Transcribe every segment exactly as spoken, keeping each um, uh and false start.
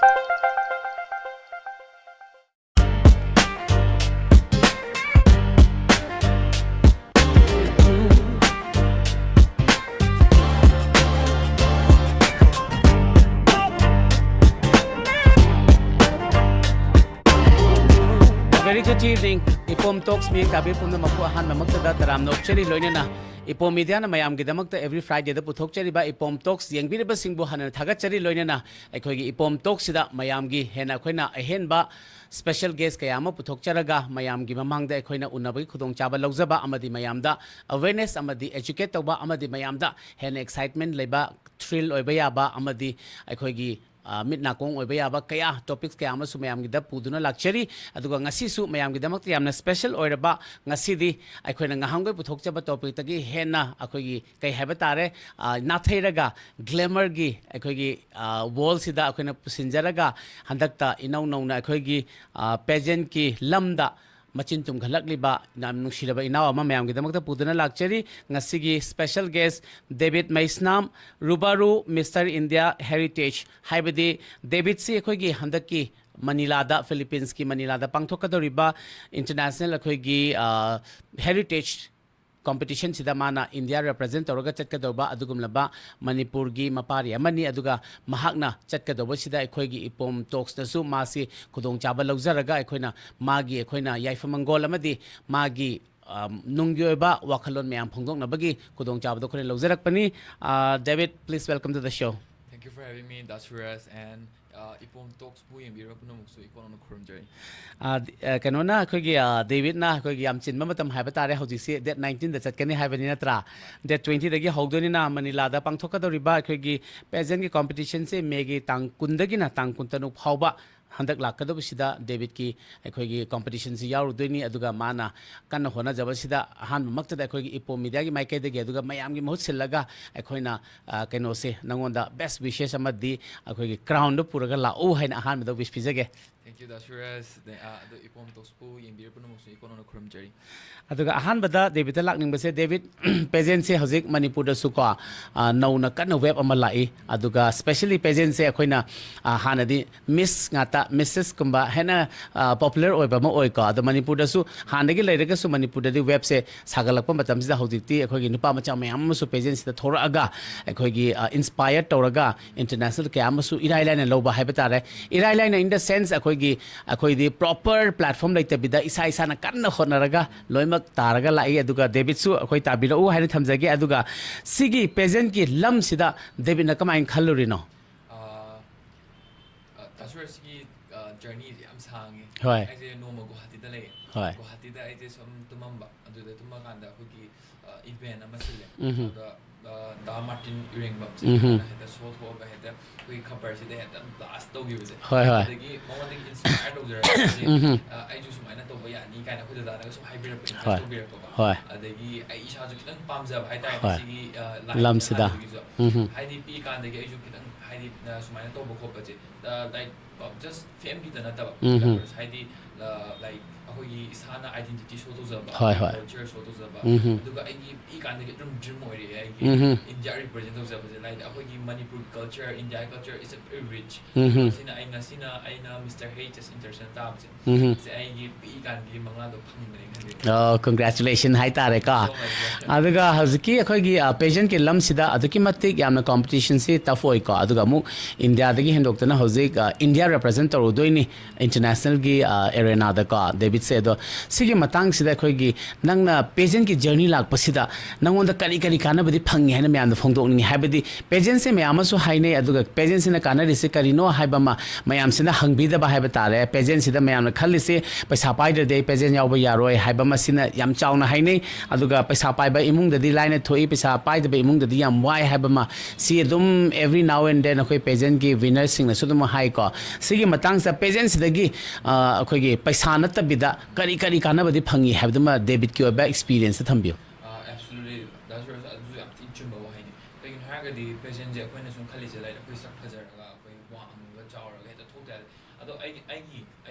Very good evening. ꯏꯄꯣꯝ Talks ꯃꯤꯌꯦꯡ ꯇꯥꯕꯤ ꯄꯨꯝꯅꯃꯛꯄꯨ ꯑꯍꯥꯟꯕꯃꯛꯇꯗ ꯇꯔꯥꯝꯅ ꯑꯣꯛꯆꯔꯤ꯫ ꯂꯣꯏꯅꯅ ꯏꯄꯣꯝ Mediaꯅ ꯃꯌꯥꯝꯒꯤꯗꯃꯛꯇ every Fridayꯗ ꯄꯨꯊꯣꯛꯆꯔꯤꯕ ꯏꯄꯣꯝ Talks ꯌꯦꯡꯕꯤꯔꯤꯕꯁꯤꯡꯕꯨ ꯍꯟꯅ ꯊꯥꯒꯠꯆꯔꯤ꯫ ꯂꯣꯏꯅꯅ ꯑꯩꯈꯣꯏꯒꯤ ꯏꯄꯣꯝ Talksꯁꯤꯗ ꯃꯌꯥꯝꯒꯤ ꯍꯦꯟꯅ ꯑꯩꯈꯣꯏꯅ ꯑꯍꯦꯟꯕ special guest ꯀꯌꯥ ꯑꯃ ꯄꯨꯊꯣꯛꯆꯔꯒ ꯃꯌꯥꯝꯒꯤ ꯃꯃꯥꯡꯗ ꯑꯩꯈꯣꯏꯅ ꯎꯅꯕꯒꯤ ꯈꯨꯗꯣꯡꯆꯥꯕ ꯂꯧꯖꯕ ꯑꯃꯗꯤ ꯃꯌꯥꯝꯗ awareness ꯑꯃꯗꯤ educate ꯇꯧꯕ ꯑꯃꯗꯤ ꯃꯌꯥꯝꯗ ꯍꯦꯟꯅ excitement ꯂꯩꯕ, thrill ꯑꯣꯏꯕ ꯌꯥꯕ ꯑꯃꯗꯤ ꯑꯩꯈꯣꯏꯒꯤ ꯑ, ꯃꯤꯠ ꯅꯥꯀꯣꯡ ꯑꯣꯏꯕ ꯌꯥꯕ ꯀꯌꯥ, topics ꯀꯌꯥ ꯑꯃꯁꯨ ꯃꯌꯥꯝꯒꯤꯗ ꯄꯨꯗꯨꯅ ꯂꯥꯛꯆꯔꯤ꯫ ꯑꯗꯨꯒ ꯉꯁꯤꯁꯨ ꯃꯌꯥꯝꯒꯤꯗꯃꯛꯇ ꯌꯥꯝꯅ special ꯑꯣꯏꯔꯕ, ꯉꯁꯤꯗꯤ ꯑꯩꯈꯣꯏꯅ ꯉꯍꯥꯟꯈꯩ ꯄꯨꯊꯣꯛꯆꯕ topicꯇꯒꯤ ꯍꯦꯟꯅ ꯑꯩꯈꯣꯏꯒꯤ ꯀꯩ ꯍꯥꯏꯕ ꯇꯥꯔꯦ, ꯑ, ꯅꯥꯊꯩꯔꯒ glamourꯒꯤ ꯑꯩꯈꯣꯏꯒꯤ, ꯑ, worldꯁꯤꯗ ꯑꯩꯈꯣꯏꯅ ꯄꯨꯁꯤꯟꯖꯔꯒ ꯍꯟꯗꯛꯇ ꯏꯅꯧ ꯅꯧꯅ ꯑꯩꯈꯣꯏꯒꯤ, ꯑ, pageantꯀꯤ ꯂꯝꯗ ꯃꯆꯤꯟ ꯇꯨꯝꯈꯠꯂꯛꯂꯤꯕ ꯌꯥꯝ ꯅꯨꯡꯁꯤꯔꯕ ꯏꯅꯥꯎ ꯑꯃ ꯃꯌꯥꯝꯒꯤꯗꯃꯛꯇ ꯄꯨꯗꯨꯅ ꯂꯥꯛꯆꯔꯤ꯫ ꯉꯁꯤꯒꯤ special guest ꯗꯦꯕꯤꯠ Meisnam, Rubaru Mister India Heritage, ꯍꯥꯏꯕꯗꯤ ꯗꯦꯕꯤꯠꯁꯤ ꯑꯩꯈꯣꯏꯒꯤ ꯍꯟꯗꯛꯀꯤ ꯃꯅꯤꯂꯥꯗ, Philippines ꯀꯤ ꯃꯅꯤꯂꯥꯗ ꯄꯥꯡꯊꯣꯛꯀꯗꯧꯔꯤꯕ international ꯑꯩꯈꯣꯏꯒꯤ, ꯑ, heritage competition ꯁꯤꯗ ꯃꯥꯅ India represent ꯇꯧꯔꯒ ꯆꯠꯀꯗꯧꯕ ꯑꯗꯨꯒꯨꯝꯂꯕ ꯃꯅꯤꯄꯨꯔꯒꯤ ꯃꯄꯥꯔꯤ ꯑꯃꯅꯤ꯫ ꯑꯗꯨꯒ ꯃꯍꯥꯛꯅ ꯆꯠꯀꯗꯧꯕꯁꯤꯗ ꯑꯩꯈꯣꯏꯒꯤ ꯏꯄꯣꯝ Talksꯅꯁꯨ ꯃꯥꯁꯤ ꯈꯨꯗꯣꯡꯆꯥꯕ ꯂꯧꯖꯔꯒ ꯑꯩꯈꯣꯏꯅ ꯃꯥꯒꯤ, ꯑꯩꯈꯣꯏꯅ ꯌꯥꯏꯐ ꯃꯪꯒꯣꯜ ꯑꯃꯗꯤ ꯃꯥꯒꯤ, ꯑ, ꯅꯨꯡꯒꯤ ꯑꯣꯏꯕ ꯋꯥꯈꯜꯂꯣꯟ ꯃꯌꯥꯝ ꯐꯣꯡꯗꯣꯛꯅꯕꯒꯤ ꯈꯨꯗꯣꯡꯆꯥꯕꯗꯣ ꯑꯩꯈꯣꯏꯅ ꯂꯧꯖꯔꯛꯄꯅꯤ꯫ ꯑ, David, please welcome to the show. Thank you for having me, Da Suraj, and, uh, ꯏꯄꯣꯝ Talksꯄꯨ ꯌꯦꯡꯕꯤꯔꯤꯕ ꯄꯨꯝꯅꯃꯛꯁꯨ ꯏꯀꯣꯟ ꯅꯧꯅ ꯈꯨꯔꯨꯝꯖꯔꯤ꯫ ꯑ, ꯗ-, ꯑ, ꯀꯩꯅꯣꯅ ꯑꯩꯈꯣꯏꯒꯤ, ꯑ, ꯗꯦꯕꯤꯠꯅ ꯑꯩꯈꯣꯏꯒꯤ ꯌꯥꯝ ꯆꯤꯟꯕ ꯃꯇꯝ ꯍꯥꯏꯕ ꯇꯥꯔꯦ, ꯍꯧꯖꯤꯛꯁꯤ date nineteenꯗ ꯆꯠꯀꯅꯤ ꯍꯥꯏꯕꯅꯤ ꯅꯠꯇ꯭ꯔꯥ? Date twentyꯗꯒꯤ ꯍꯧꯗꯣꯏꯅꯤꯅ ꯃꯅꯤꯂꯥꯗ ꯄꯥꯡꯊꯣꯛꯀꯗꯧꯔꯤꯕ ꯑꯩꯈꯣꯏꯒꯤ pageantꯀꯤ competitionꯁꯦ Mayꯒꯤ ꯇꯥꯡ ꯀꯨꯟꯗꯒꯤꯅ ꯇꯥꯡ ꯀꯨꯟꯇꯔꯨꯛ ꯐꯥꯎꯕ ꯍꯟꯗꯛ ꯂꯥꯛꯀꯗꯕꯁꯤꯗ ꯗꯦꯕꯤꯠꯀꯤ ꯑꯩꯈꯣꯏꯒꯤ competitionꯁꯤ ꯌꯥꯎꯔꯨꯗꯣꯏꯅꯤ꯫ ꯑꯗꯨꯒ ꯃꯥꯅ ꯀꯟꯅ ꯍꯣꯠꯅꯖꯕꯁꯤꯗ ꯑꯍꯥꯟꯕꯃꯛꯇꯗ ꯑꯩꯈꯣꯏꯒꯤ ꯏꯄꯣꯝ Mediaꯒꯤ ꯃꯥꯏꯀꯩꯗꯒꯤ ꯑꯗꯨꯒ ꯃꯌꯥꯝꯒꯤ ꯃꯍꯨꯠ ꯁꯤꯜꯂꯒ ꯑꯩꯈꯣꯏꯅ, ꯑ, ꯀꯩꯅꯣꯁꯦ ꯅꯉꯣꯟꯗ best wishes ꯑꯃꯗꯤ ꯑꯩꯈꯣꯏꯒꯤ crownꯗꯣ ꯄꯨꯔꯒ ꯂꯥꯛꯎ ꯍꯥꯏꯅ ꯑꯍꯥꯟꯕꯗ wish ꯄꯤꯖꯒꯦ꯫ Thank you, ꯗꯥ ꯁꯨꯔꯖ꯫ ꯑꯗꯩ, ꯑ, ꯑꯗꯣ ꯏꯄꯣꯝ ꯇꯣꯁꯄꯨ ꯌꯦꯡꯕꯤꯔꯤꯕ ꯄꯨꯝꯅꯃꯛꯁꯨ ꯏꯀꯣꯟ ꯀꯣꯟꯅ ꯈꯨꯔꯨꯝꯖꯔꯤ꯫ ꯑꯗꯨꯒ ꯑꯍꯥꯟꯕꯗ ꯗꯦꯕꯤꯠꯇ ꯂꯥꯛꯅꯤꯡꯕꯁꯦ, ꯗꯦꯕꯤꯠ, ꯄꯦꯖꯦꯟꯁꯦ ꯍꯧꯖꯤꯛ ꯃꯅꯤꯄꯨꯔꯗꯁꯨ ꯀꯣ, ꯑ, ꯅꯧꯅ ꯀꯟꯅ ꯋꯦꯕ ꯑꯃ ꯂꯥꯛꯏ꯫ ꯑꯗꯨꯒ ꯁ꯭ꯄꯦꯁꯦꯜꯂꯤ ꯄꯦꯖꯦꯟꯁꯦ ꯑꯩꯈꯣꯏꯅ, ꯑ, ꯍꯥꯟꯅꯗꯤ ꯃꯤꯁ ꯉꯥꯛꯇ, ꯃꯤꯁꯦꯁꯀꯨꯝꯕ ꯍꯦꯟꯅ, ꯑ, ꯄꯣꯄꯨꯂꯔ ꯑꯣꯏꯕ ꯑꯃ ꯑꯣꯏꯀꯣ꯫ ꯑꯗꯣ ꯃꯅꯤꯄꯨꯔꯗꯁꯨ ꯍꯥꯟꯅꯗꯒꯤ ꯂꯩꯔꯒꯁꯨ ꯃꯅꯤꯄꯨꯔꯗꯗꯤ ꯋꯦꯕꯁꯦ ꯁꯥꯒꯠꯂꯛꯄ ꯃꯇꯝꯁꯤꯗ ꯍꯧꯖꯤꯛꯇꯤ ꯑꯩꯈꯣꯏꯒꯤ ꯅꯨꯄꯥ ꯃꯆꯥ ꯃꯌꯥꯝ ꯑꯃꯁꯨ ꯄꯦꯖꯦꯟꯁꯤꯗ ꯊꯣꯛꯂꯛꯑꯒ ꯑꯩꯈꯣꯏꯒꯤ, ꯑ, ꯏꯟꯁꯄꯥꯏꯌꯔ ꯇꯧꯔꯒ ꯏꯟꯇꯔꯅꯦꯁꯅꯦꯜ ꯀꯌꯥ ꯑꯃꯁꯨ ꯏꯔꯥꯏ ꯂꯥꯏꯅ ꯂꯧꯕ ꯍꯥꯏꯕ ꯇꯥꯔꯦ꯫ ꯏꯔꯥꯏ ꯂꯥꯏꯅ in the sense ꯑꯩꯈꯣꯏꯒꯤ, ꯑꯩꯈꯣꯏꯗꯤ ꯄ꯭ꯔꯣꯄꯔ ꯄ꯭ꯂꯦꯠꯐꯣꯝ ꯂꯩꯇꯕꯤꯗ ꯏꯁꯥ ꯏꯁꯥꯅ ꯀꯟꯅ ꯍꯣꯠꯅꯔꯒ ꯂꯣꯏꯅꯃꯛ ꯇꯥꯔꯒ ꯂꯥꯛꯏ꯫ ꯑꯗꯨꯒ ꯗꯦꯕꯤꯠꯁꯨ ꯑꯩꯈꯣꯏ ꯇꯥꯕꯤꯔꯛꯎ ꯍꯥꯏꯅ ꯊꯝꯖꯒꯦ꯫ ꯑꯗꯨꯒ ꯁꯤꯒꯤ ꯄꯦꯖꯦꯟꯒꯤ ꯂꯝꯁꯤꯗ ꯗꯦꯕꯤꯠꯅ ꯀꯃꯥꯏꯅ ꯈꯜꯂꯨꯔꯤꯅꯣ? ꯑ, ꯑ, ꯗꯥ ꯁꯨꯔꯖꯀꯤ, ꯑ, ꯖꯔꯅꯤꯁꯦ ꯌꯥꯝ ꯁꯥꯡꯉꯦ꯫ ꯍꯣꯏ꯫ ꯑꯩꯁꯦ ꯅꯣꯡꯃ ꯒꯨꯋꯥꯍꯥꯇꯤꯗ ꯂꯩꯌꯦ꯫ ꯍꯣꯏ꯫ ꯒꯨꯋꯥꯍꯥꯇꯤꯗ ꯑꯩꯁꯦ ꯁꯨꯝ ꯇꯨꯝꯃꯝꯕ, ꯑꯗꯨꯗ ꯇꯨꯝꯃꯀꯥꯟꯗ ꯑꯩꯈꯣꯏꯒꯤ, ꯑ, ꯏꯚꯦꯟ ꯑꯃ ꯁꯤꯜꯂꯦ꯫ ꯎꯝꯍꯨꯝ꯫ ꯑꯗ, ꯑ, ꯗꯥ ꯃꯥꯔꯇꯤꯟ ꯏꯔꯦꯡꯕꯝꯁꯦ ꯎꯝꯍꯨꯝ꯫ ꯍꯦꯛꯇ ꯁꯣ ꯊꯣꯛꯑꯒ ꯍꯦꯛꯇ ꯑꯩꯈꯣꯏꯒꯤ ꯈꯕꯔꯁꯤꯗ ꯍꯦꯛꯇ ꯕ꯭ꯂꯥꯁ ꯇꯧꯈꯤꯕꯁꯦ꯫ ꯍꯣꯏ, ꯍꯣꯏ꯫ ꯑꯗꯒꯤ ꯃꯉꯣꯟꯗꯒꯤ ꯏꯟꯁꯄꯥꯌꯔ ꯇꯧꯖꯔꯛꯄꯁꯦ, ꯎꯝꯍꯨꯝ꯫ ꯑ, ꯑꯩꯁꯨ ꯁꯨꯃꯥꯏꯅ ꯇꯧꯕ ꯌꯥꯅꯤ ꯀꯥꯏꯅ ꯑꯩꯈꯣꯏ ꯗꯗꯥꯅꯒ ꯁꯨꯝ ꯍꯥꯏꯕꯤꯔꯛꯄ, ꯍꯣꯏ꯫ ꯏꯟꯀꯔꯦꯖ ꯇꯧꯕꯤꯔꯛꯄꯀꯣ꯫ ꯍꯣꯏ꯫ ꯑꯗꯒꯤ ꯑꯩ ꯏꯁꯥꯁꯨ ꯈꯤꯇꯪ ꯄꯥꯝꯖꯕ ꯍꯥꯏꯇꯥꯔꯦ ꯍꯣꯏ꯫ ꯁꯤꯒꯤ, ꯑ, ꯂꯥꯏꯟꯁꯦ ꯂꯝꯁꯤꯗ꯫ ꯍꯥꯟꯅꯗꯒꯤꯁꯨ꯫ ꯎꯝꯍꯨꯝ꯫ ꯍꯥꯏꯗꯤ ꯄꯤꯛꯏꯀꯥꯟꯗꯒꯤ ꯑꯩꯁꯨ ꯈꯤꯇꯪ ꯍꯥꯏꯗꯤ, ꯑ, ꯁꯨꯃꯥꯏꯅ ꯇꯧꯕ ꯈꯣꯠꯄꯁꯦ, ꯑ, ꯂꯥꯏꯛ, ꯑ, ꯖꯁ ꯐꯦꯝꯒꯤꯗ ꯅꯠꯇꯕ, ꯎꯝꯍꯨꯝ꯫ ꯍꯥꯏꯗꯤ, ꯑ, ꯂꯥꯏꯛ ꯑꯩꯈꯣꯏꯒꯤ ꯏꯁꯥꯅ ꯑꯥꯏꯗꯦꯟꯇꯤꯇꯤ ꯁꯣ ꯇꯧꯖꯕ, ꯍꯣꯏ, ꯍꯣꯏ꯫ ꯀꯜꯆꯔ ꯁꯣ ꯇꯧꯖꯕ, ꯎꯝꯍꯨꯝ꯫ ꯑꯗꯨꯒ ꯑꯩꯒꯤ ꯄꯤꯛꯏꯀꯥꯟꯗꯒꯤ ꯑꯗꯨꯝ ꯗ꯭ꯔꯤꯝ ꯑꯣꯏꯔꯛꯑꯦ ꯑꯩꯒꯤ ꯎꯝꯍꯨꯝ꯫ ꯏꯟꯗꯤꯌꯥ ꯔꯤꯄ꯭ꯔꯖꯦꯟ ꯇꯧꯖꯕꯁꯦ, ꯂꯥꯏꯛ ꯑꯩꯈꯣꯏꯒꯤ ꯃꯅꯤꯄꯨꯔꯒꯤ ꯀꯜꯆꯔ, ꯏꯟꯗꯤꯌꯥꯒꯤ culture is a very rich꯫ ꯎꯝꯍꯨꯝ꯫ ꯁꯤꯅ ꯑꯩ ꯉꯁꯤꯅ ꯑꯩꯅ ꯃꯤꯁꯇꯔ ꯍꯩꯆ ꯑꯦꯁ ꯏꯟꯇꯔꯅꯦꯁꯅꯦꯜ ꯇꯥꯕꯁꯦ, ꯎꯝꯍꯨꯝ꯫ ꯁꯦ ꯑꯩꯒꯤ ꯄꯤꯛꯏꯀꯥꯟꯒꯤ ꯃꯪꯂꯥꯟꯗꯣ ꯐꯪꯕꯅꯦ ꯈꯜꯂꯦ꯫ ꯑꯣ, ꯀꯣꯡꯒ꯭ꯔꯦꯆꯨꯂꯦꯁꯟ ꯍꯥꯏꯇꯥꯔꯦꯀꯣ꯫ So much, yeah. ꯑꯗꯨꯒ ꯍꯧꯖꯤꯛꯀꯤ ꯑꯩꯈꯣꯏꯒꯤ, ꯑ, ꯄꯦꯖꯦꯟꯒꯤ ꯂꯝꯁꯤꯗ ꯑꯗꯨꯛꯀꯤ ꯃꯇꯤꯛ ꯌꯥꯝꯅ ꯀꯣꯝꯄꯤꯇꯤꯁꯟꯁꯤ ꯇꯐ ꯑꯣꯏꯀꯣ꯫ ꯑꯗꯨꯒ ꯑꯃꯨꯛ ꯏꯟꯗꯤꯌꯥꯗꯒꯤ ꯍꯦꯟꯗꯣꯛꯇꯅ ꯍꯧꯖꯤꯛ, ꯑ, ꯏꯟꯗꯤꯌꯥ ꯔꯦꯄ꯭ꯔꯖꯦꯟ ꯇꯧꯔꯨꯗꯣꯏꯅꯤ ꯏꯟꯇꯔꯅꯦꯁꯅꯦꯜꯒꯤ, ꯑ, ꯑꯦꯔꯦꯅꯥꯗꯀꯣ, ꯗꯦꯕꯤꯠꯁꯦ꯫ ꯑꯗꯣ ꯁꯤꯒꯤ ꯃꯇꯥꯡꯁꯤꯗ ꯑꯩꯈꯣꯏꯒꯤ ꯅꯪꯅ ꯄꯦꯖꯦꯟꯒꯤ ꯖꯔꯅꯤ ꯂꯥꯛꯄꯁꯤꯗ ꯅꯪꯉꯣꯟꯗ ꯀꯔꯤ ꯀꯔꯤ ꯀꯥꯟꯅꯕꯗꯤ ꯐꯪꯉꯤ ꯍꯥꯏꯅ ꯃꯌꯥꯝꯗ ꯐꯣꯡꯗꯣꯛꯅꯤꯡꯉꯤ? ꯍꯥꯏꯕꯗꯤ ꯄꯦꯖꯦꯟꯁꯦ ꯃꯌꯥꯝ ꯑꯃꯁꯨ ꯍꯥꯏꯅꯩ, ꯑꯗꯨꯒ ꯄꯦꯖꯦꯟꯁꯤꯅ ꯀꯥꯟꯅꯔꯤꯁꯦ ꯀꯔꯤꯅꯣ ꯍꯥꯏꯕ ꯑꯃ ꯃꯌꯥꯝꯁꯤꯅ ꯍꯪꯕꯤꯗꯕ ꯍꯥꯏꯕ ꯇꯥꯔꯦ꯫ ꯄꯦꯖꯦꯟꯁꯤꯗ ꯃꯌꯥꯝꯅ ꯈꯜꯂꯤꯁꯦ ꯄꯩꯁꯥ ꯄꯥꯏꯗ꯭ꯔꯗꯤ ꯑꯩ ꯄꯦꯖꯦꯟ ꯌꯥꯎꯕ ꯌꯥꯔꯣꯏ ꯍꯥꯏꯕ ꯑꯃ ꯁꯤꯅ ꯌꯥꯝ ꯆꯥꯎꯅ ꯍꯥꯏꯅꯩ꯫ ꯑꯗꯨꯒ ꯄꯩꯁꯥ ꯄꯥꯏꯕ ꯏꯃꯨꯡꯗꯗꯤ ꯂꯥꯏꯅ ꯊꯣꯛꯏ, ꯄꯩꯁꯥ ꯄꯥꯏꯗꯕ ꯏꯃꯨꯡꯗꯗꯤ ꯌꯥꯝ ꯋꯥꯏ ꯍꯥꯏꯕ ꯑꯃ ꯁꯤ ꯑꯗꯨꯝ every now and then ꯑꯩꯈꯣꯏ ꯄꯦꯖꯦꯟꯒꯤ ꯋꯤꯅꯔꯁꯤꯡꯅꯁꯨ ꯑꯗꯨꯝ ꯍꯥꯏꯀꯣ꯫ ꯁꯤꯒꯤ ꯃꯇꯥꯡꯁꯤꯗ ꯄꯦꯖꯦꯟꯁꯤꯗꯒꯤ, ꯑ, ꯑꯩꯈꯣꯏꯒꯤ ꯄꯩꯁꯥ ꯅꯠꯇꯕꯤꯗ ꯀꯔꯤ ꯀꯔꯤ ꯀꯥꯟꯅꯕꯗꯤ ꯐꯪꯉꯤ ꯍꯥꯏꯕꯗꯨꯃ ꯗꯦꯕꯤꯠꯀꯤ ꯑꯣꯏꯕ ꯑꯦꯛꯁꯄꯤꯔꯤꯌꯦꯟꯁꯇ ꯊꯝꯕꯤꯌꯨ꯫ ꯑꯦꯕꯁꯣꯂꯨꯠꯂꯤ, ꯗꯥ ꯁꯨꯔꯖ, ꯑꯗꯨꯁꯨ ꯌꯥꯝ ꯊꯤꯅ ꯆꯨꯝꯕ ꯋꯥꯍꯩꯅꯤ꯫ ꯀꯩꯒꯤꯅꯣ ꯍꯥꯏꯔꯒꯗꯤ ꯄꯦꯖꯦꯟꯁꯦ ꯑꯩꯈꯣꯏꯅ ꯁꯨꯝ ꯈꯜꯂꯤꯁꯦ, ꯂꯥꯏꯛ ꯑꯩꯈꯣꯏ ꯁꯛ ꯐꯖꯔꯒ, ꯑꯩꯈꯣꯏ ꯋꯥꯡꯉꯒ ꯆꯥꯎꯔꯒ ꯍꯦꯛꯇ ꯊꯣꯛꯇ ꯌꯥꯗꯦ꯫ ꯑꯗꯣ ꯑꯩꯒꯤ, ꯑꯩꯒꯤ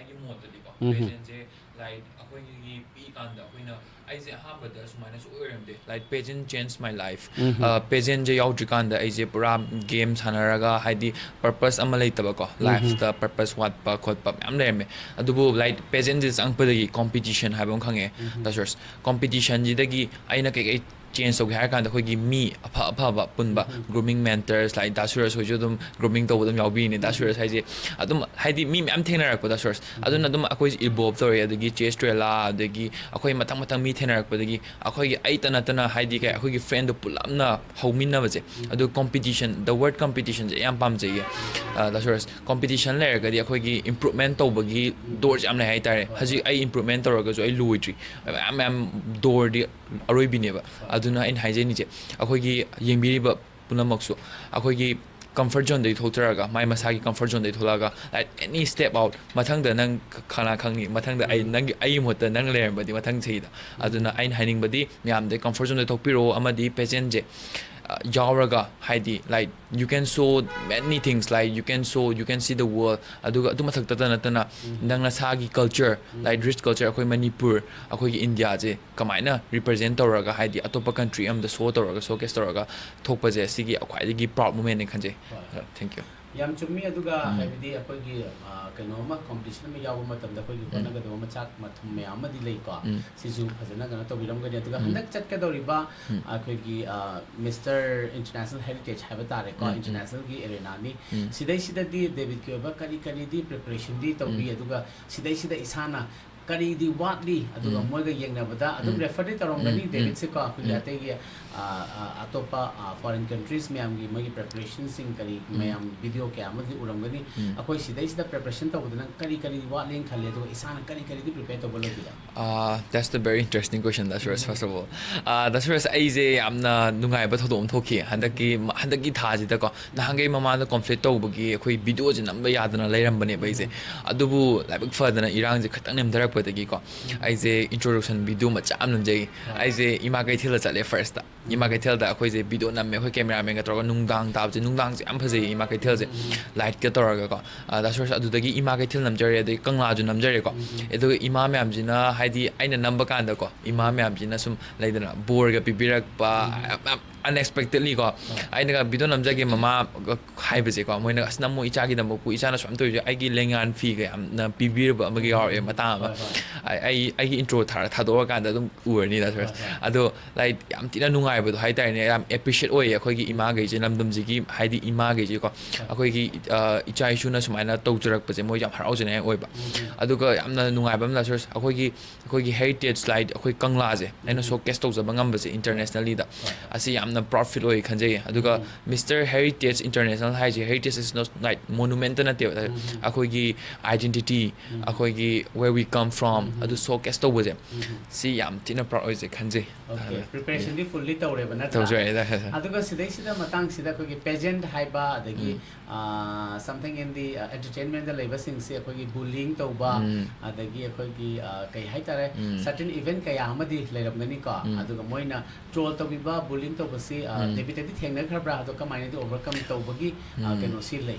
ꯃꯣꯠꯇꯗꯤꯀꯣ, ꯄꯦꯖꯦꯟꯁꯦ, ꯂꯥꯏꯛ, ꯑꯩꯈꯣꯏꯒꯤ ꯄꯤꯛꯏꯀꯥꯟꯗ ꯑꯩꯈꯣꯏꯅ, ꯑꯩꯁꯦ ꯑꯍꯥꯟꯕꯗ ꯁꯨꯃꯥꯏꯅꯁꯨ ꯑꯣꯏꯔꯝꯗꯦ, like, pageant change my life. ꯄꯦꯖꯦꯟꯁꯦ ꯌꯥꯎꯗ꯭ꯔꯤꯀꯥꯟꯗ ꯑꯩꯁꯦ ꯄꯨꯔꯥ ꯒꯦꯝ ꯁꯥꯟꯅꯔꯒ, ꯍꯥꯏꯗꯤ, ꯄꯔꯄꯁ ꯑꯃ ꯂꯩꯇꯕꯀꯣ, ꯂꯥꯏꯐꯇ ꯄꯔꯄꯁ ꯋꯥꯠꯄ ꯈꯣꯠꯄ ꯃꯌꯥꯝ ꯂꯩꯔꯝꯃꯦ꯫ ꯑꯗꯨꯕꯨ, ꯂꯥꯏꯛ, ꯄꯦꯖꯦꯟꯁꯦ ꯆꯪꯉꯛꯄꯗꯒꯤ ꯀꯣꯝꯄꯤꯇꯤꯁꯟ ꯍꯥꯏꯕ ꯑꯃ ꯈꯪꯉꯦ, ꯗꯥ ꯁꯨꯔꯖ꯫ ꯀꯣꯝꯄꯤꯇꯤꯁꯟꯁꯤꯗꯒꯤ ꯑꯩꯅ ꯀꯩꯀꯩ ꯆꯦꯟꯖ ꯇꯧꯒꯦ ꯍꯥꯏꯔ ꯀꯥꯟꯗ, ꯑꯩꯈꯣꯏꯒꯤ ꯃꯤ ꯑꯐ ꯑꯐꯕ ꯄꯨꯟꯕ, ꯒ꯭ꯔꯨꯃꯤꯡ ꯃꯦꯟꯇꯔꯁ, ꯂꯥꯏꯛ, ꯗꯥ ꯁꯨꯔꯖ ꯍꯣꯏꯁꯨ ꯑꯗꯨꯝ ꯒ꯭ꯔꯨꯃꯤꯡ ꯇꯧꯕ ꯑꯗꯨꯝ ꯌꯥꯎꯕꯤꯔꯤꯅꯦ꯫ ꯗꯥ ꯁꯨꯔꯖ ꯍꯥꯏꯁꯦ ꯑꯗꯨꯝ, ꯍꯥꯏꯗꯤ, ꯃꯤ ꯃꯌꯥꯝ ꯊꯦꯡꯅꯔꯛꯄ, ꯗꯥ ꯁꯨꯔꯖ꯫ ꯑꯗꯨꯅ ꯑꯗꯨꯝ ꯑꯩꯈꯣꯏꯁꯦ ꯏꯚꯣꯜꯕ ꯇꯧꯔꯛꯑꯦ꯫ ꯑꯗꯒꯤ ꯆꯦꯁ ꯇ꯭ꯔꯦꯂꯥ, ꯑꯗꯒꯤ ꯑꯩꯈꯣꯏ ꯃꯊꯪ ꯃꯊꯪ ꯃꯤ ꯊꯦꯡꯅꯔꯛꯄꯗꯒꯤ ꯑꯩꯈꯣꯏꯒꯤ ꯑꯩꯇ ꯅꯠꯇꯅ, ꯍꯥꯏꯗꯤ, ꯀꯩ, ꯑꯩꯈꯣꯏꯒꯤ ꯐ꯭ꯔꯦꯟꯗꯣ ꯄꯨꯂꯞꯅ ꯍꯧꯃꯤꯟꯅꯕꯁꯦ꯫ ꯑꯗꯨ ꯀꯣꯝꯄꯤꯇꯤꯁꯟ, the word competitionꯁꯦ ꯌꯥꯝ ꯄꯥꯝꯖꯩꯌꯦ꯫ ꯑ, ꯗꯥ ꯁꯨꯔꯖ, ꯀꯣꯝꯄꯤꯇꯤꯁꯟ ꯂꯩꯔꯒꯗꯤ ꯑꯩꯈꯣꯏꯒꯤ ꯏꯝꯄ꯭ꯔꯨꯞꯃꯦꯟ ꯇꯧꯕꯒꯤ ꯗꯣꯔꯁꯦ ꯌꯥꯝ ꯂꯩ ꯍꯥꯏꯇꯥꯔꯦ꯫ ꯍꯧꯖꯤꯛ ꯑꯩ ꯏꯝꯄ꯭ꯔꯨꯞꯃꯦꯟ ꯇꯧꯔꯒꯁꯨ ꯑꯩ ꯂꯣꯏꯗ꯭ꯔꯤ꯫ ꯃꯌꯥꯝ ꯃꯌꯥꯝ ꯗꯣꯔꯗꯤ ꯑꯔꯣꯏꯕꯤꯅꯦꯕ꯫ ꯑꯗꯨꯅ ꯑꯩꯅ ꯍꯥꯏꯖꯅꯤꯡꯉꯤꯁꯦ, ꯑꯩꯈꯣꯏꯒꯤ ꯌꯦꯡꯕꯤꯔꯤꯕ ꯄꯨꯝꯅꯃꯛꯁꯨ ꯑꯩꯈꯣꯏꯒꯤ ꯀꯝꯐꯔꯠ ꯖꯣꯟꯗꯒꯤ ꯊꯣꯛꯆꯔꯒ, ꯃꯥꯏ ꯃꯁꯥꯒꯤ ꯀꯝꯐꯔꯠ ꯖꯣꯟꯗꯒꯤ ꯊꯣꯛꯂꯛꯑꯒ, like, any step out, ꯃꯊꯪꯗ ꯅꯪ ꯈ-, ꯀꯅꯥ ꯈꯪꯅꯤ, ꯃꯊꯪꯗ ꯑꯩ, ꯅꯪꯒꯤ, ꯑꯩꯒꯤ ꯃꯍꯨꯠꯇ ꯅꯪ ꯂꯩꯔꯝꯕꯗꯤ ꯃꯊꯪ ꯆꯍꯤꯗ꯫ ꯑꯗꯨꯅ ꯑꯩꯅ ꯍꯥꯏꯅꯤꯡꯕꯗꯤ, ꯃꯌꯥꯝꯗꯩ ꯀꯝꯐꯔꯠ ꯖꯣꯟꯗ ꯊꯣꯛꯄꯤꯔꯛꯑꯣ, ꯑꯃꯗꯤ ꯄꯦꯖꯦꯟꯁꯦ, ꯑ, ꯌꯥꯎꯔꯒ, ꯍꯥꯏꯗꯤ, like, you can show many things, like, you can show, you can see the world, ꯑꯗꯨꯒ ꯑꯗꯨ ꯃꯊꯛꯇꯗ ꯅꯠꯇꯅ, ꯅꯪ ꯅꯁꯥꯒꯤ ꯀꯜꯆꯔ, like, rich culture, ꯑꯩꯈꯣꯏ ꯃꯅꯤꯄꯨꯔ, ꯑꯩꯈꯣꯏꯒꯤ ꯏꯟꯗꯤꯌꯥꯁꯦ ꯀꯃꯥꯏꯅ ꯔꯤꯄ꯭ꯔꯖꯦꯟ ꯇꯧꯔꯒ, ꯍꯥꯏꯗꯤ, ꯑꯇꯣꯞꯄ ꯀꯟꯇ꯭ꯔꯤ ꯑꯃꯗ ꯁꯣ ꯇꯧꯔꯒ, ꯁꯣꯀꯦꯁ ꯇꯧꯔꯒ ꯊꯣꯛꯄꯁꯦ, ꯁꯤꯒꯤ ꯈ꯭ꯋꯥꯏꯗꯒꯤ ꯄ꯭ꯔꯥꯎꯗ ꯃꯣꯃꯦꯟꯅꯦ ꯈꯟꯖꯩ꯫ Thank you꯫ ꯌꯥꯝ ꯆꯨꯝꯃꯤ꯫ ꯑꯗꯨꯒ, ꯍꯥꯏꯕꯗꯤ, ꯑꯩꯈꯣꯏꯒꯤ, ꯑ, ꯀꯩꯅꯣ ꯑꯃ, ꯀꯣꯝꯄꯤꯇꯤꯁꯟ ꯑꯃ ꯌꯥꯎꯕ ꯃꯇꯝꯗ ꯑꯩꯈꯣꯏꯒꯤ ꯍꯣꯠꯅꯒꯗꯕ ꯃꯆꯥꯛ ꯃꯊꯨꯝ ꯃꯌꯥꯝ ꯑꯃꯗꯤ ꯂꯩꯀꯣ꯫ ꯁꯤꯁꯨ ꯐꯖꯅ ꯀꯩꯅꯣ ꯇꯧꯕꯤꯔꯝꯒꯅꯤ꯫ ꯑꯗꯨꯒ ꯍꯟꯗꯛ ꯆꯠꯀꯗꯧꯔꯤꯕ, ꯑ, ꯑꯩꯈꯣꯏꯒꯤ, ꯑ, ꯃꯤꯁꯇꯔ ꯏꯟꯇꯔꯅꯦꯁꯅꯦꯜ ꯍꯦꯔꯤꯇꯦꯖ ꯍꯥꯏꯕ ꯇꯥꯔꯦꯀꯣ, ꯏꯟꯇꯔꯅꯦꯁꯅꯦꯜꯒꯤ ꯑꯦꯔꯦꯅꯥꯅꯤ꯫ ꯁꯤꯗꯩꯁꯤꯗꯗꯤ ꯗꯦꯕꯤꯠꯀꯤ ꯑꯣꯏꯕ ꯀꯔꯤ ꯀꯔꯤꯗꯤ ꯄ꯭ꯔꯤꯄꯦꯔꯦꯁꯟꯗꯤ ꯇꯧꯕꯤ, ꯑꯗꯨꯒ ꯁꯤꯗꯩꯁꯤꯗ ꯏꯁꯥꯅ ꯀꯔꯤꯗꯤ ꯋꯥꯠꯂꯤ, ꯑꯗꯨꯒ ꯃꯣꯏꯒ ꯌꯦꯡꯅꯕꯗ ꯑꯗꯨꯝ ꯔꯦꯐꯔꯗꯤ ꯇꯧꯔꯝꯒꯅꯤ, ꯗꯦꯕꯤꯠꯁꯦꯀꯣ, ꯑꯩꯈꯣꯏꯒꯤ ꯑꯇꯩꯒꯤ, ꯑ, ꯑ, ꯑꯇꯣꯞꯄ, ꯑ, ꯐꯣꯔꯦꯟ ꯀꯟꯇ꯭ꯔꯤꯁ ꯃꯌꯥꯝꯒꯤ ꯃꯣꯏꯒꯤ ꯄ꯭ꯔꯤꯄꯦꯔꯦꯁꯟꯁꯤꯡ ꯀꯔꯤ ꯃꯌꯥꯝ ꯚꯤꯗꯤꯑꯣ ꯀꯌꯥ ꯑꯃꯗꯤ ꯎꯔꯝꯒꯅꯤ꯫ ꯑꯩꯈꯣꯏ ꯁꯤꯗꯩꯁꯤꯗ ꯄ꯭ꯔꯤꯄꯦꯔꯦꯁꯟ ꯇꯧꯕꯗ ꯅꯪ ꯀꯔꯤ ꯀꯔꯤ ꯋꯥꯠꯂꯦꯅ ꯈꯜꯂꯦ, ꯑꯗꯨꯒ ꯏꯁꯥꯅ ꯀꯔꯤ ꯀꯔꯤꯗꯤ ꯄ꯭ꯔꯤꯄꯦꯌꯔ ꯇꯧꯕ ꯂꯩꯕꯤꯔꯦ? Uh, that's the very interesting question, the Suraj, first of all. Uh, ꯗꯥ ꯁꯨꯔꯖ, ꯑꯩꯁꯦ ꯌꯥꯝꯅ ꯅꯨꯡꯉꯥꯏꯕ ꯊꯧꯗꯣꯛ ꯑꯃ ꯊꯣꯛꯈꯤ ꯍꯟꯗꯛꯀꯤ, ꯍꯟꯗꯛꯀꯤ ꯊꯥꯁꯤꯗꯀꯣ꯫ ꯅꯍꯥꯟꯈꯩ ꯃꯃꯥꯡꯗ ꯀꯣꯟꯐ꯭ꯂꯤꯛ ꯇꯧꯕꯒꯤ ꯑꯩꯈꯣꯏ ꯚꯤꯗꯤꯑꯣꯁꯦ ꯅꯝꯕ ꯌꯥꯗꯅ ꯂꯩꯔꯝꯕꯅꯦꯕ ꯑꯩꯁꯦ꯫ ꯑꯗꯨꯕꯨ ꯂꯥꯏꯕꯛ ꯐꯗꯅ ꯏꯔꯥꯡꯁꯦ ꯈꯤꯇꯪ ꯅꯦꯝꯊꯔꯛꯄ ꯑꯗꯒꯤꯀꯣ, ꯑꯩꯁꯦ introduction video ꯃꯆꯥ ꯑꯃ ꯅꯝꯖꯩ꯫ ꯑꯩꯁꯦ ꯏꯃꯥ ꯀꯩꯊꯦꯜꯗ ꯆꯠꯂꯦ first꯫ ꯏꯃꯥ ꯀꯩꯊꯦꯜꯗ ꯑꯩꯈꯣꯏꯁꯦ video ꯅꯝꯃꯦ, ꯑꯩꯈꯣꯏ cameraman ꯒ ꯇꯧꯔꯒ꯫ ꯅꯨꯡꯗꯥꯡ ꯇꯥꯕꯁꯦ, ꯅꯨꯡꯗꯥꯡꯁꯦ ꯌꯥꯝ ꯐꯖꯩ ꯏꯃꯥ ꯀꯩꯊꯦꯜꯁꯦ, light ꯀ ꯇꯧꯔꯒꯀꯣ꯫ ꯑ, ꯗꯥ ꯁꯨꯔꯖ, ꯑꯗꯨꯗꯒꯤ ꯏꯃꯥ ꯀꯩꯊꯦꯜ ꯅꯝꯖꯔꯦ, ꯑꯗꯒꯤ ꯀꯪꯂꯥꯁꯨ ꯅꯝꯖꯔꯦꯀꯣ꯫ ꯑꯗꯨꯒ ꯏꯃꯥ ꯃꯌꯥꯝꯁꯤꯅ, ꯍꯥꯏꯗꯤ, ꯑꯩꯅ ꯅꯝꯕ ꯀꯥꯟꯗꯀꯣ, ꯏꯃꯥ ꯃꯌꯥꯝꯁꯤꯅ ꯁꯨꯝ ꯂꯩꯗꯅ, ꯕꯣꯔꯒ ꯄꯤꯕꯤꯔꯛꯄ, ꯌꯥꯝ, ꯌꯥꯝ unexpectedly ꯀꯣ꯫ ꯑꯩꯅꯒ video ꯅꯝꯖꯒꯦ ꯃꯃꯥ ꯍꯥꯏꯕꯁꯦꯀꯣ, ꯃꯣꯏꯅ, "ꯑꯁ, ꯅꯝꯃꯣ, ꯏꯆꯥꯒꯤ ꯗꯃꯛꯄꯨ, ꯏꯆꯥꯅ ꯁꯨꯃꯥꯏꯅ ꯇꯧꯔꯤꯁꯦ", ꯑꯩꯒꯤ ꯂꯦꯡꯌꯥꯟ ꯐꯤꯒ ꯌꯥꯝꯅ ꯄꯤꯕꯤꯔꯕ ꯑꯃꯒ ꯌꯥꯎꯔꯛꯑꯦ ꯃꯇꯥꯡ ꯑꯃ꯫ ꯑꯩ, ꯑꯩ, ꯑꯩꯒꯤ intro ꯊꯥ-, ꯊꯥꯗꯣꯛꯑꯀꯥꯟꯗ ꯑꯗꯨꯝ ꯎꯔꯅꯤ, ꯗꯥ ꯁꯨꯔꯖ꯫ ꯑꯗꯣ, like, ꯌꯥꯝ ꯊꯤꯅ ꯅꯨꯡꯉꯥꯏꯕꯗꯣ ꯍꯥꯏꯇꯥꯔꯦꯅꯦ, ꯌꯥꯝ appreciate ꯑꯣꯏꯌꯦ ꯑꯩꯈꯣꯏꯒꯤ ꯏꯃꯥꯈꯩꯁꯦ, ꯂꯝꯗꯝꯁꯤꯒꯤ, ꯍꯥꯏꯗꯤ, ꯏꯃꯥꯈꯩꯁꯦꯀꯣ꯫ ꯑꯩꯈꯣꯏꯒꯤ, ꯑ, ꯏꯆꯥ ꯏꯁꯨꯅ ꯁꯨꯃꯥꯏꯅ ꯇꯧꯖꯔꯛꯄꯁꯦ ꯃꯣꯏ ꯌꯥꯝ ꯍꯔꯥꯎꯖꯅꯤꯡꯉꯥꯏ ꯑꯣꯏꯕ꯫ ꯑꯗꯨꯒ ꯌꯥꯝꯅ ꯅꯨꯡꯉꯥꯏꯕ ꯑꯃꯅ, ꯁꯨꯔꯖ, ꯑꯩꯈꯣꯏꯒꯤ ꯑꯩꯈꯣꯏꯒꯤ heritage, like, ꯑꯩꯈꯣꯏ ꯀꯪꯂꯥꯁꯦ ꯑꯩꯅ showcase ꯇꯧꯖꯕ ꯉꯝꯕꯁꯦ internationally ꯗ, ꯑꯁꯤ ꯌꯥꯝꯅ proud feel ꯑꯣꯏ ꯈꯟꯖꯩꯌꯦ꯫ ꯑꯗꯨꯒ Mister Heritage International ꯍꯥꯏꯁꯦ, heritage is not, like, monument ꯅꯠꯇꯦꯕ, ꯑꯩꯈꯣꯏꯒꯤ identity, ꯑꯩꯈꯣꯏꯒꯤ where we come from, ꯑꯗꯨ showcase ꯇꯧꯕꯁꯦ, ꯁꯤ ꯌꯥꯝ ꯊꯤꯅ proud ꯑꯣꯏꯖꯩ ꯈꯟꯖꯩ꯫ Okay, preparation ꯗꯤ fully ꯇꯧꯔꯦꯕ ꯅꯠꯇ꯭ꯔꯥ? ꯇꯧꯖꯔꯦ, ꯗꯥ꯫ ꯑꯗꯨꯒ ꯁꯤꯗꯩꯁꯤꯗ, ꯃꯇꯥꯡꯁꯤꯗ, ꯑꯩꯈꯣꯏꯒꯤ pageant ꯍꯥꯏꯕ, ꯑꯗꯒꯤ something in the entertainment ꯗ ꯂꯩꯕꯁꯤꯡꯁꯦ, ꯑꯩꯈꯣꯏꯒꯤ bullying ꯇꯧꯕ, ꯑꯗꯒꯤ ꯑꯩꯈꯣꯏꯒꯤ, ꯑ, ꯀꯩ ꯍꯥꯏꯇꯥꯔꯦ, certain event ꯀꯌꯥ ꯑꯃꯗꯤ ꯂꯩꯔꯝꯒꯅꯤꯀꯣ꯫ ꯑꯗꯨꯒ ꯃꯣꯏꯅ troll ꯇꯧꯕꯤꯕ, bullying ꯇꯧꯕꯁꯤ, ꯑ, ꯗꯦꯕꯤꯠꯇꯗꯤ ꯊꯦꯡꯅꯈ꯭ꯔꯕ꯭ꯔꯥ? ꯑꯗꯣ ꯀꯃꯥꯏꯅꯗꯤ overcome ꯇꯧꯕꯒꯤ, ꯑ, ꯀꯩꯅꯣꯁꯤ ꯂꯩ?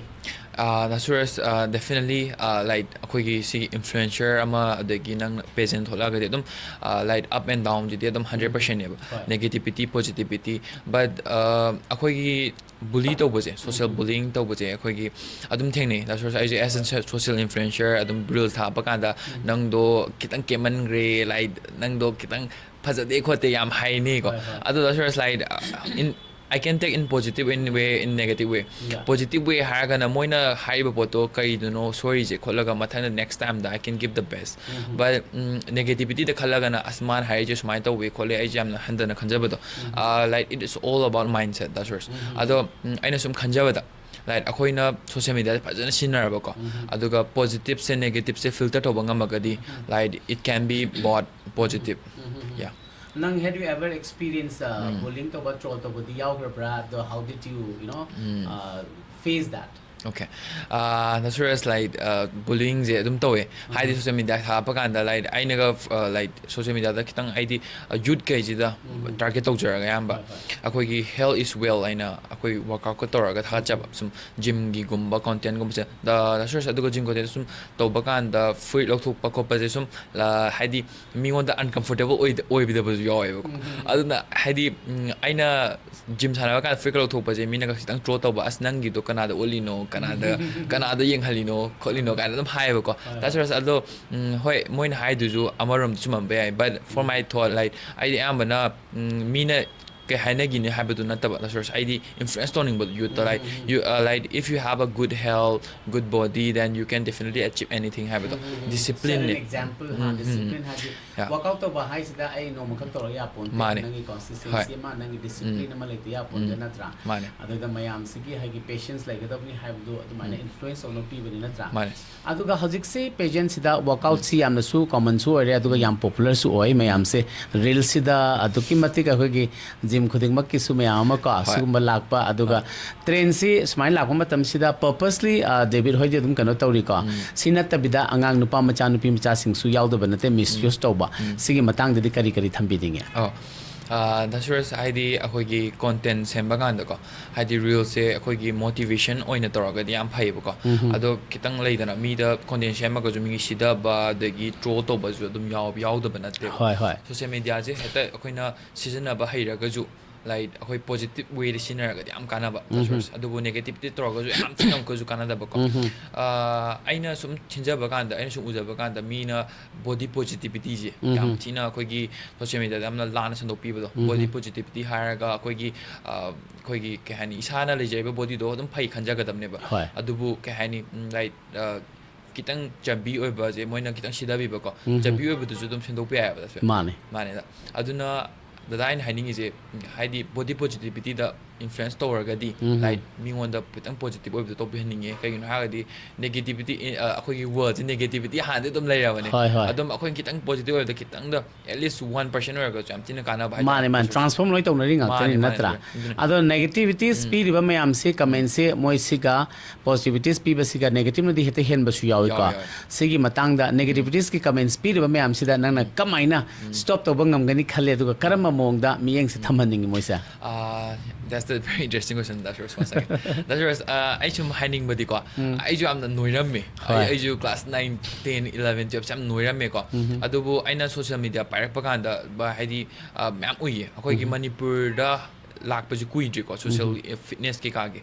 ꯑ, ꯗꯥ ꯁꯨꯔꯖ, ꯑ, definitely, ꯑ, like, ꯑꯩꯈꯣꯏꯒꯤ ꯁꯤꯒꯤ influencer ꯑꯃ, ꯑꯗꯒꯤ ꯅꯪ pageant ꯊꯣꯛꯂꯛꯑꯒꯗꯤ ꯑꯗꯨꯝ, ꯑ, like, up and down ꯁꯤꯗꯤ ꯑꯗꯨꯝ hundred percent ꯅꯦꯕ꯫ Negativity, positivity, but, ꯑ, ꯑꯩꯈꯣꯏꯒꯤ bully ꯇꯧꯕꯁꯦ, social bullying ꯇꯧꯕꯁꯦ, ꯑꯩꯈꯣꯏꯒꯤ ꯑꯗꯨꯝ ꯊꯦꯡꯅꯩ꯫ ꯗꯥ ꯁꯨꯔꯖ, ꯑꯩꯁꯦ as a social influencer ꯑꯗꯨꯝ reels ꯊꯥꯒꯠꯄ ꯀꯥꯟꯗ, "ꯅꯪꯗꯣ ꯈꯤꯇꯪ ꯀꯦꯃꯟꯈ꯭ꯔꯦ, like, ꯅꯪꯗꯣ ꯈꯤꯇꯪ ꯐꯖꯗꯦ ꯈꯣꯠꯇꯦ" ꯌꯥꯝ ꯍꯥꯏꯅꯩꯀꯣ꯫ ꯑꯗꯣ ꯗꯥ ꯁꯨꯔꯖ, like, in, I can take in positive in way, in negative way꯫ Positive way ꯍꯥꯏꯔꯒꯅ ꯃꯣꯏꯅ ꯍꯥꯏꯔꯤꯕ ꯄꯣꯠꯇꯣ ꯀꯔꯤꯗꯅꯣ ꯁꯣꯏꯔꯤꯁꯦ ꯈꯣꯠꯂꯒ, ꯃꯊꯪꯗ next time the I can give the best꯫ But, um, negativity ꯗ ꯈꯜꯂꯒꯅ, "ꯑꯁ, ꯃꯥꯅ ꯍꯥꯏꯔꯤꯁꯦ ꯁꯨꯃꯥꯏꯅ ꯇꯧꯋꯦ ꯈꯣꯠꯂꯦ, ꯑꯩꯁꯦ ꯌꯥꯝꯅ ꯍꯟꯊꯅ ꯈꯟꯖꯕꯗꯣ", ꯑ, like, it is all about mindset, ꯗꯥ ꯁꯨꯔꯖ꯫ ꯑꯗꯣ, ꯎꯝ, ꯑꯩꯅ ꯁꯨꯝ ꯈꯟꯖꯕꯗ, like, ꯑꯩꯈꯣꯏꯅ social media ꯁꯦ ꯐꯖꯅ ꯁꯤꯖꯤꯟꯅꯔꯕꯀꯣ, ꯑꯗꯨꯒ positive ꯁꯦ, negative ꯁꯦ filter ꯇꯧꯕ ꯉꯝꯃꯒꯗꯤ, like, it can be both positive꯫ Yeah꯫ ꯅꯪ, have you ever experience, uh, bullying ꯇꯧꯕ, troll ꯇꯧꯕꯗꯤ ꯌꯥꯎꯈ꯭ꯔꯕ꯭ꯔꯥ? ꯑꯗꯣ how did you, you know, uh, face that? Okay. Uh, ꯅꯁꯨꯔꯁ, like, uh, bullying ꯁꯦ ꯑꯗꯨꯝ ꯇꯧꯋꯦ꯫ ꯍꯥꯏꯗꯤ social media ꯊꯥꯒꯠꯄ ꯀꯥꯟꯗ, like, ꯑꯩꯅꯒ, uh, like, social media ꯗ ꯈꯤꯇꯪ, ꯍꯥꯏꯗꯤ, uh, youth ꯈꯩꯁꯤꯗ target ꯇꯧꯖꯔꯒ ꯑꯌꯥꯝꯕ ꯑꯩꯈꯣꯏꯒꯤ health is wealth ꯍꯥꯏꯅ ꯑꯩꯈꯣꯏ workout ꯀ ꯇꯧꯔꯒ ꯊꯥꯒꯠꯆꯕ, ꯁꯨꯝ gym ꯒꯤꯒꯨꯝꯕ content ꯒꯨꯝꯕꯁꯦ꯫ ꯅꯁꯨꯔꯁ, ꯑꯗꯨꯒ gym content ꯁꯨꯝ ꯇꯧꯕ ꯀꯥꯟꯗ ꯐꯨꯔꯤꯠ ꯂꯧꯊꯣꯛꯄ ꯈꯣꯠꯄꯁꯦ ꯁꯨꯝ, ꯑ, ꯍꯥꯏꯗꯤ ꯃꯤꯉꯣꯟꯗ uncomfortable ꯑꯣꯏꯗ-, ꯑꯣꯏꯗꯕꯁꯨ ꯌꯥꯎꯋꯦꯕꯀꯣ꯫ ꯑꯗꯨꯅ ꯍꯥꯏꯗꯤ, ꯎꯝ, ꯑꯩꯅ gym ꯁꯥꯟꯅꯕ ꯀꯥꯟꯗ ꯐꯨꯔꯤꯠ ꯂꯧꯊꯣꯛꯄꯁꯦ ꯃꯤꯅꯒ ꯈꯤꯇꯪ troll ꯇꯧꯕ, "ꯑꯁ, ꯅꯪꯒꯤꯗꯣ ꯀꯅꯥꯗ ꯎꯠꯂꯤꯅꯣ, ꯀꯅꯥꯗ, ꯀꯅꯥꯗ ꯌꯦꯡꯍꯜꯂꯤꯅꯣ ꯈꯣꯠꯂꯤꯅꯣ?" ꯀꯥꯏꯅ ꯑꯗꯨꯝ ꯍꯥꯏꯌꯦꯕꯀꯣ꯫ ꯍꯣꯏ, ꯍꯣꯏ꯫ ꯅꯁꯨꯔꯁ, ꯑꯗꯣ, ꯎꯝ, ꯍꯣꯏ, ꯃꯣꯏꯅ ꯍꯥꯏꯗꯨꯁꯨ ꯑꯃꯔꯣꯝꯗ ꯆꯨꯝꯃꯝꯕ ꯌꯥꯏ, but for my thought, like, ꯑꯩꯗꯤ ꯑꯌꯥꯝꯕꯅ, ꯎꯝ, ꯃꯤꯅ ꯀꯩ ꯍꯥꯏꯅꯒꯤꯅꯤ ꯍꯥꯏꯕꯗꯨ ꯅꯠꯇꯕ, ꯅꯁꯨꯔꯁ, ꯑꯩꯗꯤ influence ꯇꯧꯅꯤꯡꯕꯗꯣ youth ꯇ, like, you, uh, like, if you have a good health, good body, then you can definitely achieve anything ꯍꯥꯏꯕꯗꯣ꯫ Discipline ꯅꯦ꯫ Set an example, ꯍꯥ, discipline ꯍꯥꯏꯗꯤ, yeah, workout ꯇꯧꯕ ꯍꯥꯏꯁꯤꯗ ꯑꯩ ꯅꯣꯡꯃꯈꯛ ꯇꯧꯔꯒ ꯌꯥꯄꯣꯟꯇꯦ꯫ ꯃꯥꯅꯦ꯫ ꯅꯪꯒꯤ consistency ꯍꯣꯏ꯫ ꯑꯃ, ꯅꯪꯒꯤ discipline ꯎꯝ꯫ ꯑꯃ ꯂꯩꯇ ꯌꯥꯄꯣꯟꯇꯦ, ꯎꯝ꯫ ꯅꯠꯇ꯭ꯔꯥ? ꯃꯥꯅꯦ꯫ ꯑꯗꯨꯗ ꯃꯌꯥꯝꯁꯤꯒꯤ ꯍꯥꯏꯗꯤ patience ꯂꯩꯒꯗꯕꯅꯤ ꯍꯥꯏꯕꯗꯨ ꯑꯗꯨꯃꯥꯏꯅ ꯎꯝ꯫ Influence ꯇꯧꯅ ꯄꯤꯕꯅꯤ, ꯅꯠꯇ꯭ꯔꯥ? ꯃꯥꯅꯦ꯫ ꯑꯗꯨꯒ ꯍꯧꯖꯤꯛꯁꯤ pageant ꯁꯤꯗ workout ꯁꯤ ꯌꯥꯝꯅꯁꯨ common ꯁꯨ ꯑꯣꯏꯔꯦ, ꯑꯗꯨꯒ ꯎꯝ꯫ ꯌꯥꯝ popular ꯁꯨ ꯑꯣꯏ꯫ ꯎꯝ꯫ ꯃꯌꯥꯝꯁꯦ reel ꯁꯤꯗ ꯑꯗꯨꯛꯀꯤ ꯃꯇꯤꯛ ꯑꯩꯈꯣꯏꯒꯤ gym ꯈꯨꯗꯤꯡꯃꯛꯀꯤꯁꯨ ꯃꯌꯥꯝ ꯑꯃ ꯀꯣ, ꯍꯣꯏ꯫ ꯁꯤꯒꯨꯝꯕ ꯂꯥꯛꯄ, ꯑꯗꯨꯒ ꯍꯣꯏ꯫ Trend ꯁꯤ ꯁꯨꯃꯥꯏꯅ ꯂꯥꯛꯄ ꯃꯇꯝꯁꯤꯗ purposely, ꯑ, ꯗꯦꯕꯤꯠ ꯍꯣꯏꯗꯤ ꯑꯗꯨꯝ ꯀꯩꯅꯣ ꯇꯧꯔꯤꯀꯣ꯫ ꯎꯝ꯫ ꯁꯤ ꯅꯠꯇꯕꯤꯗ ꯑꯉꯥꯡ ꯅꯨꯄꯥ ꯃꯆꯥ, ꯅꯨꯄꯤ ꯃꯆꯥꯁꯤꯡꯁꯨ ꯌꯥꯎꯗꯕ ꯅꯠꯇꯦ, ꯎꯝ꯫ Misuse ꯇꯧꯕ꯫ ꯎꯝ꯫ ꯁꯤꯒꯤ ꯃꯇꯥꯡꯗꯗꯤ ꯀꯔꯤ ꯀꯔꯤ ꯊꯝꯕꯤꯅꯤꯡꯉꯤ? ꯑꯣ, ꯑ, ꯗꯥ ꯁꯨꯔꯖ, ꯍꯥꯏꯗꯤ ꯑꯩꯈꯣꯏꯒꯤ content ꯁꯦꯝꯕ ꯀꯥꯟꯗꯀꯣ, ꯍꯥꯏꯗꯤ reel ꯁꯦ ꯑꯩꯈꯣꯏꯒꯤ motivation ꯑꯣꯏꯅ ꯇꯧꯔꯒꯗꯤ ꯌꯥꯝ ꯐꯩꯌꯦꯕꯀꯣ꯫ ꯎꯝ꯫ ꯑꯗꯣ ꯈꯤꯇꯪ ꯂꯩꯗꯅ, ꯃꯤꯗ content ꯁꯦꯝꯃꯒꯁꯨ ꯃꯤ ꯁꯤꯗꯕ ꯑꯗꯒꯤ troll ꯇꯧꯕꯁꯨ ꯑꯗꯨꯝ ꯌꯥꯎ-, ꯌꯥꯎꯗꯕ ꯅꯠꯇꯦꯕ꯫ ꯍꯣꯏ, ꯍꯣꯏ꯫ Social media ꯁꯦ ꯍꯦꯛꯇ ꯑꯩꯈꯣꯏꯅ ꯁꯤꯖꯤꯟꯅꯕ ꯍꯩꯔꯒꯁꯨ, like, ꯑꯩꯈꯣꯏ positive way ꯗ ꯁꯤꯖꯤꯟꯅꯔꯒꯗꯤ ꯌꯥꯝ ꯀꯥꯟꯅꯕ, ꯎꯝ꯫ Resource꯫ ꯑꯗꯨꯕꯨ negative ꯇ ꯇꯧꯔꯒꯁꯨ ꯌꯥꯝ ꯊꯤꯅ ꯑꯃꯨꯛꯀꯁꯨ ꯀꯥꯟꯅꯗꯕꯀꯣ꯫ ꯎꯝ꯫ ꯑꯥ, ꯑꯩꯅ ꯁꯨꯝ ꯊꯤꯟꯖꯕ ꯀꯥꯟꯗ, ꯑꯩꯅ ꯁꯨꯝ ꯎꯖꯕ ꯀꯥꯟꯗ, ꯃꯤꯅ body positivity ꯁꯦ ꯎꯝ꯫ ꯌꯥꯝ ꯊꯤꯅ ꯑꯩꯈꯣꯏꯒꯤ social media ꯗ ꯌꯥꯝꯅ ꯂꯥꯟꯅ ꯁꯟꯗꯣꯛꯄꯤꯕꯗꯣ꯫ ꯎꯝ꯫ Body positivity ꯍꯥꯏꯔꯒ ꯑꯩꯈꯣꯏꯒꯤ, ꯑꯥ, ꯑꯩꯈꯣꯏꯒꯤ ꯀꯩ ꯍꯥꯏꯅꯤ, ꯏꯁꯥꯅ ꯂꯩꯖꯔꯤꯕ body ꯗꯣ ꯑꯗꯨꯝ ꯐꯩ ꯈꯟꯖꯒꯗꯕꯅꯦꯕ꯫ ꯍꯣꯏ꯫ ꯑꯗꯨꯕꯨ ꯀꯩ ꯍꯥꯏꯅꯤ, ꯎꯝ, like, ꯑ, ꯈꯤꯇꯪ ꯆꯕꯤ ꯑꯣꯏꯕꯁꯦ ꯃꯣꯏꯅ ꯈꯤꯇꯪ ꯁꯤꯊꯕꯤꯕꯀꯣ꯫ ꯎꯝ꯫ ꯆꯕꯤ ꯑꯣꯏꯕꯗꯨꯁꯨ ꯑꯗꯨꯝ ꯁꯦꯝꯗꯣꯛꯄ ꯌꯥꯏꯑꯕ, ꯗꯥ ꯁꯨꯔꯖ꯫ ꯃꯥꯅꯦ꯫ ꯃꯥꯅꯦ, ꯗꯥ꯫ ꯑꯗꯨꯅ ꯗꯗꯥ ꯑꯩꯅ ꯍꯥꯏꯅꯤꯡꯉꯤꯁꯦ, ꯎꯝ, ꯍꯥꯏꯗꯤ body positivity ꯗ ꯏꯟꯐ꯭ꯂꯨꯌꯦꯟꯁ ꯇꯧꯔꯒꯗꯤ, ꯎꯝ꯫ ꯂꯥꯏꯛ, ꯃꯤꯉꯣꯟꯗ ꯈꯤꯇꯪ ꯄꯣꯖꯤꯇꯤꯚ ꯑꯣꯏꯕꯗꯣ ꯇꯧꯕꯤꯍꯟꯅꯤꯡꯉꯦ꯫ ꯀꯩꯒꯤꯅꯣ ꯍꯥꯏꯔꯒꯗꯤ ꯅꯦꯒꯦꯇꯤꯚꯤꯇꯤ, ꯑ, ꯑꯩꯈꯣꯏꯒꯤ ꯋꯥꯔꯜꯁꯦ ꯅꯦꯒꯦꯇꯤꯚꯤꯇꯤ ꯍꯥꯟꯅꯗꯤ ꯑꯗꯨꯝ ꯂꯩꯔꯕꯅꯦ꯫ ꯍꯣꯏ, ꯍꯣꯏ꯫ ꯑꯗꯨꯝ ꯑꯩꯈꯣꯏꯅ ꯈꯤꯇꯪ ꯄꯣꯖꯤꯇꯤꯚ ꯑꯣꯏꯕꯗ ꯈꯤꯇꯪꯗ, at least one percent ꯑꯣꯏꯔꯒꯁꯨ ꯌꯥꯝ ꯊꯤꯅ ꯀꯥꯟꯅꯕ ꯍꯥꯏꯇꯥꯔꯦ꯫ ꯃꯥꯅꯦ, ꯃꯥꯅꯦ, ꯇ꯭ꯔꯥꯟꯁꯐꯣꯔꯝ ꯂꯣꯏ ꯇꯧꯅꯔꯤ ꯉꯥꯛꯇꯅꯤ, ꯃꯥꯅꯦ, ꯃꯥꯅꯦ, ꯅꯠꯇ꯭ꯔꯥ? ꯑꯗꯨꯅ ꯑꯗꯣ ꯅꯦꯒꯦꯇꯤꯚꯤꯇꯤꯁ ꯎꯝ꯫ ꯄꯤꯔꯤꯕ ꯃꯌꯥꯝꯁꯤ, ꯎꯝ꯫ ꯀꯃꯦꯟꯁꯤ, ꯃꯣꯏꯁꯤꯒ ꯄꯣꯖꯤꯇꯤꯚꯤꯇꯤꯁ ꯄꯤꯕꯁꯤꯒ ꯅꯦꯒꯦꯇꯤꯚꯅꯗꯤ ꯍꯦꯛꯇ ꯍꯦꯟꯕꯁꯨ ꯌꯥꯎꯏꯀꯣ꯫ ꯌꯥꯎꯋꯦ, ꯌꯥꯎꯋꯦ꯫ ꯁꯤꯒꯤ ꯃꯇꯥꯡꯗ ꯎꯝ꯫ ꯅꯦꯒꯦꯇꯤꯚꯤꯇꯤꯁꯀꯤ ꯀꯃꯦꯟꯁ ꯄꯤꯔꯤꯕ ꯃꯌꯥꯝꯁꯤꯗ ꯅꯪꯅ ꯎꯝ꯫ ꯀꯃꯥꯏꯅ ꯎꯝ꯫ ꯁ꯭ꯇꯣꯞ ꯇꯧꯕ ꯉꯝꯒꯅꯤ ꯈꯜꯂꯦ, ꯑꯗꯨꯒ ꯀꯔꯝꯕ ꯃꯑꯣꯡꯗ ꯃꯤꯠꯌꯦꯡꯁꯦ ꯎꯝ꯫ ꯊꯝꯍꯟꯅꯤꯡꯉꯤ ꯃꯣꯏꯁꯦ? ꯑꯥ, that's a very interesting question, the Suraj. One second. ꯗꯥ ꯁꯨꯔꯖ, ꯑꯥ, ꯑꯩ ꯁꯨꯝ ꯍꯥꯏꯅꯤꯡꯕꯗꯤꯀꯣ, ꯎꯝ꯫ ꯑꯩꯁꯨ ꯌꯥꯝꯅ ꯅꯣꯏꯔꯝꯃꯤ꯫ ꯍꯣꯏ꯫ ꯑꯩ, ꯑꯩꯁꯨ class nine, ten, eleven, twelve ꯁꯦ ꯌꯥꯝ ꯅꯣꯏꯔꯝꯃꯦꯀꯣ꯫ ꯎꯝ꯫ ꯑꯗꯨꯕꯨ ꯑꯩꯅ social media ꯄꯥꯏꯔꯛꯄ ꯀꯥꯟꯗ, ꯕ-, ꯍꯥꯏꯗꯤ, ꯑꯥ, ꯃꯌꯥꯝ ꯎꯏꯌꯦ꯫ ꯑꯩꯈꯣꯏꯒꯤ ꯎꯝ꯫ ꯃꯅꯤꯄꯨꯔꯗ ꯂꯥꯛꯄꯁꯦ ꯀꯨꯏꯗ꯭ꯔꯤꯀꯣ, social ꯎꯝ꯫ ꯐꯤꯠꯅꯦꯁ ꯀꯩꯀꯥꯒꯤ꯫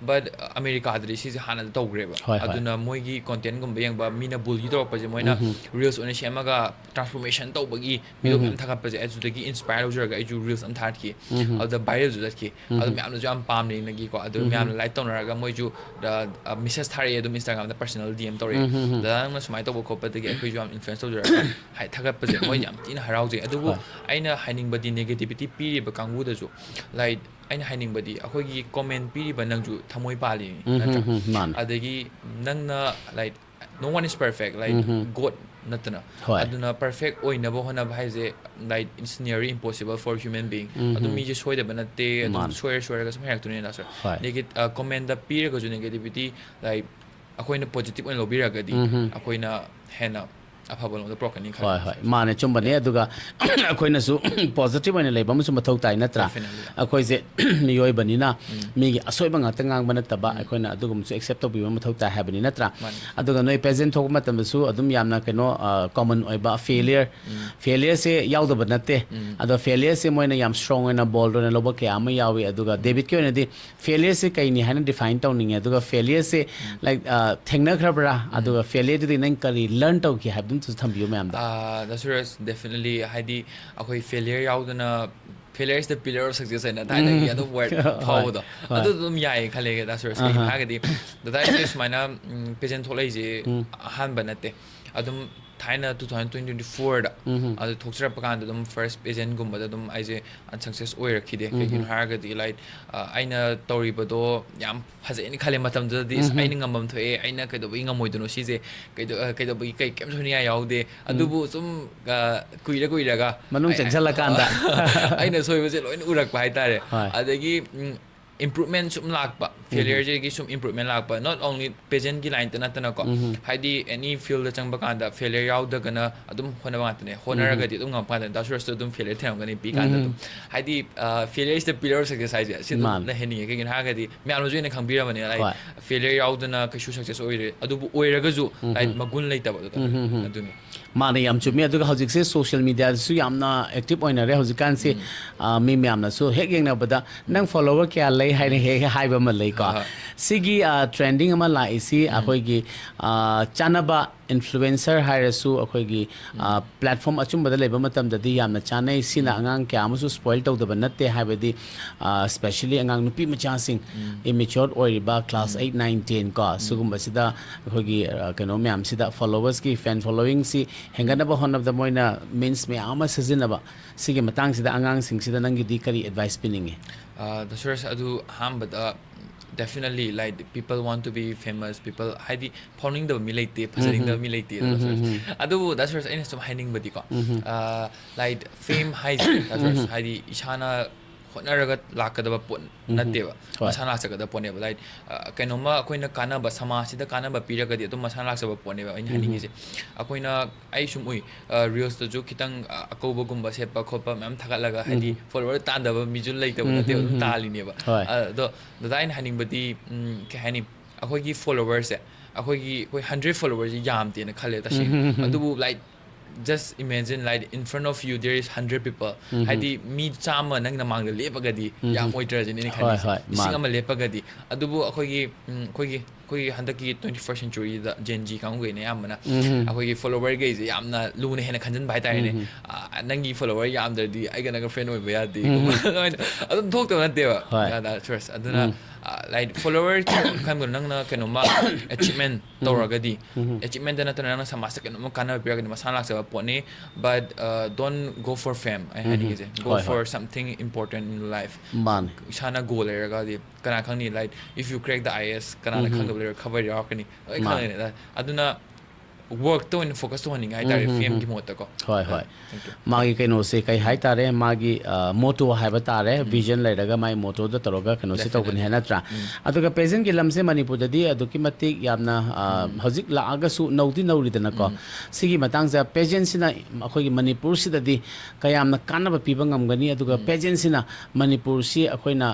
But, ꯑ, ꯑꯃꯦꯔꯤꯀꯥꯗꯗꯤ ꯁꯤꯁꯦ ꯍꯥꯟꯅ ꯇꯧꯈ꯭ꯔꯦꯕ꯫ ꯍꯣꯏ, ꯍꯣꯏ꯫ ꯑꯗꯨꯅ ꯃꯣꯏꯒꯤ ꯀꯣꯟꯇꯦꯟꯒꯨꯝꯕ ꯌꯦꯡꯕ, ꯃꯤꯅ ꯕꯨꯂꯤ ꯇꯧꯔꯛꯄꯁꯦ, ꯃꯣꯏꯅ ꯎꯝ꯫ ꯔꯤꯜꯁ ꯑꯣꯏꯅ ꯁꯦꯝꯃꯒ ꯇ꯭ꯔꯥꯟꯁꯐꯣꯔꯃꯦꯁꯟ ꯇꯧꯕꯒꯤ ꯚꯤꯗꯤꯑꯣ ꯎꯝ꯫ ꯃꯌꯥꯝ ꯊꯥꯒꯠꯄꯁꯦ, ꯑꯗꯨꯗꯒꯤ ꯏꯟꯁꯄꯥꯌꯔ ꯂꯧꯖꯔꯒ ꯑꯩꯁꯨ ꯔꯤꯜꯁ ꯑꯃ ꯊꯥꯒꯠꯈꯤ꯫ ꯎꯝ꯫ ꯑꯗꯨꯗ ꯚꯥꯏꯔꯦꯜꯁꯨ ꯆꯠꯈꯤ꯫ ꯎꯝ꯫ ꯑꯗꯨ ꯃꯌꯥꯝꯅꯁꯨ ꯌꯥꯝ ꯄꯥꯝꯅꯩꯅꯒꯤꯀꯣ꯫ ꯑꯗꯨ ꯎꯝ꯫ ꯃꯌꯥꯝꯅ ꯂꯥꯏꯛ ꯇꯧꯅꯔꯒ ꯃꯣꯏꯁꯨ, ꯑ, ꯑ, ꯃꯦꯁꯦꯖ ꯊꯥꯔꯛꯑꯦ, ꯑꯗꯨꯝ Instagram ꯗ personal D M ꯇꯧꯔꯛꯑꯦ꯫ ꯎꯝ, ꯎꯝ, ꯎꯝ꯫ "ꯗꯗꯥ, ꯅꯪꯅ ꯁꯨꯃꯥꯏꯅ ꯇꯧꯕ ꯈꯣꯠꯄꯗꯒꯤ ꯑꯩꯈꯣꯏꯁꯨ ꯌꯥꯝ ꯏꯟꯐ꯭ꯂꯨꯌꯦꯟꯁ ꯇꯧꯖꯔꯒ" ꯍꯥꯏ ꯊꯥꯒꯠꯄꯁꯦ, ꯃꯣꯏ ꯌꯥꯝ ꯊꯤꯅ ꯍꯔꯥꯎꯖꯩ꯫ ꯑꯗꯨꯕꯨ ꯍꯣꯏ꯫ ꯑꯩꯅ ꯍꯥꯏꯅꯤꯡꯕꯗꯤ, ꯅꯦꯒꯦꯇꯤꯚꯤꯇꯤ ꯄꯤꯔꯤꯕ ꯀꯥꯡꯕꯨꯗꯁꯨ, ꯂꯥꯏꯛ, ꯑꯩꯅ ꯍꯥꯏꯅꯤꯡꯕꯗꯤ, ꯑꯩꯈꯣꯏꯒꯤ ꯀꯣꯃꯦꯟ ꯄꯤꯔꯤꯕ ꯅꯪꯁꯨ ꯊꯃꯣꯏ ꯄꯥꯜꯂꯤꯅꯤ, ꯎꯝ, ꯅꯠꯇ꯭ꯔꯥ? ꯎꯝ, ꯎꯝ, ꯃꯥꯅꯦ꯫ ꯑꯗꯒꯤ ꯅꯪꯅ, like, no one is perfect, like, um, um. God ꯅꯠꯇꯅ꯫ ꯍꯣꯏ꯫ ꯑꯗꯨꯅ ꯄꯔꯐꯦꯛ ꯑꯣꯏꯅꯕ ꯍꯣꯠꯅꯕ ꯍꯥꯏꯁꯦ, like, it's nearly impossible for human being꯫ ꯎꯝ, ꯑꯗꯨꯝ ꯎꯝ꯫ ꯃꯤꯁꯦ ꯁꯣꯏꯗꯕ ꯅꯠꯇꯦ, ꯑꯗꯨꯝ ꯃꯥꯅꯦ꯫ ꯁꯣꯏꯔ ꯁꯣꯏꯔꯒ ꯁꯨꯝ ꯍꯩꯔꯛꯇꯣꯏꯅꯤꯅ, ꯁꯣꯏ-, ꯍꯣꯏ꯫ ꯅꯦꯒꯦ-, ꯑ, ꯀꯣꯃꯦꯟꯗ ꯄꯤꯔꯒꯁꯨ ꯅꯦꯒꯦꯇꯤꯚꯤꯇꯤ, ꯂꯥꯏꯛ, ꯑꯩꯈꯣꯏꯅ ꯄꯣꯖꯤꯇꯤꯚ ꯑꯣꯏꯅ ꯂꯧꯕꯤꯔꯒꯗꯤ, ꯎꯝ, ꯎꯝ꯫ ꯑꯩꯈꯣꯏꯅ ꯍꯦꯟꯅ ꯑꯐꯕ ꯂꯣꯝꯗ ꯄꯨꯔꯛꯀꯅꯤ ꯈꯜꯂꯦ꯫ ꯍꯣꯏ, ꯍꯣꯏ, ꯃꯥꯅꯦ, ꯆꯨꯝꯕꯅꯦ꯫ ꯑꯗꯨꯒ ꯑꯩꯈꯣꯏꯅꯁꯨ ꯄꯣꯖꯤꯇꯤꯚ ꯑꯣꯏꯅ ꯂꯩꯕ ꯑꯃꯁꯨ ꯃꯊꯧ ꯇꯥꯏ, ꯅꯠꯇ꯭ꯔꯥ? Definitely꯫ ꯑꯩꯈꯣꯏꯁꯦ ꯃꯤꯑꯣꯏꯕꯅꯤꯅ ꯎꯝ꯫ ꯃꯤꯒꯤ ꯑꯁꯣꯏꯕ ꯉꯥꯛꯇ ꯉꯥꯡꯕ ꯅꯠꯇꯕ, ꯎꯝ꯫ ꯑꯩꯈꯣꯏꯅ ꯑꯗꯨꯒꯨꯝꯕꯁꯨ ꯑꯦꯛꯁꯦꯞ ꯇꯧꯕꯤꯕ ꯃꯊꯧ ꯇꯥꯏ ꯍꯥꯏꯕꯅꯤ, ꯅꯠꯇ꯭ꯔꯥ? ꯃꯥꯅꯤ꯫ ꯑꯗꯨꯒ ꯅꯣꯏ ꯄ꯭ꯔꯦꯖꯦꯟ ꯊꯣꯛꯄ ꯃꯇꯝꯗꯁꯨ ꯑꯗꯨꯝ ꯌꯥꯝꯅ ꯀꯩꯅꯣ, ꯑ, ꯀꯣꯃꯟ ꯑꯣꯏꯕ ꯐꯦꯂꯤꯌꯔ, ꯎꯝ꯫ ꯐꯦꯂꯤꯌꯔꯁꯦ ꯌꯥꯎꯗꯕ ꯅꯠꯇꯦ꯫ ꯎꯝ꯫ ꯑꯗꯣ ꯐꯦꯂꯤꯌꯔꯁꯦ ꯃꯣꯏꯅ ꯌꯥꯝ ꯁ꯭ꯇꯔꯣꯡ ꯑꯣꯏꯅ, ꯕꯣꯜꯗ ꯑꯣꯏꯅ ꯂꯧꯕ ꯀꯌꯥ ꯑꯃ ꯌꯥꯎꯏ꯫ ꯑꯗꯨꯒ ꯎꯝ꯫ ꯗꯦꯕꯤꯠꯀꯤ ꯑꯣꯏꯅꯗꯤ ꯐꯦꯂꯤꯌꯔꯁꯦ ꯀꯩꯅꯤ ꯍꯥꯏꯅ ꯗꯤꯐꯥꯏꯟ ꯇꯧꯅꯤꯡꯉꯦ꯫ ꯑꯗꯨꯒ ꯐꯦꯂꯤꯌꯔꯁꯦ, ꯎꯝ꯫ ꯂꯥꯏꯛ, ꯑ, ꯊꯦꯡꯅꯈ꯭ꯔꯕ꯭ꯔꯥ? ꯎꯝ꯫ ꯑꯗꯨꯒ ꯐꯦꯂꯤꯌꯔꯗꯨꯗꯤ ꯅꯪ ꯀꯔꯤ ꯂꯔꯟ ꯇꯧꯈꯤ ꯍꯥꯏꯕꯗꯨꯝꯇꯁꯨ ꯊꯝꯕꯤꯌꯨ ꯃꯌꯥꯝꯗ꯫ ꯑꯥ, ꯗꯥ ꯁꯨꯔꯖ, definitely, ꯍꯥꯏꯗꯤ, ꯑꯩꯈꯣꯏ ꯐꯦꯂꯤꯌꯔ ꯌꯥꯎꯗꯅ, "Failure is the pillar of success" ꯍꯥꯏꯅ ꯊꯥꯏꯅꯒꯤ ꯎꯝ꯫ ꯑꯗꯨꯝ ꯋꯥꯔꯗ ꯍꯣꯏ, ꯐꯥꯎꯕꯗꯣ, ꯍꯣꯏ꯫ ꯑꯗꯨ ꯑꯗꯨꯝ ꯌꯥꯏꯌꯦ ꯈꯜꯂꯦ, ꯗꯥ ꯁꯨꯔꯖ꯫ ꯀꯩꯒꯤꯅꯣ ꯑꯍꯥ꯫ ꯍꯥꯏꯔꯒꯗꯤ, ꯗꯥꯗꯥ ꯑꯩꯁꯦ ꯁꯨꯃꯥꯏꯅ, ꯎꯝ, ꯄ꯭ꯔꯦꯖꯦꯟ ꯊꯣꯛꯂꯛꯏꯁꯦ ꯎꯝ꯫ ꯑꯍꯥꯟꯕ ꯅꯠꯇꯦ꯫ ꯑꯗꯨꯝ ꯊꯥꯏꯅ two thousand twenty twenty fourꯗ ꯎꯝ ꯑꯗꯨ ꯊꯣꯛꯆꯔꯛꯄ ꯀꯥꯟꯗ ꯑꯗꯨꯝ first pageantꯒꯨꯝꯕꯗ ꯑꯗꯨꯝ ꯑꯩꯁꯦ unsuccess ꯑꯣꯏꯔꯛꯈꯤꯗꯦ꯫ ꯎꯝ ꯀꯩꯒꯤꯅꯣ ꯍꯥꯏꯔꯒꯗꯤ, like, ꯑ, ꯑꯩꯅ ꯇꯧꯔꯤꯕꯗꯣ ꯌꯥꯝ ꯐꯖꯩꯅ ꯈꯜꯂꯦ ꯃꯇꯝꯗꯨꯗꯗꯤ꯫ "ꯑꯁ, ꯎꯝ ꯑꯩꯅ ꯉꯝꯐꯝ ꯊꯣꯛꯑꯦ, ꯑꯩꯅ ꯀꯩꯗꯧꯕꯒꯤ ꯉꯝꯃꯣꯏꯗꯣꯏꯅꯣ ꯁꯤꯁꯦ? ꯀꯩꯗꯧ-, ꯑ, ꯀꯩꯗꯧꯕꯒꯤ, ꯀꯩ, ꯀꯩꯝ ꯁꯣꯏꯅꯤꯡꯉꯥꯏ ꯌꯥꯎꯗꯦ"꯫ ꯑꯗꯨꯕꯨ ꯁꯨꯝ, ꯑ, ꯀꯨꯏꯔ ꯀꯨꯏꯔꯒ ꯃꯅꯨꯡ ꯑꯩ-, ꯆꯪꯁꯤꯜꯂꯀꯥꯟꯗ꯫ ꯑꯩꯅ ꯁꯣꯏꯕꯁꯦ ꯂꯣꯏꯅ ꯎꯔꯛꯄ ꯍꯥꯏꯇꯥꯔꯦ꯫ ꯍꯣꯏ꯫ ꯑꯗꯒꯤ, ꯎꯝ, improvement ꯁꯨꯝ ꯂꯥꯛꯄ, failureꯁꯤꯒꯤ ꯁꯨꯝ improvement ꯂꯥꯛꯄ, not only pageantꯀꯤ lineꯇ ꯅꯠꯇꯅꯀꯣ꯫ ꯎꯝ ꯍꯥꯏꯗꯤ any fieldꯗ ꯆꯪꯕ ꯀꯥꯟꯗ failure ꯌꯥꯎꯗ꯭ꯔꯒꯅ ꯑꯗꯨꯝ ꯍꯣꯠꯅꯕ ꯉꯥꯛꯇꯅꯦ꯫ ꯍꯣꯠꯅꯔꯒꯗꯤ ꯑꯗꯨꯝ ꯉꯝꯕ ꯉꯥꯛꯇꯅꯦ꯫ ꯗꯥ ꯁꯨꯔꯖꯇ ꯑꯗꯨꯝ failure ꯊꯦꯡꯅꯝꯒꯅꯤ ꯄꯤ ꯀꯥꯟꯗ ꯎꯝ ꯑꯗꯨꯝ꯫ ꯍꯥꯏꯗꯤ, ꯑ, failure is the pillar of success ꯍꯥꯏꯁꯦ ꯁꯤ ꯑꯗꯨꯝ ꯃꯥꯅꯦ꯫ ꯂꯩꯍꯟꯅꯤꯡꯉꯦ꯫ ꯀꯩꯒꯤꯅꯣ ꯍꯥꯏꯔꯒꯗꯤ ꯃꯌꯥꯝꯅꯁꯨ ꯑꯩꯅ ꯈꯪꯕꯤꯔꯕꯅꯤꯅ, like, ꯍꯣꯏ꯫ failure ꯌꯥꯎꯗꯅ ꯀꯩꯁꯨ success ꯑꯣꯏꯔꯦ ꯑꯗꯨꯕꯨ ꯑꯣꯏꯔꯒꯁꯨ, ꯎꯝ like, ꯃꯒꯨꯟ ꯂꯩꯇꯕꯗꯣ꯫ ꯎꯝ ꯎꯝ ꯎꯝ꯫ ꯑꯗꯨꯅꯤ꯫ ꯃꯥꯅꯦ, ꯌꯥꯝ ꯆꯨꯝꯃꯤ꯫ ꯑꯗꯨꯒ ꯍꯧꯖꯤꯛꯁꯦ social mediaꯗꯁꯨ ꯌꯥꯝꯅ active ꯑꯣꯏꯅꯔꯦ ꯍꯧꯖꯤꯛꯀꯥꯟꯁꯤ꯫ ꯑ, ꯃꯤ ꯃꯌꯥꯝꯅꯁꯨ ꯍꯦꯛ ꯌꯦꯡꯅꯕꯗ "ꯅꯪ follower ꯀꯌꯥ ꯂꯩ?" ꯍꯥꯏꯅ ꯍꯦꯛ ꯍꯦꯛ ꯍꯥꯏꯕ ꯑꯃ ꯂꯩꯀꯣ꯫ ꯑꯍꯥ꯫ ꯁꯤꯒꯤ, ꯑ, trending ꯑꯃ ꯂꯥꯛꯏꯁꯤ ꯑꯩꯈꯣꯏꯒꯤ, ꯑ, ꯆꯥꯅꯕ influencer ꯍꯥꯏꯔꯁꯨ ꯑꯩꯈꯣꯏꯒꯤ, ꯑ, platform ꯑꯆꯨꯝꯕꯗ ꯂꯩꯕ ꯃꯇꯝꯗꯗꯤ ꯌꯥꯝꯅ ꯆꯥꯅꯩ꯫ ꯁꯤꯅ ꯑꯉꯥꯡ ꯀꯌꯥ ꯑꯃꯁꯨ spoil ꯇꯧꯗꯕ ꯅꯠꯇꯦ꯫ ꯍꯥꯏꯕꯗꯤ, ꯑ, especially ꯑꯉꯥꯡ ꯅꯨꯄꯤ ꯃꯆꯥꯁꯤꯡ, immature ꯑꯣꯏꯔꯤꯕ class eight, nine, ten ꯀꯣ, ꯁꯤꯒꯨꯝꯕꯁꯤꯗ ꯑꯩꯈꯣꯏꯒꯤ, ꯑ, ꯀꯩꯅꯣ ꯃꯌꯥꯝꯁꯤꯗ followersꯀꯤ, fan followingꯁꯤ ꯍꯦꯟꯒꯠꯅꯕ ꯍꯣꯠꯅꯕꯗ ꯃꯣꯏꯅ means ꯃꯌꯥꯝ ꯑꯃ ꯁꯤꯖꯤꯟꯅꯕ꯫ ꯁꯤꯒꯤ ꯃꯇꯥꯡꯁꯤꯗ ꯑꯉꯥꯡꯁꯤꯡꯁꯤꯗ ꯅꯪꯒꯤꯗꯤ ꯀꯔꯤ advice ꯄꯤꯅꯤꯡꯉꯤ? ꯑ, ꯗꯥ ꯁꯨꯔꯖ, ꯑꯗꯨ ꯑꯍꯥꯟꯕꯗ, definitely, like, people want to be famous, people, ꯍꯥꯏꯗꯤ ꯐꯥꯎꯅꯤꯡꯗꯕ ꯃꯤ ꯂꯩꯇꯦ, ꯐꯖꯅꯤꯡꯗꯕ ꯃꯤ ꯂꯩꯇꯦ꯫ ꯎꯝ, ꯗꯥ ꯁꯨꯔꯖ꯫ ꯎꯝ, ꯎꯝ꯫ ꯑꯗꯨꯕꯨ ꯗꯥ ꯁꯨꯔꯖ, ꯑꯩꯅ ꯁꯨꯝ ꯍꯥꯏꯅꯤꯡꯕꯗꯤ ꯀꯣ, ꯎꯝ, ꯎꯝ꯫ ꯑ, like, fame ꯍꯥꯏꯁꯦ, ꯗꯥ ꯁꯨꯔꯖ, ꯍꯥꯏꯗꯤ ꯏꯁꯥꯅ ꯍꯣꯠꯅꯔꯒ ꯂꯥꯛꯀꯗꯕ ꯄꯣꯠ ꯎꯝ, ꯅꯠꯇꯦꯕ, ꯍꯣꯏ꯫ ꯃꯁꯥꯅ ꯂꯥꯛꯆꯒꯗꯕ ꯄꯣꯠꯅꯦꯕ꯫ Like, ꯑ, ꯀꯩꯅꯣꯝꯃ ꯑꯩꯈꯣꯏꯅ ꯀꯥꯟꯅꯕ, ꯁꯃꯥꯖꯁꯤꯗ ꯀꯥꯟꯅꯕ ꯄꯤꯔꯒꯗꯤ ꯑꯗꯨꯝ ꯃꯁꯥꯅ ꯂꯥꯛꯆꯕ ꯄꯣꯠꯅꯦꯕ꯫ ꯑꯩꯅ ꯎꯝ꯫ ꯍꯥꯏꯅꯤꯡꯉꯤꯁꯦ, ꯑꯩꯈꯣꯏꯅ, ꯑꯩ ꯁꯨꯝ ꯎꯏ, ꯑ, reelsꯇꯁꯨ ꯈꯤꯇꯪ, ꯑ, ꯑꯀꯧꯕꯒꯨꯝꯕ ꯁꯦꯠꯄ ꯈꯣꯠꯄ ꯃꯌꯥꯝ ꯊꯥꯒꯠꯂꯒ, ꯍꯥꯏꯗꯤ ꯎꯝ꯫ follower ꯇꯥꯟꯗꯕ ꯃꯤꯁꯨ ꯂꯩꯇꯕ ꯎꯝ, ꯅꯠꯇꯦꯕ, ꯎꯝ, ꯑꯗꯨꯝ ꯎꯝ꯫ ꯇꯥꯜꯂꯤꯅꯦꯕ꯫ ꯍꯣꯏ꯫ ꯑ, ꯑꯗꯣ ꯗꯥꯗꯥ, ꯑꯩꯅ ꯍꯥꯏꯅꯤꯡꯕꯗꯤ, ꯎꯝ, ꯀꯩ ꯍꯥꯏꯅꯤ, ꯑꯩꯈꯣꯏꯒꯤ followerꯁꯦ, ꯑꯩꯈꯣꯏꯒꯤ, ꯑꯩꯈꯣꯏ hundred followerꯁꯦ ꯌꯥꯝꯗꯦꯅ ꯈꯜꯂꯦ ꯇꯁꯦꯡꯅ꯫ ꯎꯝ, ꯎꯝ, ꯎꯝ꯫ ꯑꯗꯨꯕꯨ, like, just imagine, like, in front of you there is hundred people. ꯎꯝ꯫ ꯍꯥꯏꯗꯤ ꯃꯤ ꯆꯥꯝꯃ ꯅꯪ ꯅꯃꯥꯡꯗ ꯂꯦꯞꯄꯒꯗꯤ ꯎꯝ꯫ ꯌꯥꯝ ꯑꯣꯏꯗ꯭ꯔꯁꯤꯅꯦ ꯑꯩꯅ ꯍꯣꯏ, ꯈꯜꯂꯤꯁꯦ꯫ ꯍꯣꯏ, ꯂꯤꯁꯤꯡ ꯃꯥꯅꯦ꯫ ꯑꯃ ꯂꯦꯞꯄꯒꯗꯤ꯫ ꯑꯗꯨꯕꯨ ꯑꯩꯈꯣꯏꯒꯤ, ꯎꯝ, ꯑꯩꯈꯣꯏꯒꯤ, ꯑꯩꯈꯣꯏꯒꯤ ꯍꯟꯗꯛꯀꯤ twenty first centuryꯗ Gen Z ꯀꯥꯡꯕꯨꯈꯩꯅ ꯑꯌꯥꯝꯕꯅ ꯎꯝ꯫ ꯑꯩꯈꯣꯏꯒꯤ followerꯈꯩꯁꯦ ꯌꯥꯝꯅ ꯂꯨꯅ ꯍꯦꯟꯅ ꯈꯟꯖꯟꯕ ꯍꯥꯏꯇꯥꯔꯦꯅꯦ꯫ ꯎꯝ꯫ "ꯑ, ꯅꯪꯒꯤ follower ꯌꯥꯝꯗ꯭ꯔꯗꯤ ꯑꯩꯒ ꯅꯪꯒ friend ꯑꯣꯏꯕ ꯌꯥꯗꯦ"꯫ ꯎꯝ꯫ ꯑꯗꯨꯃꯥꯏꯅ ꯑꯗꯨꯝ ꯊꯣꯛꯇꯕ ꯅꯠꯇꯦꯕ꯫ ꯍꯣꯏ꯫ ꯑꯗ first ꯑꯗꯨꯅ, ꯎꯝ꯫ ꯂꯥꯏꯛ ꯐꯣꯂꯣꯋꯔ ꯈꯟꯕꯗꯣ ꯅꯪꯅ ꯀꯩꯅꯣꯝꯃ ꯑꯦꯆꯤꯞꯃꯦꯟ ꯇꯧꯔꯒꯗꯤ, ꯑꯦꯆꯤꯞꯃꯦꯟꯗ ꯅꯠꯇꯅ ꯅꯪꯅ ꯁꯃꯥꯖꯇ ꯀꯩꯅꯣꯝꯃ ꯀꯥꯟꯅꯕ ꯄꯤꯔꯒꯗꯤ ꯃꯁꯥꯅ ꯂꯥꯛꯆꯕ ꯄꯣꯠꯅꯤ꯫ But don't go for fame ꯑꯩ ꯍꯥꯏꯅꯤꯡꯉꯤꯁꯦ, go for something important in life꯫ ꯃꯥꯅꯦ꯫ ꯏꯁꯥꯅ ꯒꯣꯜ ꯂꯩꯔꯒꯗꯤ ꯀꯅꯥ ꯈꯪꯅꯤ, like if you crack the I A S ꯀꯅꯥꯅ ꯈꯪꯗꯕ ꯂꯩꯔꯣꯏ, ꯈꯕꯔ ꯌꯥꯎꯔꯛꯀꯅꯤ, ꯂꯣꯏ ꯈꯪꯉꯤꯅꯦ꯫ ꯑꯗꯨꯅ ꯋꯔꯛꯇ ꯑꯣꯏꯅ ꯐꯣꯀꯁ ꯇꯧꯍꯟꯅꯤꯡꯉꯦ ꯍꯥꯏꯇꯥꯔꯦ, ꯐꯦꯝꯒꯤ ꯃꯍꯨꯠꯇꯀꯣ꯫ ꯍꯣꯏ, ꯍꯣꯏ꯫ ꯃꯥꯒꯤ ꯀꯩꯅꯣꯁꯦ ꯀꯩ ꯍꯥꯏꯇꯥꯔꯦ, ꯃꯥꯒꯤ ꯃꯣꯇꯣ ꯍꯥꯏꯕ ꯇꯥꯔꯦ, ꯚꯤꯖꯟ ꯂꯩꯔꯒ ꯃꯥꯒꯤ ꯃꯣꯇꯣꯗ ꯇꯧꯔꯒ ꯀꯩꯅꯣꯁꯦ ꯇꯧꯕꯅꯤ ꯍꯥꯏ ꯅꯠꯇ꯭ꯔꯥ? ꯑꯗꯨꯒ ꯄꯦꯖꯦꯟꯒꯤ ꯂꯝꯁꯦ ꯃꯅꯤꯄꯨꯔꯗꯗꯤ ꯑꯗꯨꯛꯀꯤ ꯃꯇꯤꯛ ꯌꯥꯝꯅ ꯍꯧꯖꯤꯛ ꯂꯥꯛꯑꯒꯁꯨ ꯅꯧꯗꯤ ꯅꯧꯔꯤꯗꯅꯀꯣ꯫ ꯁꯤꯒꯤ ꯃꯇꯥꯡꯁꯦ ꯄꯦꯖꯦꯟꯁꯤꯅ ꯑꯩꯈꯣꯏꯒꯤ ꯃꯅꯤꯄꯨꯔꯁꯤꯗꯗꯤ ꯀꯌꯥꯝꯅ ꯀꯥꯟꯅꯕ ꯄꯤꯕ ꯉꯝꯒꯅꯤ, ꯑꯗꯨꯒ ꯄꯦꯖꯦꯟꯁꯤꯅ ꯃꯅꯤꯄꯨꯔꯁꯤ ꯑꯩꯈꯣꯏꯅ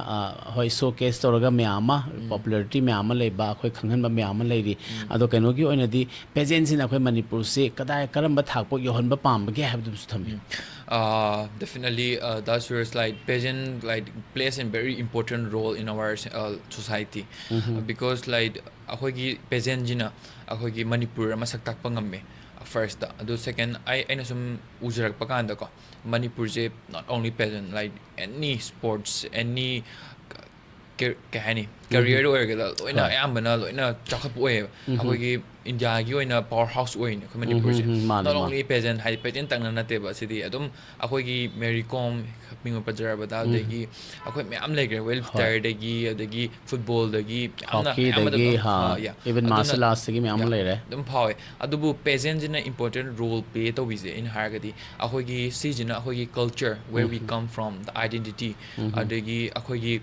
ꯍꯣꯏ ꯁꯣ ꯀꯦꯁ ꯇꯧꯔꯒ ꯃꯌꯥꯝ ꯑꯃ, ꯄꯣꯄꯨꯂꯔꯤꯇꯤ ꯃꯌꯥꯝ ꯑꯃ ꯂꯩꯕ, ꯑꯩꯈꯣꯏ ꯈꯪꯍꯟꯕ ꯃꯌꯥꯝ ꯑꯃ ꯂꯩꯔꯤ꯫ ꯑꯗꯣ ꯀꯩꯅꯣꯒꯤ ꯑꯣꯏꯅꯗꯤ ꯄꯦꯖꯦꯟꯁꯤꯅ ꯑꯩꯈꯣꯏ ꯃꯅꯤꯄꯨꯔꯁꯤ ꯀꯗꯥꯏ ꯀꯔꯝꯕ ꯊꯥꯛꯄꯨ ꯌꯧꯍꯟꯕ ꯄꯥꯝꯕꯒꯦ ꯍꯥꯏꯕꯗꯨꯁꯨ ꯊꯝꯕꯤꯌꯨ꯫ Uh, definitely, uh, that's where like pageant like plays a very important role in our uh, society. Uh, because like ꯑꯩꯈꯣꯏꯒꯤ ꯄꯦꯖꯦꯟꯁꯤꯅ ꯑꯩꯈꯣꯏꯒꯤ ꯃꯅꯤꯄꯨꯔ ꯑꯃ ꯁꯛ ꯇꯥꯛꯄ ꯉꯝꯃꯦ ꯐꯥꯔꯁꯇ꯫ ꯑꯗꯨ ꯁꯦꯀꯦꯟ, ꯑꯩ ꯑꯩꯅ ꯁꯨꯝ ꯎꯖꯔꯛꯄ ꯀꯥꯟꯗꯀꯣ, ꯃꯅꯤꯄꯨꯔꯁꯦ not only pageant, like any sports, any ꯀꯩ ꯍꯥꯏꯅꯤ, ꯀꯦꯔꯤꯌꯔꯗ ꯑꯣꯏꯔꯒꯦꯔꯥ ꯂꯣꯏꯅ ꯑꯌꯥꯝꯕꯅ ꯂꯣꯏꯅ ꯆꯥꯎꯈꯠꯄ ꯑꯣꯏꯌꯦꯕ꯫ ꯑꯩꯈꯣꯏꯒꯤ ꯏꯟꯗꯤꯌꯥꯒꯤ ꯑꯣꯏꯅ ꯄꯥꯋꯔ ꯍꯥꯎꯁ ꯑꯣꯏꯔꯤꯅꯦ ꯑꯩꯈꯣꯏ ꯃꯅꯤꯄꯨꯔꯁꯦ꯫ ꯎꯝ, ꯃꯥꯅꯦ, Not ꯃꯥꯅꯦ꯫ Only pageant ꯍꯥꯏꯗꯤ ꯄꯦꯖꯦꯟ ꯇꯪꯅ ꯅꯠꯇꯦꯕ, ꯁꯤꯗꯤ ꯑꯗꯨꯝ ꯑꯩꯈꯣꯏꯒꯤ ꯃꯦꯔꯤ ꯀꯣꯝ ꯃꯤꯡ ꯄꯟꯖꯔꯕꯗ, ꯑꯗꯒꯤ ꯑꯩꯈꯣꯏ ꯃꯌꯥꯝ ꯂꯩꯈ꯭ꯔꯦ, ꯋꯦꯠ ꯂꯤꯐꯇꯔꯗꯒꯤ, ꯑꯗꯒꯤ ꯐꯨꯠꯕꯣꯜꯗꯒꯤ ꯌꯥꯝꯅ ꯑꯌꯥꯝꯕꯗ ꯍꯣꯀꯤꯗꯒꯤ ꯑꯗꯨꯝ, ꯍꯥ, ꯑ, yeah. ꯏꯚꯟ ꯑꯗꯨꯅ, ꯃꯥꯔꯁꯦꯜ ꯑꯥꯔꯠꯁꯇꯒꯤ ꯃꯌꯥꯝ ꯑꯃ yeah, ꯂꯩꯔꯦ꯫ ꯑꯗꯨꯝ ꯐꯥꯎꯋꯦ꯫ ꯑꯗꯨꯕꯨ ꯄꯦꯖꯦꯟꯁꯤꯅ ꯏꯝꯄꯣꯔꯇꯦꯟ ꯔꯣꯜ ꯄ꯭ꯂꯦ ꯇꯧꯕꯤꯁꯦ ꯑꯩꯅ ꯍꯥꯏꯔꯒꯗꯤ ꯑꯩꯈꯣꯏꯒꯤ ꯁꯤꯁꯤꯅ ꯑꯩꯈꯣꯏꯒꯤ culture, where we come from, the identity, ꯑꯗꯒꯤ ꯑꯩꯈꯣꯏꯒꯤ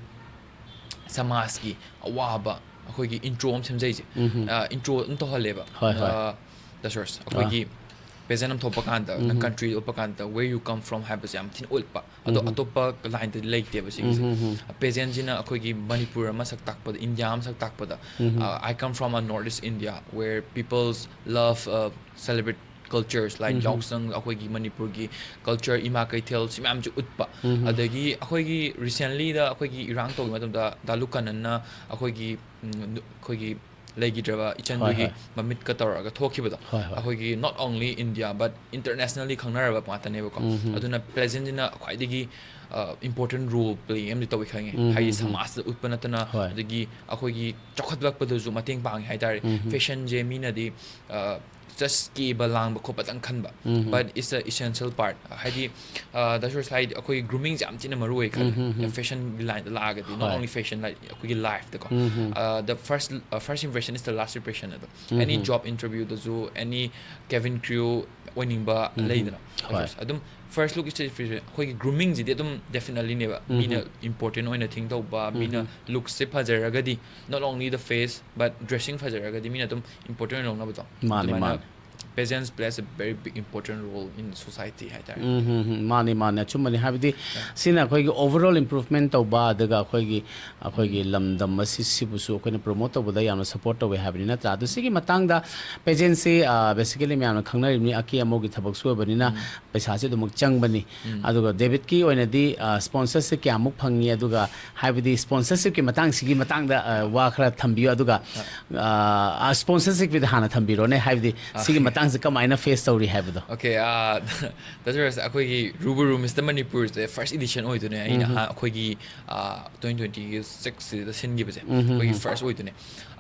ꯁꯃꯥꯖꯀꯤ ꯑꯋꯥꯕ ꯑꯩꯈꯣꯏꯒꯤ ꯏꯟꯇ꯭ꯔꯣ ꯑꯃ ꯁꯦꯝꯖꯩꯁꯦ꯫ ꯏꯟꯇ꯭ꯔꯣ ꯑꯗꯨꯝ ꯇꯧꯍꯜꯂꯦꯕ꯫ ꯍꯣꯏ, ꯍꯣꯏ꯫ ꯗꯁꯣꯔꯁ ꯑꯩꯈꯣꯏꯒꯤ ꯄꯦꯖꯦꯟ ꯑꯃ ꯊꯣꯛꯄ ꯀꯥꯟꯗ, ꯅꯪ ꯀꯟꯇ꯭ꯔꯤ ꯎꯠꯄ ꯀꯥꯟꯗ, where you come from ꯍꯥꯏꯕꯁꯦ ꯌꯥꯝ ꯊꯤꯅ ꯎꯠꯄ꯫ ꯑꯗꯣ ꯑꯇꯣꯞꯄ ꯂꯥꯏꯟꯗꯗꯤ ꯂꯩꯇꯦꯕ ꯁꯤꯒꯤꯁꯦ꯫ ꯄꯦꯖꯦꯟꯁꯤꯅ ꯑꯩꯈꯣꯏꯒꯤ ꯃꯅꯤꯄꯨꯔ ꯑꯃ ꯁꯛ ꯇꯥꯛꯄꯗ, ꯏꯟꯗꯤꯌꯥ ꯑꯃ ꯁꯛ ꯇꯥꯛꯄꯗ, uh, I come from a North East India where people's love, uh, celebrate cultures like ꯌꯥꯎꯁꯪ, ꯑꯩꯈꯣꯏꯒꯤ ꯃꯅꯤꯄꯨꯔꯒꯤ ꯀꯜꯆꯔ, ꯏꯃꯥ ꯀꯩꯊꯦꯜ, ꯁꯤ ꯃꯌꯥꯝꯁꯦ ꯎꯠꯄ꯫ ꯑꯗꯒꯤ ꯑꯩꯈꯣꯏꯒꯤ ꯔꯤꯁꯦꯟꯂꯤꯗ ꯑꯩꯈꯣꯏꯒꯤ ꯏꯔꯥꯡ ꯇꯧꯈꯤꯕ ꯃꯇꯝꯗ ꯗꯥꯂꯨ ꯀꯥꯅꯟꯅ ꯑꯩꯈꯣꯏꯒꯤ, ꯎꯝ, ꯑꯩꯈꯣꯏꯒꯤ ꯂꯩꯈꯤꯗ꯭ꯔꯕ ꯏꯆꯟꯗꯨꯒꯤ ꯍꯣꯏ꯫ ꯃꯃꯤꯠꯀ ꯇꯧꯔꯒ ꯊꯣꯛꯈꯤꯕꯗꯣ꯫ ꯍꯣꯏ, ꯍꯣꯏ꯫ ꯑꯩꯈꯣꯏꯒꯤ not only India but internationally ꯈꯪꯅꯔꯕ ꯉꯥꯛꯇꯅꯦꯕꯀꯣ꯫ ꯑꯗꯨꯅ ꯄꯦꯖꯦꯟꯁꯤꯅ ꯈ꯭ꯋꯥꯏꯗꯒꯤ, important role play ꯑꯃꯗꯤ ꯇꯧꯏ ꯈꯪꯉꯦ꯫ ꯍꯥꯏꯗꯤ ꯁꯃꯥꯖꯇ ꯎꯠꯄ ꯅꯠꯇꯅ, ꯍꯣꯏ꯫ ꯑꯗꯒꯤ ꯑꯩꯈꯣꯏꯒꯤ ꯆꯥꯎꯈꯠꯂꯛꯄꯗꯁꯨ ꯃꯇꯦꯡ ꯄꯥꯡꯉꯦ ꯍꯥꯏꯇꯥꯔꯦ꯫ Fashionꯁꯦ ꯃꯤꯅꯗꯤ just ꯀꯦꯕ ꯂꯥꯡꯕ ꯈꯣꯠꯄꯗꯪ ꯈꯟꯕ, but it's a essential part꯫ ꯍꯥꯏꯗꯤ ꯗꯁ ꯍꯥꯏꯗꯤ ꯑꯩꯈꯣꯏ groomingꯁꯦ ꯌꯥꯝ ꯊꯤꯅ ꯃꯔꯨ ꯑꯣꯏ ꯈꯜꯂꯦ꯫ Fashionꯒꯤ lineꯗ ꯂꯥꯛꯑꯒꯗꯤ, not ꯍꯣꯏ꯫ Only fashion, like ꯑꯩꯈꯣꯏꯒꯤ lifeꯇꯀꯣ, the first first impression is the last impression ꯑꯗꯣ꯫ Any job interviewꯗꯁꯨ, any cabin crew ꯑꯣꯏꯅꯤꯡꯕ ꯂꯩꯗꯅ, ꯍꯣꯏ꯫ ꯑꯗꯨꯝ first look is the first, ꯑꯩꯈꯣꯏꯒꯤ groomingꯁꯤꯗꯤ ꯑꯗꯨꯝ definitelyꯅꯦꯕ꯫ ꯃꯤꯅ important ꯑꯣꯏꯅ think ꯇꯧꯕ, ꯃꯤꯅ lookꯁꯦ ꯐꯖꯔꯒꯗꯤ, not only the face but dressing ꯐꯖꯔꯒꯗꯤ ꯃꯤꯅ ꯑꯗꯨꯝ important ꯑꯣꯏꯅ ꯂꯧꯅꯕꯗꯣ꯫ ꯃꯥꯅꯦ, ꯑꯗꯨꯃꯥꯏꯅ ꯃꯥꯅꯦ꯫ Presence plays a very big important role in society ꯍꯥꯏꯇꯥꯔꯦ꯫ ꯎꯝ, ꯎꯝ, ꯎꯝ, ꯃꯥꯅꯤ, ꯃꯥꯅꯤ, ꯑꯆꯨꯝꯕꯅꯤ꯫ ꯍꯥꯏꯕꯗꯤ ꯁꯤꯅ ꯑꯩꯈꯣꯏꯒꯤ overall improvement ꯇꯧꯕ, ꯑꯗꯨꯒ ꯑꯩꯈꯣꯏꯒꯤ, ꯑꯩꯈꯣꯏꯒꯤ ꯂꯝꯗꯝ ꯑꯁꯤ, ꯁꯤꯕꯨꯁꯨ ꯑꯩꯈꯣꯏꯅ promote ꯇꯧꯕꯗ ꯌꯥꯝꯅ support ꯇꯧꯋꯦ ꯍꯥꯏꯕꯅꯤ, ꯅꯠꯇ꯭ꯔꯥ? ꯑꯗꯨ ꯁꯤꯒꯤ ꯃꯇꯥꯡꯗ pageantꯁꯤ, ꯑ, basically ꯃꯌꯥꯝꯅ ꯈꯪꯅꯔꯤꯕꯅꯤ, ꯑꯀꯦ ꯑꯃꯧꯒꯤ ꯊꯕꯛꯁꯨ ꯑꯣꯏꯕꯅꯤꯅ ꯄꯩꯁꯥꯁꯤ ꯑꯗꯨꯃꯛ ꯆꯪꯕꯅꯤ꯫ ꯑꯗꯨꯒ Davidꯀꯤ ꯑꯣꯏꯅꯗꯤ, ꯑ, sponsorship ꯀꯌꯥꯃꯨꯛ ꯐꯪꯉꯤ, ꯑꯗꯨꯒ ꯍꯥꯏꯕꯗꯤ sponsorshipꯀꯤ ꯃꯇꯥꯡꯁꯤꯒꯤ ꯃꯇꯥꯡꯗ, ꯑ, ꯋꯥ ꯈꯔ ꯊꯝꯕꯤꯌꯨ, ꯑꯗꯨꯒ, ꯑ, sponsorshipꯀꯤꯗ ꯍꯥꯟꯅ ꯊꯝꯕꯤꯔꯣꯅꯦ, ꯍꯥꯏꯕꯗꯤ ꯁꯤꯒꯤ Okay. ꯃꯇꯥꯡꯁꯤ ꯀꯃꯥꯏꯅ face ꯇꯧꯔꯤ ꯍꯥꯏꯕꯗꯣ꯫ Okay, uh, that's right. ꯑꯩꯈꯣꯏꯒꯤ Rubaru Mister Manipurꯁꯦ first edition ꯑꯣꯏꯗꯣꯏꯅꯦ꯫ ꯑꯩꯅ ꯎꯝ꯫ ꯑꯍꯥꯟ-, ꯑꯩꯈꯣꯏꯒꯤ, uh, twenty twenty-sixꯁꯤꯗ ꯁꯤꯟꯈꯤꯕꯁꯦ ꯎꯝ, ꯎꯝ, ꯑꯩꯈꯣꯏꯒꯤ ꯎꯝ꯫ First ꯑꯣꯏꯗꯣꯏꯅꯦ꯫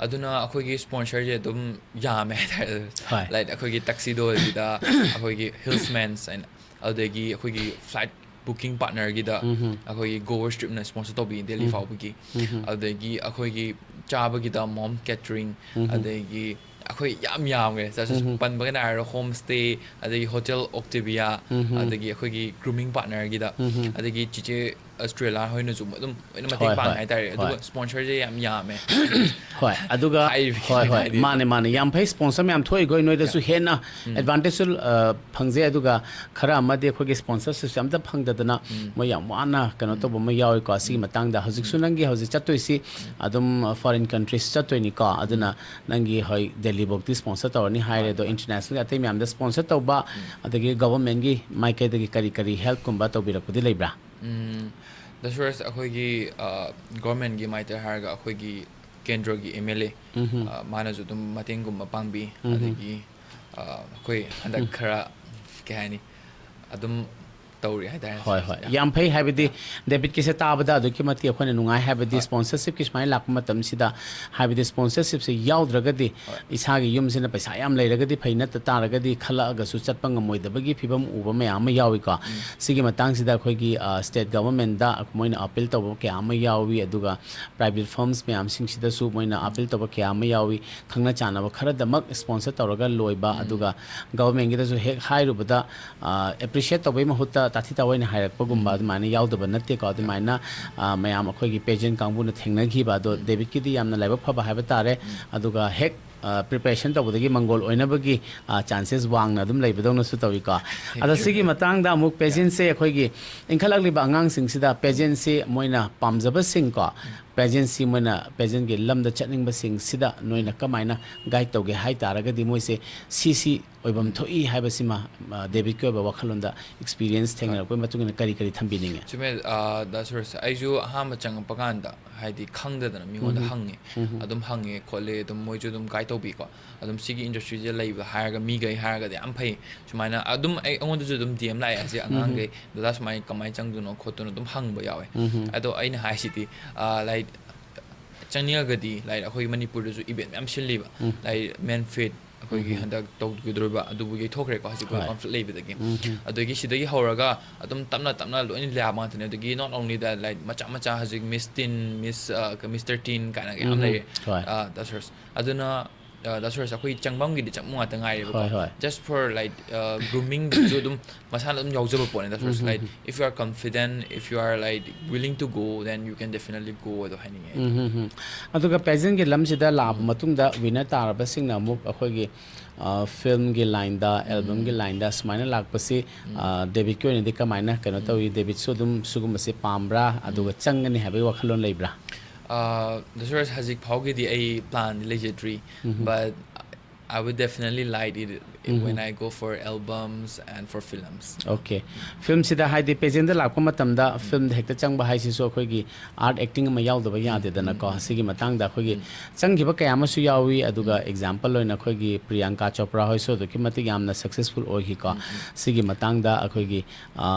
ꯑꯗꯨꯅ ꯑꯩꯈꯣꯏꯒꯤ sponsorꯁꯦ ꯑꯗꯨꯝ ꯌꯥꯝꯃꯦ ꯍꯥꯏꯇꯥꯔꯦ꯫ ꯍꯣꯏ꯫ Like ꯑꯩꯈꯣꯏꯒꯤ tuxedoꯒꯤꯗ, ꯑꯩꯈꯣꯏꯒꯤ Hillsmanꯁ and ꯑꯗꯒꯤ ꯑꯩꯈꯣꯏꯒꯤ flight booking partnerꯒꯤꯗ ꯎꯝ, ꯎꯝ꯫ ꯑꯩꯈꯣꯏꯒꯤ Goers tripꯅ sponsor ꯇꯧꯕꯤ ꯗꯦꯜꯂꯤ ꯎꯝ꯫ ꯐꯥꯎꯕꯒꯤ, ꯎꯝ, ꯎꯝ꯫ ꯑꯗꯒꯤ ꯑꯩꯈꯣꯏꯒꯤ ꯆꯥꯕꯒꯤꯗ Mom Catering, ꯎꯝ, ꯎꯝ꯫ ꯑꯗꯒꯤ ꯑꯩꯈꯣꯏ ꯌꯥꯝ ꯌꯥꯝꯈ꯭ꯔꯦ꯫ Just ꯎꯝ, ꯎꯝ꯫ ꯄꯟꯕꯒ ꯅꯥꯏꯔꯣ, Homestay, ꯑꯗꯒꯤ Hotel Octavia, ꯎꯝ, ꯎꯝ꯫ ꯑꯗꯒꯤ ꯑꯩꯈꯣꯏꯒꯤ grooming partnerꯒꯤꯗ, ꯎꯝ, ꯎꯝ꯫ ꯑꯗꯒꯤ ꯆꯤꯆꯦ Australia ꯍꯣꯏꯅꯁꯨ ꯑꯗꯨꯝ ꯂꯣꯏꯅ ꯃꯇꯦꯡ ꯍꯣꯏ, ꯄꯥꯡꯉꯦ ꯍꯣꯏ, ꯍꯥꯏꯇꯥꯔꯦ꯫ ꯑꯗꯨꯒ ꯍꯣꯏ꯫ Sponsorꯁꯦ ꯌꯥꯝ ꯌꯥꯝꯃꯦ꯫ ꯍꯣꯏ, ꯑꯗꯨꯒ ꯍꯥꯏꯔꯤꯕ ꯍꯣꯏ, ꯍꯣꯏ, ꯍꯥꯏꯗꯤ ꯃꯥꯅꯦ, ꯃꯥꯅꯦ, ꯌꯥꯝ ꯐꯩ꯫ Sponsor ꯃꯌꯥꯝ ꯊꯣꯛꯏꯈꯣꯏ, ꯅꯣꯏꯗꯁꯨ Yeah. ꯍꯦꯟꯅ ꯎꯝ꯫ advantageꯁꯨ, ꯑ, ꯐꯪꯖꯩ꯫ ꯑꯗꯨꯒ ꯈꯔ ꯑꯃꯗꯤ ꯑꯩꯈꯣꯏꯒꯤ sponsorshipꯁꯦ ꯑꯝꯇ ꯐꯪꯗꯗꯅ ꯎꯝ꯫ ꯃꯣꯏ ꯌꯥꯝ ꯋꯥꯅ ꯀꯩꯅꯣ ꯎꯝ꯫ ꯇꯧꯕ ꯑꯃ ꯌꯥꯎꯏꯀꯣ꯫ ꯑꯁꯤꯒꯤ ꯎꯝ꯫ ꯃꯇꯥꯡꯗ ꯍꯧꯖꯤꯛꯁꯨ ꯎꯝ꯫ ꯅꯪꯒꯤ ꯍꯧꯖꯤꯛ ꯆꯠꯇꯣꯏꯁꯤ ꯑꯗꯨꯝ foreign countries ꯆꯠꯇꯣꯏꯅꯤꯀꯣ꯫ ꯑꯗꯨꯅ ꯅꯪꯒꯤ ꯍꯣꯏ ꯗꯦꯜꯂꯤꯐꯧꯗꯤ sponsor ꯇꯧꯔꯅꯤ ꯍꯥꯏꯔꯦ, ꯃꯥꯅꯦ, ꯑꯗꯣ ꯃꯥꯅꯦ꯫ Internationalꯒꯤ ꯑꯇꯩ ꯃꯌꯥꯝꯗ sponsor ꯇꯧꯕ, ꯎꯝ꯫ ꯑꯗꯒꯤ governmentꯀꯤ ꯃꯥꯏꯀꯩꯗꯒꯤ ꯀꯔꯤ ꯀꯔꯤ helpꯀꯨꯝꯕ ꯇꯧꯕꯤꯔꯛꯄꯗꯤ ꯂꯩꯕ꯭ꯔꯥ? ꯎꯝ, ꯗꯁꯔꯁ ꯑꯩꯈꯣꯏꯒꯤ, ꯑ, governmentꯀꯤ ꯃꯥꯏꯀꯩ ꯍꯥꯏꯔꯒ ꯑꯩꯈꯣꯏꯒꯤ ꯀꯦꯟꯗ꯭ꯔꯒꯤ M L A, ꯎꯝ꯫ ꯑ, ꯃꯥꯅꯁꯨ ꯑꯗꯨꯝ ꯃꯇꯦꯡꯒꯨꯝꯕ ꯄꯥꯡꯕꯤ꯫ ꯎꯝ꯫ ꯑꯗꯒꯤ, ꯑ, ꯑꯩꯈꯣꯏ ꯍꯟꯗꯛ ꯎꯝ꯫ ꯈꯔ, ꯀꯩ ꯍꯥꯏꯅꯤ, ꯑꯗꯨꯝ ꯇꯧꯔꯤ ꯍꯥꯏꯇꯥꯔꯦ꯫ ꯍꯣꯏ ꯍꯣꯏ, ꯌꯥꯝ ꯐꯩ꯫ ꯍꯥꯏꯕꯗꯤ ꯗꯦꯕꯤꯠꯀꯤꯁꯦ ꯇꯥꯕꯗ ꯑꯗꯨꯛꯀꯤ ꯃꯇꯤꯛ ꯑꯩꯈꯣꯏꯅ ꯅꯨꯡꯉꯥꯏ꯫ ꯍꯥꯏꯕꯗꯤ ꯁ꯭ꯄꯣꯟꯁꯔꯁꯤꯞꯀꯤ ꯁꯨꯃꯥꯏꯅ ꯂꯥꯛꯄ ꯃꯇꯝꯁꯤꯗ, ꯍꯥꯏꯕꯗꯤ ꯁ꯭ꯄꯣꯟꯁꯔꯁꯤꯞꯁꯦ ꯌꯥꯎꯗ꯭ꯔꯒꯗꯤ ꯏꯁꯥꯒꯤ ꯌꯨꯝꯁꯤꯅ ꯄꯩꯁꯥ ꯌꯥꯝ ꯂꯩꯔꯒꯗꯤ ꯐꯩ, ꯅꯠꯇ ꯇꯥꯔꯒꯗꯤ ꯈꯜꯂꯛꯑꯒꯁꯨ ꯆꯠꯄ ꯉꯝꯃꯣꯏꯗꯕꯒꯤ ꯐꯤꯕꯝ ꯎꯕ ꯃꯌꯥꯝ ꯑꯃ ꯌꯥꯎꯏꯀꯣ꯫ ꯁꯤꯒꯤ ꯃꯇꯥꯡꯁꯤꯗ ꯑꯩꯈꯣꯏꯒꯤ ꯁ꯭ꯇꯦꯠ ꯒꯚꯔꯟꯃꯦꯟꯗ ꯃꯣꯏꯅ ꯑꯄꯤꯜ ꯇꯧꯕ ꯀꯌꯥ ꯑꯃ ꯌꯥꯎꯏ, ꯑꯗꯨꯒ ꯄ꯭ꯔꯥꯏꯚꯦꯠ ꯐꯥꯔꯝꯁ ꯃꯌꯥꯝꯁꯤꯡꯁꯤꯗꯁꯨ ꯃꯣꯏꯅ ꯑꯄꯤꯜ ꯇꯧꯕ ꯀꯌꯥ ꯑꯃ ꯌꯥꯎꯏ꯫ ꯈꯪꯅ ꯆꯥꯟꯅꯕ ꯈꯔꯗꯃꯛ ꯁ꯭ꯄꯣꯟꯁꯔ ꯇꯧꯔꯒ ꯂꯣꯏꯕ, ꯑꯗꯨꯒ ꯒꯚꯔꯟꯃꯦꯟꯒꯤꯗꯁꯨ ꯍꯦꯛ ꯍꯥꯏꯔꯨꯕꯗ ꯑꯦꯄ꯭ꯔꯤꯁꯤꯌꯦꯠ ꯇꯧꯕꯒꯤ ꯃꯍꯨꯠꯇ ꯇꯥꯊꯤ ꯇꯥꯑꯣꯏꯅ ꯍꯥꯏꯔꯛꯄꯒꯨꯝꯕ ꯑꯗꯨꯃꯥꯏꯅ ꯌꯥꯎꯗꯕ ꯅꯠꯇꯦꯀꯣ꯫ ꯑꯗꯨꯃꯥꯏꯅ ꯃꯌꯥꯝ ꯑꯩꯈꯣꯏꯒꯤ ꯄꯦꯖꯦꯟ ꯀꯥꯡꯕꯨꯅ ꯊꯦꯡꯅꯈꯤꯕ ꯑꯗꯣ, ꯗꯦꯕꯤꯠꯀꯤꯗꯤ ꯌꯥꯝꯅ ꯂꯥꯏꯕꯛ ꯐꯕ ꯍꯥꯏꯕ ꯇꯥꯔꯦ꯫ ꯑꯗꯨꯒ ꯍꯦꯛ ꯄ꯭ꯔꯤꯄꯦꯔꯦꯁꯟ ꯇꯧꯕꯗꯒꯤ ꯃꯪꯒꯣꯜ ꯑꯣꯏꯅꯕꯒꯤ ꯆꯥꯟꯁꯦꯁ ꯋꯥꯡꯅ ꯑꯗꯨꯝ ꯂꯩꯕꯗꯧꯅꯁꯨ ꯇꯧꯏꯀꯣ꯫ ꯑꯗꯣ ꯁꯤꯒꯤ ꯃꯇꯥꯡꯗ ꯑꯃꯨꯛ ꯄꯦꯖꯦꯟꯁꯦ ꯑꯩꯈꯣꯏꯒꯤ ꯏꯟꯈꯠꯂꯛꯂꯤꯕ ꯑꯉꯥꯡꯁꯤꯡꯁꯤꯗ ꯄꯦꯖꯦꯟꯁꯤ ꯃꯣꯏꯅ ꯄꯥꯝꯖꯕꯁꯤꯡꯀꯣ, ꯄꯦꯖꯦꯟꯁꯤ ꯃꯣꯏꯅ ꯄꯦꯖꯦꯟꯒꯤ ꯂꯝꯗ ꯆꯠꯅꯤꯡꯕꯁꯤꯡꯁꯤꯗ ꯅꯣꯏꯅ ꯀꯃꯥꯏꯅ ꯒꯥꯏꯗ ꯇꯧꯒꯦ ꯍꯥꯏ ꯇꯥꯔꯒꯗꯤ, ꯃꯣꯏꯁꯦ ꯁꯤ ꯁꯤ ꯑꯣꯏꯐꯝ ꯊꯣꯛꯏ ꯍꯥꯏꯕꯁꯤꯃ ꯗꯦꯕꯤꯠꯀꯤ ꯑꯣꯏꯕ ꯋꯥꯈꯜꯂꯣꯟꯗ ꯑꯦꯛꯁꯄꯤꯔꯤꯌꯦꯟꯁ ꯊꯦꯡꯅꯔꯛꯄꯒꯤ ꯃꯇꯨꯡ ꯏꯟꯅ ꯀꯔꯤ ꯀꯔꯤ ꯊꯝꯕꯤꯅꯤꯡꯉꯦ? ꯆꯨꯝꯃꯦ꯫ ꯗꯥ ꯁꯨꯔꯦꯁ, ꯑꯩꯁꯨ ꯑꯍꯥꯟꯕ ꯆꯪꯉꯛꯄ ꯀꯥꯟꯗ ꯍꯥꯏꯗꯤ ꯈꯪꯗꯗꯅ ꯃꯤꯉꯣꯟꯗ ꯍꯪꯉꯦ꯫ ꯑꯗꯨꯝ ꯍꯪꯉꯦ ꯈꯣꯠꯂꯦ, ꯑꯗꯨꯝ ꯃꯣꯏꯁꯨ ꯑꯗꯨꯝ ꯒꯥꯏꯗ ꯇꯧꯕꯤꯀꯣ꯫ ꯑꯗꯨꯝ ꯁꯤꯒꯤ ꯏꯟꯗꯁꯇ꯭ꯔꯤꯁꯦ ꯂꯩꯕ ꯍꯥꯏꯔꯒ, ꯃꯤꯈꯩ ꯍꯥꯏꯔꯒꯗꯤ ꯌꯥꯝ ꯐꯩ꯫ ꯁꯨꯃꯥꯏꯅ ꯑꯗꯨꯝ ꯑꯩ, ꯑꯩꯉꯣꯟꯗꯁꯨ ꯑꯗꯨꯝ ꯗꯤ ꯑꯦꯝ ꯂꯥꯛꯑꯦ ꯍꯧꯖꯤꯛ ꯑꯉꯥꯡꯈꯩ, "ꯗꯗꯥ ꯁꯨꯃꯥꯏꯅ ꯀꯃꯥꯏꯅ ꯆꯪꯗꯣꯏꯅꯣ ꯈꯣꯠꯇꯣꯏꯅꯣ?" ꯑꯗꯨꯝ ꯍꯪꯕ ꯌꯥꯎꯋꯦ꯫ ꯑꯗꯣ ꯑꯩꯅ ꯍꯥꯏꯁꯤꯗꯤ, ꯂꯥꯏꯛ, ꯆꯪꯅꯤꯡꯉꯒꯗꯤ, ꯂꯥꯏꯛ, ꯑꯩꯈꯣꯏꯒꯤ ꯃꯅꯤꯄꯨꯔꯗꯁꯨ ꯏꯚꯦꯟ ꯃꯌꯥꯝ ꯁꯤꯜꯂꯤꯕ, ꯂꯥꯏꯛ, ꯃꯦꯟ ꯐꯤꯠ ꯑꯩꯈꯣꯏꯒꯤ ꯍꯟꯗꯛ ꯇꯧꯒꯗꯧꯔꯤꯕ, ꯑꯗꯨꯕꯨ ꯌꯩꯊꯣꯛꯈ꯭ꯔꯦꯀꯣ ꯍꯧꯖꯤꯛ ꯀꯣꯟꯐ꯭ꯂꯤꯛ ꯂꯩꯕꯗꯒꯤ꯫ ꯑꯗꯒꯤ ꯁꯤꯗꯒꯤ ꯍꯧꯔꯒ ꯑꯗꯨꯝ ꯇꯞꯅ ꯇꯞꯅ ꯂꯣꯏꯅ ꯂꯥꯛꯄ ꯉꯥꯛꯇꯅꯦ꯫ ꯑꯗꯒꯤ not only that, ꯂꯥꯏꯛ, ꯃꯆꯥ ꯃꯆꯥ ꯍꯧꯖꯤꯛ ꯃꯤꯁ ꯇꯤꯟ, ꯃꯤꯁ, ꯃꯤꯁꯇꯔ ꯇꯤꯟ ꯀꯥꯏꯅꯒ ꯌꯥꯝ ꯂꯩꯔꯦ꯫ ꯍꯣꯏ꯫ ꯗꯥ ꯁꯨꯔꯦꯁ, ꯑꯗꯨꯅ ꯗꯥ ꯁꯨꯔꯦꯁ, ꯑꯩꯈꯣꯏ ꯆꯪꯐꯝꯒꯤꯗꯤ ꯆꯪꯐꯝ ꯉꯥꯛꯇ ꯉꯥꯏꯔꯦꯕꯀꯣ꯫ ꯍꯣꯏ, ꯍꯣꯏ꯫ Just for, like, groomingꯗꯨꯁꯨ ꯑꯗꯨꯝ ꯃꯁꯥꯅ ꯑꯗꯨꯝ ꯌꯥꯎꯖꯕ ꯄꯣꯠꯅꯦ꯫ That's why, like, if you are confident, if you are, like, willing to go, then you can definitely go, ꯑꯗꯣ ꯍꯥꯏꯅꯤꯡꯉꯦ ꯑꯩꯗꯤ꯫ ꯑꯗꯨꯒ ꯄꯦꯖꯦꯟꯒꯤ ꯂꯝꯁꯤꯗ ꯂꯥꯛꯑꯕ ꯃꯇꯨꯡꯗ ꯋꯤꯟꯅꯔ ꯇꯥꯔꯕꯁꯤꯡꯅ ꯑꯃꯨꯛ ꯑꯩꯈꯣꯏꯒꯤ ꯐꯤꯜꯝꯒꯤ ꯂꯥꯏꯟꯗ, ꯑꯦꯜꯕꯝꯒꯤ ꯂꯥꯏꯟꯗ ꯁꯨꯃꯥꯏꯅ ꯂꯥꯛꯄꯁꯤ, ꯗꯦꯕꯤꯠꯀꯤ ꯑꯣꯏꯅꯗꯤ ꯀꯃꯥꯏꯅ ꯀꯩꯅꯣ ꯇꯧꯏ? ꯗꯦꯕꯤꯠꯁꯨ ꯑꯗꯨꯝ ꯁꯤꯒꯨꯝꯕꯁꯤ ꯄꯥꯝꯕ꯭ꯔꯥ, ꯑꯗꯨꯒ ꯆꯪꯒꯅꯤ ꯍꯥꯏꯕꯒꯤ ꯋꯥꯈꯜꯂꯣꯟ ꯂꯩꯕ꯭ꯔꯥ? ꯗꯥ ꯁꯨꯔꯦꯁ, ꯍꯧꯖꯤꯛ ꯐꯥꯎꯒꯤꯗꯤ ꯑꯩ ꯄ꯭ꯂꯥꯟꯗꯤ ꯂꯩꯖꯗ꯭ꯔꯤ꯫ But I would definitely like it when I go for albums and for films. Okay. ꯐꯤꯂꯝꯁꯤꯗ ꯍꯥꯏꯗꯤ pageantꯗ ꯂꯥꯛꯄ ꯃꯇꯝꯗ ꯐꯤꯂꯝꯗ ꯍꯦꯛꯇ ꯆꯪꯕ ꯍꯥꯏꯁꯤꯁꯨ ꯑꯩꯈꯣꯏꯒꯤ art acting ꯑꯃ ꯌꯥꯎꯗꯕ ꯌꯥꯗꯦꯗꯅꯀꯣ꯫ ꯁꯤꯒꯤ ꯃꯇꯥꯡꯗ ꯑꯩꯈꯣꯏꯒꯤ ꯆꯪꯈꯤꯕ ꯀꯌꯥ ꯑꯃꯁꯨ ꯌꯥꯎꯏ꯫ ꯑꯗꯨꯒ example ꯑꯣꯏꯅ ꯑꯩꯈꯣꯏꯒꯤ ꯄ꯭ꯔꯤꯌꯥꯡꯀꯥ ꯆꯣꯄ꯭ꯔꯥ ꯍꯣꯏꯁꯨ ꯑꯗꯨꯛꯀꯤ ꯃꯇꯤꯛ ꯌꯥꯝꯅ successful ꯑꯣꯏꯈꯤꯀꯣ꯫ ꯁꯤꯒꯤ ꯃꯇꯥꯡꯗ ꯑꯩꯈꯣꯏꯒꯤ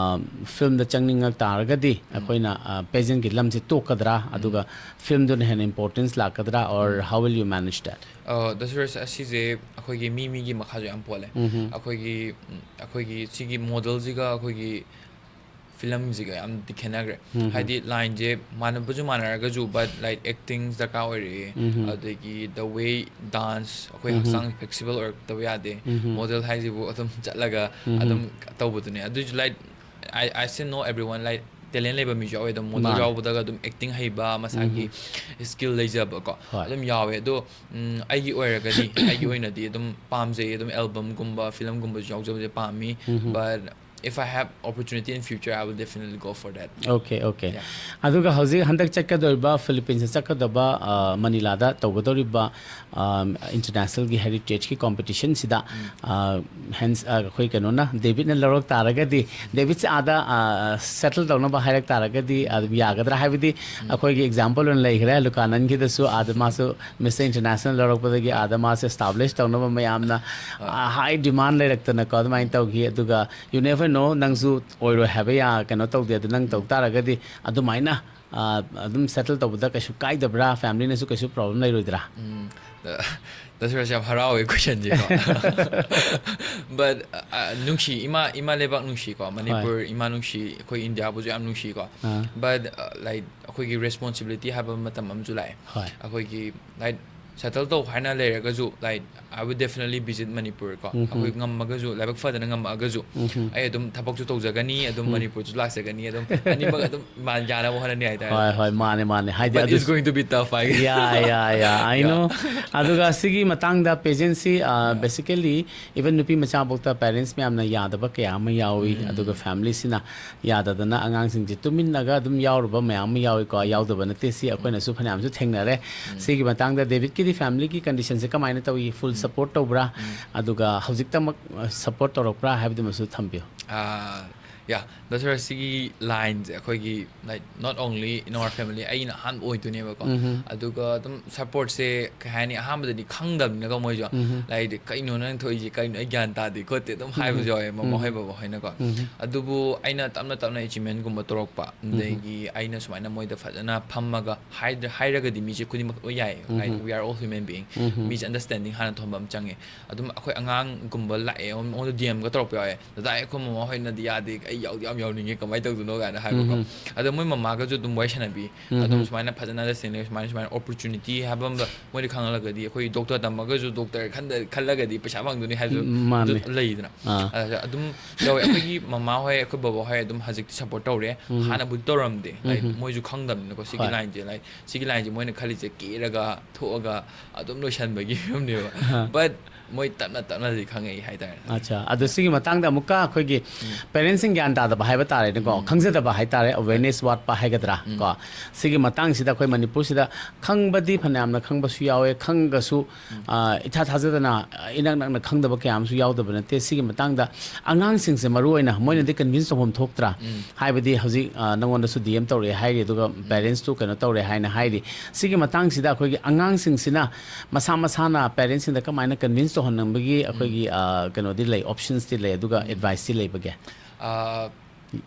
ꯐꯤꯂꯝꯗ ꯆꯪꯅꯤꯡꯉꯛ ꯇꯥꯔꯒꯗꯤ ꯑꯩꯈꯣꯏꯅ pageantꯀꯤ ꯂꯝꯁꯦ ꯇꯣꯛꯀꯗ꯭ꯔꯥ, ꯑꯗꯨꯒ ꯐꯤꯂꯝꯗꯨꯅ ꯍꯦꯟꯅ importance ꯂꯥꯛꯀꯗ꯭ꯔꯥ, or how will you manage that? ꯑ, ꯗꯁꯔꯁ ꯑꯁꯤꯁꯦ ꯑꯩꯈꯣꯏꯒꯤ ꯃꯤ ꯃꯤꯒꯤ ꯃꯈꯥꯁꯨ ꯌꯥꯝ ꯄꯣꯜꯂꯦ꯫ ꯑꯩꯈꯣꯏꯒꯤ ꯎꯝ, ꯑꯩꯈꯣꯏꯒꯤ ꯁꯤꯒꯤ modelꯁꯤꯒ ꯑꯩꯈꯣꯏꯒꯤ ꯐꯤꯂꯝꯁꯤꯒ ꯌꯥꯝꯗꯤ ꯈꯦꯠꯅꯈ꯭ꯔꯦ꯫ ꯍꯥꯏꯗꯤ lineꯁꯦ ꯃꯥꯟꯅꯕꯁꯨ ꯃꯥꯟꯅꯔꯒꯁꯨ, but like acting ꯗꯔꯀꯥꯔ ꯑꯣꯏꯔꯛꯑꯦ꯫ ꯑꯗꯒꯤ the way dance, ꯑꯩꯈꯣꯏ ꯍꯛꯆꯥꯡ flexible ꯑꯣꯏꯔꯛꯇꯕ ꯌꯥꯗꯦ꯫ Model ꯍꯥꯏꯁꯤꯕꯨ ꯑꯗꯨꯝ ꯆꯠꯂꯒ ꯑꯗꯨꯝ ꯇꯧꯕꯗꯨꯅꯦ꯫ ꯑꯗꯨꯏꯁꯨ like I, I still know everyone, like talent ꯂꯩꯕ ꯃꯤꯁꯨ ꯌꯥꯎꯋꯦ꯫ ꯑꯗꯨꯝ model ꯃꯥꯅꯦ꯫ ꯌꯥꯎꯕꯗꯒ ꯑꯗꯨꯝ acting ꯍꯩꯕ, ꯃꯁꯥꯒꯤ skill ꯂꯩꯖꯕꯀꯣ ꯍꯣꯏ꯫ ꯑꯗꯨꯝ ꯌꯥꯎꯋꯦ꯫ ꯑꯗꯣ ꯎꯝ, ꯑꯩꯒꯤ ꯑꯣꯏꯔꯒꯗꯤ ꯑꯩꯒꯤ ꯑꯣꯏꯅꯗꯤ ꯑꯗꯨꯝ ꯄꯥꯝꯖꯩ꯫ ꯑꯗꯨꯝ albumꯒꯨꯝꯕ ꯐꯤꯂꯝꯒꯨꯝꯕꯁꯨ ꯌꯥꯎꯖꯕꯁꯦ ꯄꯥꯝꯃꯤ꯫ But if I have opportunity in future, I will definitely go for that. Okay, okay. Yeah. ꯑꯗꯨꯒ ꯍꯧꯖꯤꯛ ꯍꯟꯗꯛ ꯆꯠꯀꯗꯧꯔꯤꯕ ꯐꯤꯂꯤꯄꯤꯟꯁꯇ ꯆꯠꯀꯗꯕ ꯑ, ꯃꯅꯤꯂꯥꯗ ꯇꯧꯒꯗꯧꯔꯤꯕ ꯑ, internationalꯒꯤ heritageꯀꯤ competitionꯁꯤꯗ ꯑ, ꯍꯦꯟꯁ ꯑ, ꯑꯩꯈꯣꯏ ꯀꯩꯅꯣꯅ ꯗꯦꯕꯤꯠꯅ ꯂꯧꯔꯛ ꯇꯥꯔꯒꯗꯤ, ꯗꯦꯕꯤꯠꯁꯦ ꯑꯥꯗ ꯑ, settle ꯇꯧꯅꯕ ꯍꯥꯏꯔꯛ ꯇꯥꯔꯒꯗꯤ ꯑꯗꯨꯝ ꯌꯥꯒꯗ꯭ꯔꯥ? ꯍꯥꯏꯕꯗꯤ ꯑꯩꯈꯣꯏꯒꯤ example ꯑꯣꯏꯅ ꯂꯩꯈ꯭ꯔꯦ ꯂꯨꯀꯥꯅꯟꯒꯤꯗꯁꯨ, ꯑꯥꯗ ꯃꯥꯁꯨ Mister International ꯂꯧꯔꯛꯄꯗꯒꯤ ꯑꯥꯗ ꯃꯥꯁꯦ establish ꯇꯧꯅꯕ ꯃꯌꯥꯝꯅ ꯑ, high demand ꯂꯩꯔꯛꯇꯅꯀꯣ ꯑꯗꯨꯃꯥꯏꯅ ꯇꯧꯈꯤ꯫ ꯑꯗꯨꯒ you never know, ꯅꯪꯁꯨ ꯑꯣꯏꯔꯣꯏ ꯍꯥꯏꯕ ꯌꯥ ꯀꯩꯅꯣ ꯇꯧꯗꯦ꯫ ꯑꯗꯨ ꯅꯪ ꯇꯧ ꯇꯥꯔꯒꯗꯤ ꯑꯗꯨꯃꯥꯏꯅ ꯑ, ꯑꯗꯨꯝ settle ꯇꯧꯕꯗ ꯀꯩꯁꯨ ꯀꯥꯏꯗꯕ꯭ꯔꯥ? Familyꯅꯁꯨ ꯀꯩꯁꯨ problem ꯂꯩꯔꯣꯏꯗ꯭ꯔꯥ? ꯎꯝ, ꯗ-, ꯗꯁꯔꯁ ꯌꯥꯝ ꯍꯔꯥꯎꯋꯦ questionꯁꯦꯀꯣ꯫ But ꯑ, ꯅꯨꯡꯁꯤ, ꯏꯃꯥ, ꯏꯃꯥ ꯂꯩꯕꯥꯛ ꯅꯨꯡꯁꯤꯀꯣ, ꯃꯅꯤꯄꯨꯔ ꯏꯃꯥ ꯅꯨꯡꯁꯤ, ꯑꯩꯈꯣꯏ ꯏꯟꯗꯤꯌꯥꯕꯨꯁꯨ ꯌꯥꯝ ꯅꯨꯡꯁꯤꯀꯣ꯫ ꯑꯥ. But uh, like ꯑꯩꯈꯣꯏꯒꯤ responsibility ꯍꯥꯏꯕ ꯃꯇꯝ ꯑꯃꯁꯨ ꯂꯥꯛꯑꯦ꯫ ꯍꯣꯏ꯫ ꯑꯩꯈꯣꯏꯒꯤ like settle ꯇꯧ ꯍꯥꯏꯅ ꯂꯩꯔꯒꯁꯨ, like I would definitely visit Manipur ꯀꯣ꯫ ꯑꯩꯈꯣꯏ ꯉꯝꯃꯒꯁꯨ, ꯂꯥꯏꯕꯛ ꯐꯗꯅ ꯉꯝꯃꯛꯑꯒꯁꯨ, ꯑꯩ ꯑꯗꯨꯝ ꯊꯕꯛꯁꯨ ꯇꯧꯖꯒꯅꯤ, ꯑꯗꯨꯝ ꯃꯅꯤꯄꯨꯔꯁꯨ ꯂꯥꯛꯆꯒꯅꯤ, ꯑꯗꯨꯝ ꯑꯅꯤꯃꯛ ꯑꯗꯨꯝ ꯃꯥꯟ ꯌꯥꯅꯕ ꯍꯣꯠꯅꯅꯤ ꯍꯥꯏꯇꯥꯔꯦ꯫ ꯍꯣꯏ, ꯍꯣꯏ, ꯃꯥꯅꯦ, ꯃꯥꯅꯦ꯫ ꯍꯥꯏꯗꯤ But ꯑꯗꯨ it's going to be tough, I guess. Yeah, yeah, yeah, I Yeah. know. ꯑꯗꯨꯒ ꯁꯤꯒꯤ ꯃꯇꯥꯡꯗ pageantꯁꯤ ꯑ, basically even ꯅꯨꯄꯤ ꯃꯆꯥꯐꯥꯎꯗ parents ꯃꯌꯥꯝꯅ ꯌꯥꯗꯕ ꯀꯌꯥ ꯑꯃ ꯌꯥꯎꯏ꯫ ꯑꯗꯨꯒ familyꯁꯤꯅ ꯌꯥꯗꯗꯅ ꯑꯉꯥꯡꯁꯤꯡꯁꯦ ꯇꯨꯃꯤꯟꯅꯒ ꯑꯗꯨꯝ ꯌꯥꯎꯔꯨꯕ ꯃꯌꯥꯝ ꯑꯃ ꯌꯥꯎꯏꯀꯣ꯫ ꯌꯥꯎꯗꯕ ꯅꯠꯇꯦ, ꯁꯤ ꯑꯩꯈꯣꯏꯅꯁꯨ ꯐꯅꯌꯥꯝꯁꯨ ꯊꯦꯡꯅꯔꯦ꯫ ꯁꯤꯒꯤ ꯃꯇꯥꯡꯗ ꯗꯦꯕꯤꯠꯀꯤ ꯐꯦꯃꯤꯂꯤꯒꯤ ꯀꯟꯗꯤꯁꯟꯁꯦ ꯀꯃꯥꯏꯅ ꯇꯧꯏ? ꯐꯨꯜ ꯁꯄꯣꯔꯠ ꯇꯧꯕ꯭ꯔꯥ? ꯑꯗꯨꯒ ꯍꯧꯖꯤꯛꯇꯃꯛ ꯁꯄꯣꯔꯠ ꯇꯧꯔꯛꯄ꯭ꯔꯥ ꯍꯥꯏꯕꯗꯨꯃꯁꯨ ꯊꯝꯕꯤꯌꯨ꯫ ꯌꯥ, ꯗꯣꯛꯇꯔ, ꯁꯤꯒꯤ ꯂꯥꯏꯟꯁꯦ ꯑꯩꯈꯣꯏꯒꯤ, like, not only in our family, ꯑꯩꯅ ꯑꯍꯥꯟꯕ ꯑꯣꯏꯗꯣꯏꯅꯦꯕꯀꯣ꯫ ꯑꯗꯨꯒ ꯑꯗꯨꯝ ꯁꯄꯣꯔꯠꯁꯦ ꯀꯩ ꯍꯥꯏꯅꯤ, ꯑꯍꯥꯟꯕꯗꯗꯤ ꯈꯪꯗꯕꯅꯤꯅꯀꯣ ꯃꯣꯏꯁꯨ, ꯂꯥꯏꯗꯤ, "ꯀꯩꯅꯣ ꯅꯪ ꯊꯣꯛꯏꯁꯦ, ꯀꯩꯅꯣ, ꯑꯩ ꯒ꯭ꯌꯥꯟ ꯇꯥꯗꯦ ꯈꯣꯠꯇꯦ" ꯑꯗꯨꯝ ꯍꯥꯏꯕꯁꯨ ꯌꯥꯎꯋꯦ, ꯃꯃꯥ ꯍꯣꯏ, ꯕꯕꯥ ꯍꯣꯏꯅꯀꯣ꯫ ꯑꯗꯨꯕꯨ ꯑꯩꯅ ꯇꯞꯅ ꯇꯞꯅ ꯑꯦꯆꯤꯞꯃꯦꯟꯒꯨꯝꯕ ꯇꯧꯔꯛꯄ, ꯑꯗꯒꯤ ꯑꯩꯅ ꯁꯨꯃꯥꯏꯅ ꯃꯣꯏꯗ ꯐꯖꯅ ꯐꯝꯃꯒ ꯍꯥꯏꯗ-, ꯍꯥꯏꯔꯒꯗꯤ ꯃꯤꯁꯦ ꯈꯨꯗꯤꯡꯃꯛ ꯂꯣꯏ ꯌꯥꯏꯌꯦ꯫ Like, we are all human being. ꯃꯤꯁꯦ ꯑꯟꯗꯔꯁ꯭ꯇꯦꯟꯗꯤꯡ ꯍꯥꯟꯅ ꯊꯝꯕ ꯑꯃ ꯆꯪꯉꯦ꯫ ꯑꯗꯨꯝ ꯑꯩꯈꯣꯏ ꯑꯉꯥꯡꯒꯨꯝꯕ ꯂꯥꯛꯑꯦ, ꯑꯩꯉꯣꯟꯗ ꯗꯤ ꯑꯦꯝꯒ ꯇꯧꯔꯛꯄ ꯌꯥꯎꯋꯦ, "ꯗꯗꯥ, ꯑꯩꯈꯣꯏ ꯃꯃꯥ ꯍꯣꯏꯅꯗꯤ ꯌꯥꯗꯦ, ꯑꯩ ꯌꯥꯎꯗꯤ ꯌꯥꯝ ꯌꯥꯎꯅꯤꯡꯉꯦ, ꯀꯃꯥꯏꯅ ꯇꯧꯗꯣꯏꯅꯣ?" ꯀꯥꯏꯅ ꯍꯥꯏꯕꯀꯣ꯫ ꯑꯗꯣ ꯃꯣꯏ ꯃꯃꯥꯒꯁꯨ ꯑꯗꯨꯝ ꯋꯥꯔꯤ ꯁꯥꯟꯅꯕꯤ, ꯑꯗꯨꯝ ꯁꯨꯃꯥꯏꯅ ꯐꯖꯅ ꯑꯟꯗꯔꯁ꯭ꯇꯦꯟꯗꯤꯡ, ꯁꯨꯃꯥꯏꯅ, ꯁꯨꯃꯥꯏꯅ ꯑꯣꯄꯣꯔꯆꯨꯅꯤꯇꯤ ꯍꯥꯏꯕ ꯑꯃ ꯃꯣꯏꯅ ꯈꯪꯍꯜꯂꯒꯗꯤ, ꯑꯩꯈꯣꯏ ꯗꯣꯛꯇꯔ ꯇꯝꯃꯒꯁꯨ ꯗꯣꯛꯇꯔ ꯈꯟꯗ-, ꯈꯜꯂꯒꯗꯤ ꯄꯩꯁꯥ ꯐꯪꯗꯣꯏꯅꯤ ꯍꯥꯏꯕꯁꯨ ꯎꯝ, ꯃꯥꯅꯦ꯫ ꯑꯗꯨ ꯂꯩꯗꯅ꯫ ꯑꯥ꯫ ꯑꯗ ꯑꯗꯨꯝ ꯇꯧꯋꯦ꯫ ꯑꯩꯈꯣꯏꯒꯤ ꯃꯃꯥ ꯍꯣꯏ, ꯑꯩꯈꯣꯏ ꯕꯕꯥ ꯍꯣꯏ ꯑꯗꯨꯝ ꯍꯧꯖꯤꯛꯇꯤ ꯁꯄꯣꯔꯠ ꯇꯧꯔꯦ꯫ ꯍꯥꯟꯅꯕꯨꯗꯤ ꯇꯧꯔꯝꯗꯦ꯫ Like, ꯃꯣꯏꯁꯨ ꯈꯪꯗꯕꯅꯤꯅꯀꯣ ꯁꯤꯒꯤ ꯍꯣꯏ꯫ ꯂꯥꯏꯟꯁꯦ꯫ Like, ꯁꯤꯒꯤ ꯂꯥꯏꯟꯁꯦ ꯃꯣꯏꯅ ꯈꯜꯂꯤꯁꯦ ꯀꯦꯔꯒ ꯊꯣꯛꯑꯒ ꯑꯗꯨꯝ ꯂꯣꯏꯁꯟꯕꯒꯤ ꯐꯤꯕꯝꯅꯦꯕ꯫ But ꯃꯣꯏ ꯇꯞꯅ ꯇꯞꯅꯗꯤ ꯈꯪꯉꯛꯏ ꯍꯥꯏꯇꯥꯔꯦ꯫ ꯑꯠꯆꯥ, ꯑꯗꯣ ꯁꯤꯒꯤ ꯃꯇꯥꯡꯗ ꯑꯃꯨꯛꯀ ꯑꯩꯈꯣꯏꯒꯤ ꯄꯦꯔꯦꯟꯁꯁꯤꯡ ꯒ꯭ꯌꯥꯟ ꯇꯥꯗꯕ ꯍꯥꯏꯕ ꯇꯥꯔꯦꯅꯦꯀꯣ, ꯈꯪꯖꯗꯕ ꯍꯥꯏꯇꯥꯔꯦ, ꯑꯦꯋꯦꯔꯅꯦꯁ ꯋꯥꯠꯄ ꯍꯥꯏꯒꯗ꯭ꯔꯥ ꯀꯣ, ꯁꯤꯒꯤ ꯃꯇꯥꯡꯁꯤꯗ ꯑꯩꯈꯣꯏ ꯃꯅꯤꯄꯨꯔꯁꯤꯗ ꯈꯪꯕꯗꯤ ꯐꯅꯌꯥꯝꯅ ꯈꯪꯕꯁꯨ ꯌꯥꯎꯋꯦ, ꯈꯪꯉꯒꯁꯨ, ꯑ, ꯏꯊꯥ ꯊꯥꯖꯗꯅ, ꯑ, ꯏꯅꯛ ꯅꯛꯅ ꯈꯪꯗꯕ ꯀꯌꯥ ꯑꯃꯁꯨ ꯌꯥꯎꯗꯕ ꯅꯠꯇꯦ꯫ ꯁꯤꯒꯤ ꯃꯇꯥꯡꯗ ꯑꯉꯥꯡꯁꯤꯡꯁꯦ ꯃꯔꯨ ꯑꯣꯏꯅ ꯃꯣꯏꯅꯗꯤ ꯀꯟꯚꯤꯟꯁ ꯇꯧꯐꯝ ꯊꯣꯛꯇ꯭ꯔꯥ? ꯍꯥꯏꯕꯗꯤ ꯍꯧꯖꯤꯛ, ꯑ, ꯅꯪꯉꯣꯟꯗꯁꯨ ꯗꯤ ꯑꯦꯝ ꯇꯧꯔꯛꯑꯦ ꯍꯥꯏꯔꯤ, ꯑꯗꯨꯒ ꯄꯦꯔꯦꯟꯁꯇꯨ ꯀꯩꯅꯣ ꯇꯧꯔꯦ ꯍꯥꯏꯅ ꯍꯥꯏꯔꯤ꯫ ꯁꯤꯒꯤ ꯃꯇꯥꯡꯁꯤꯗ ꯑꯩꯈꯣꯏꯒꯤ ꯑꯉꯥꯡꯁꯤꯡꯁꯤꯅ ꯃꯁꯥ ꯃꯁꯥꯅ ꯄꯦꯔꯦꯟꯁꯁꯤꯡꯗ ꯀꯃꯥꯏꯅ ꯀꯟꯚꯤꯟꯁ ꯇꯧꯍꯟꯅꯕꯒꯤ ꯑꯩꯈꯣꯏꯒꯤ, ꯑ, ꯀꯩꯅꯣꯗꯤ ꯂꯩ, ꯑꯣꯞꯁꯟꯁꯇꯤ ꯂꯩ, ꯑꯗꯨꯒ ꯑꯦꯗꯚꯥꯏꯁꯇꯤ ꯂꯩꯕꯒꯦ? ꯑꯥ,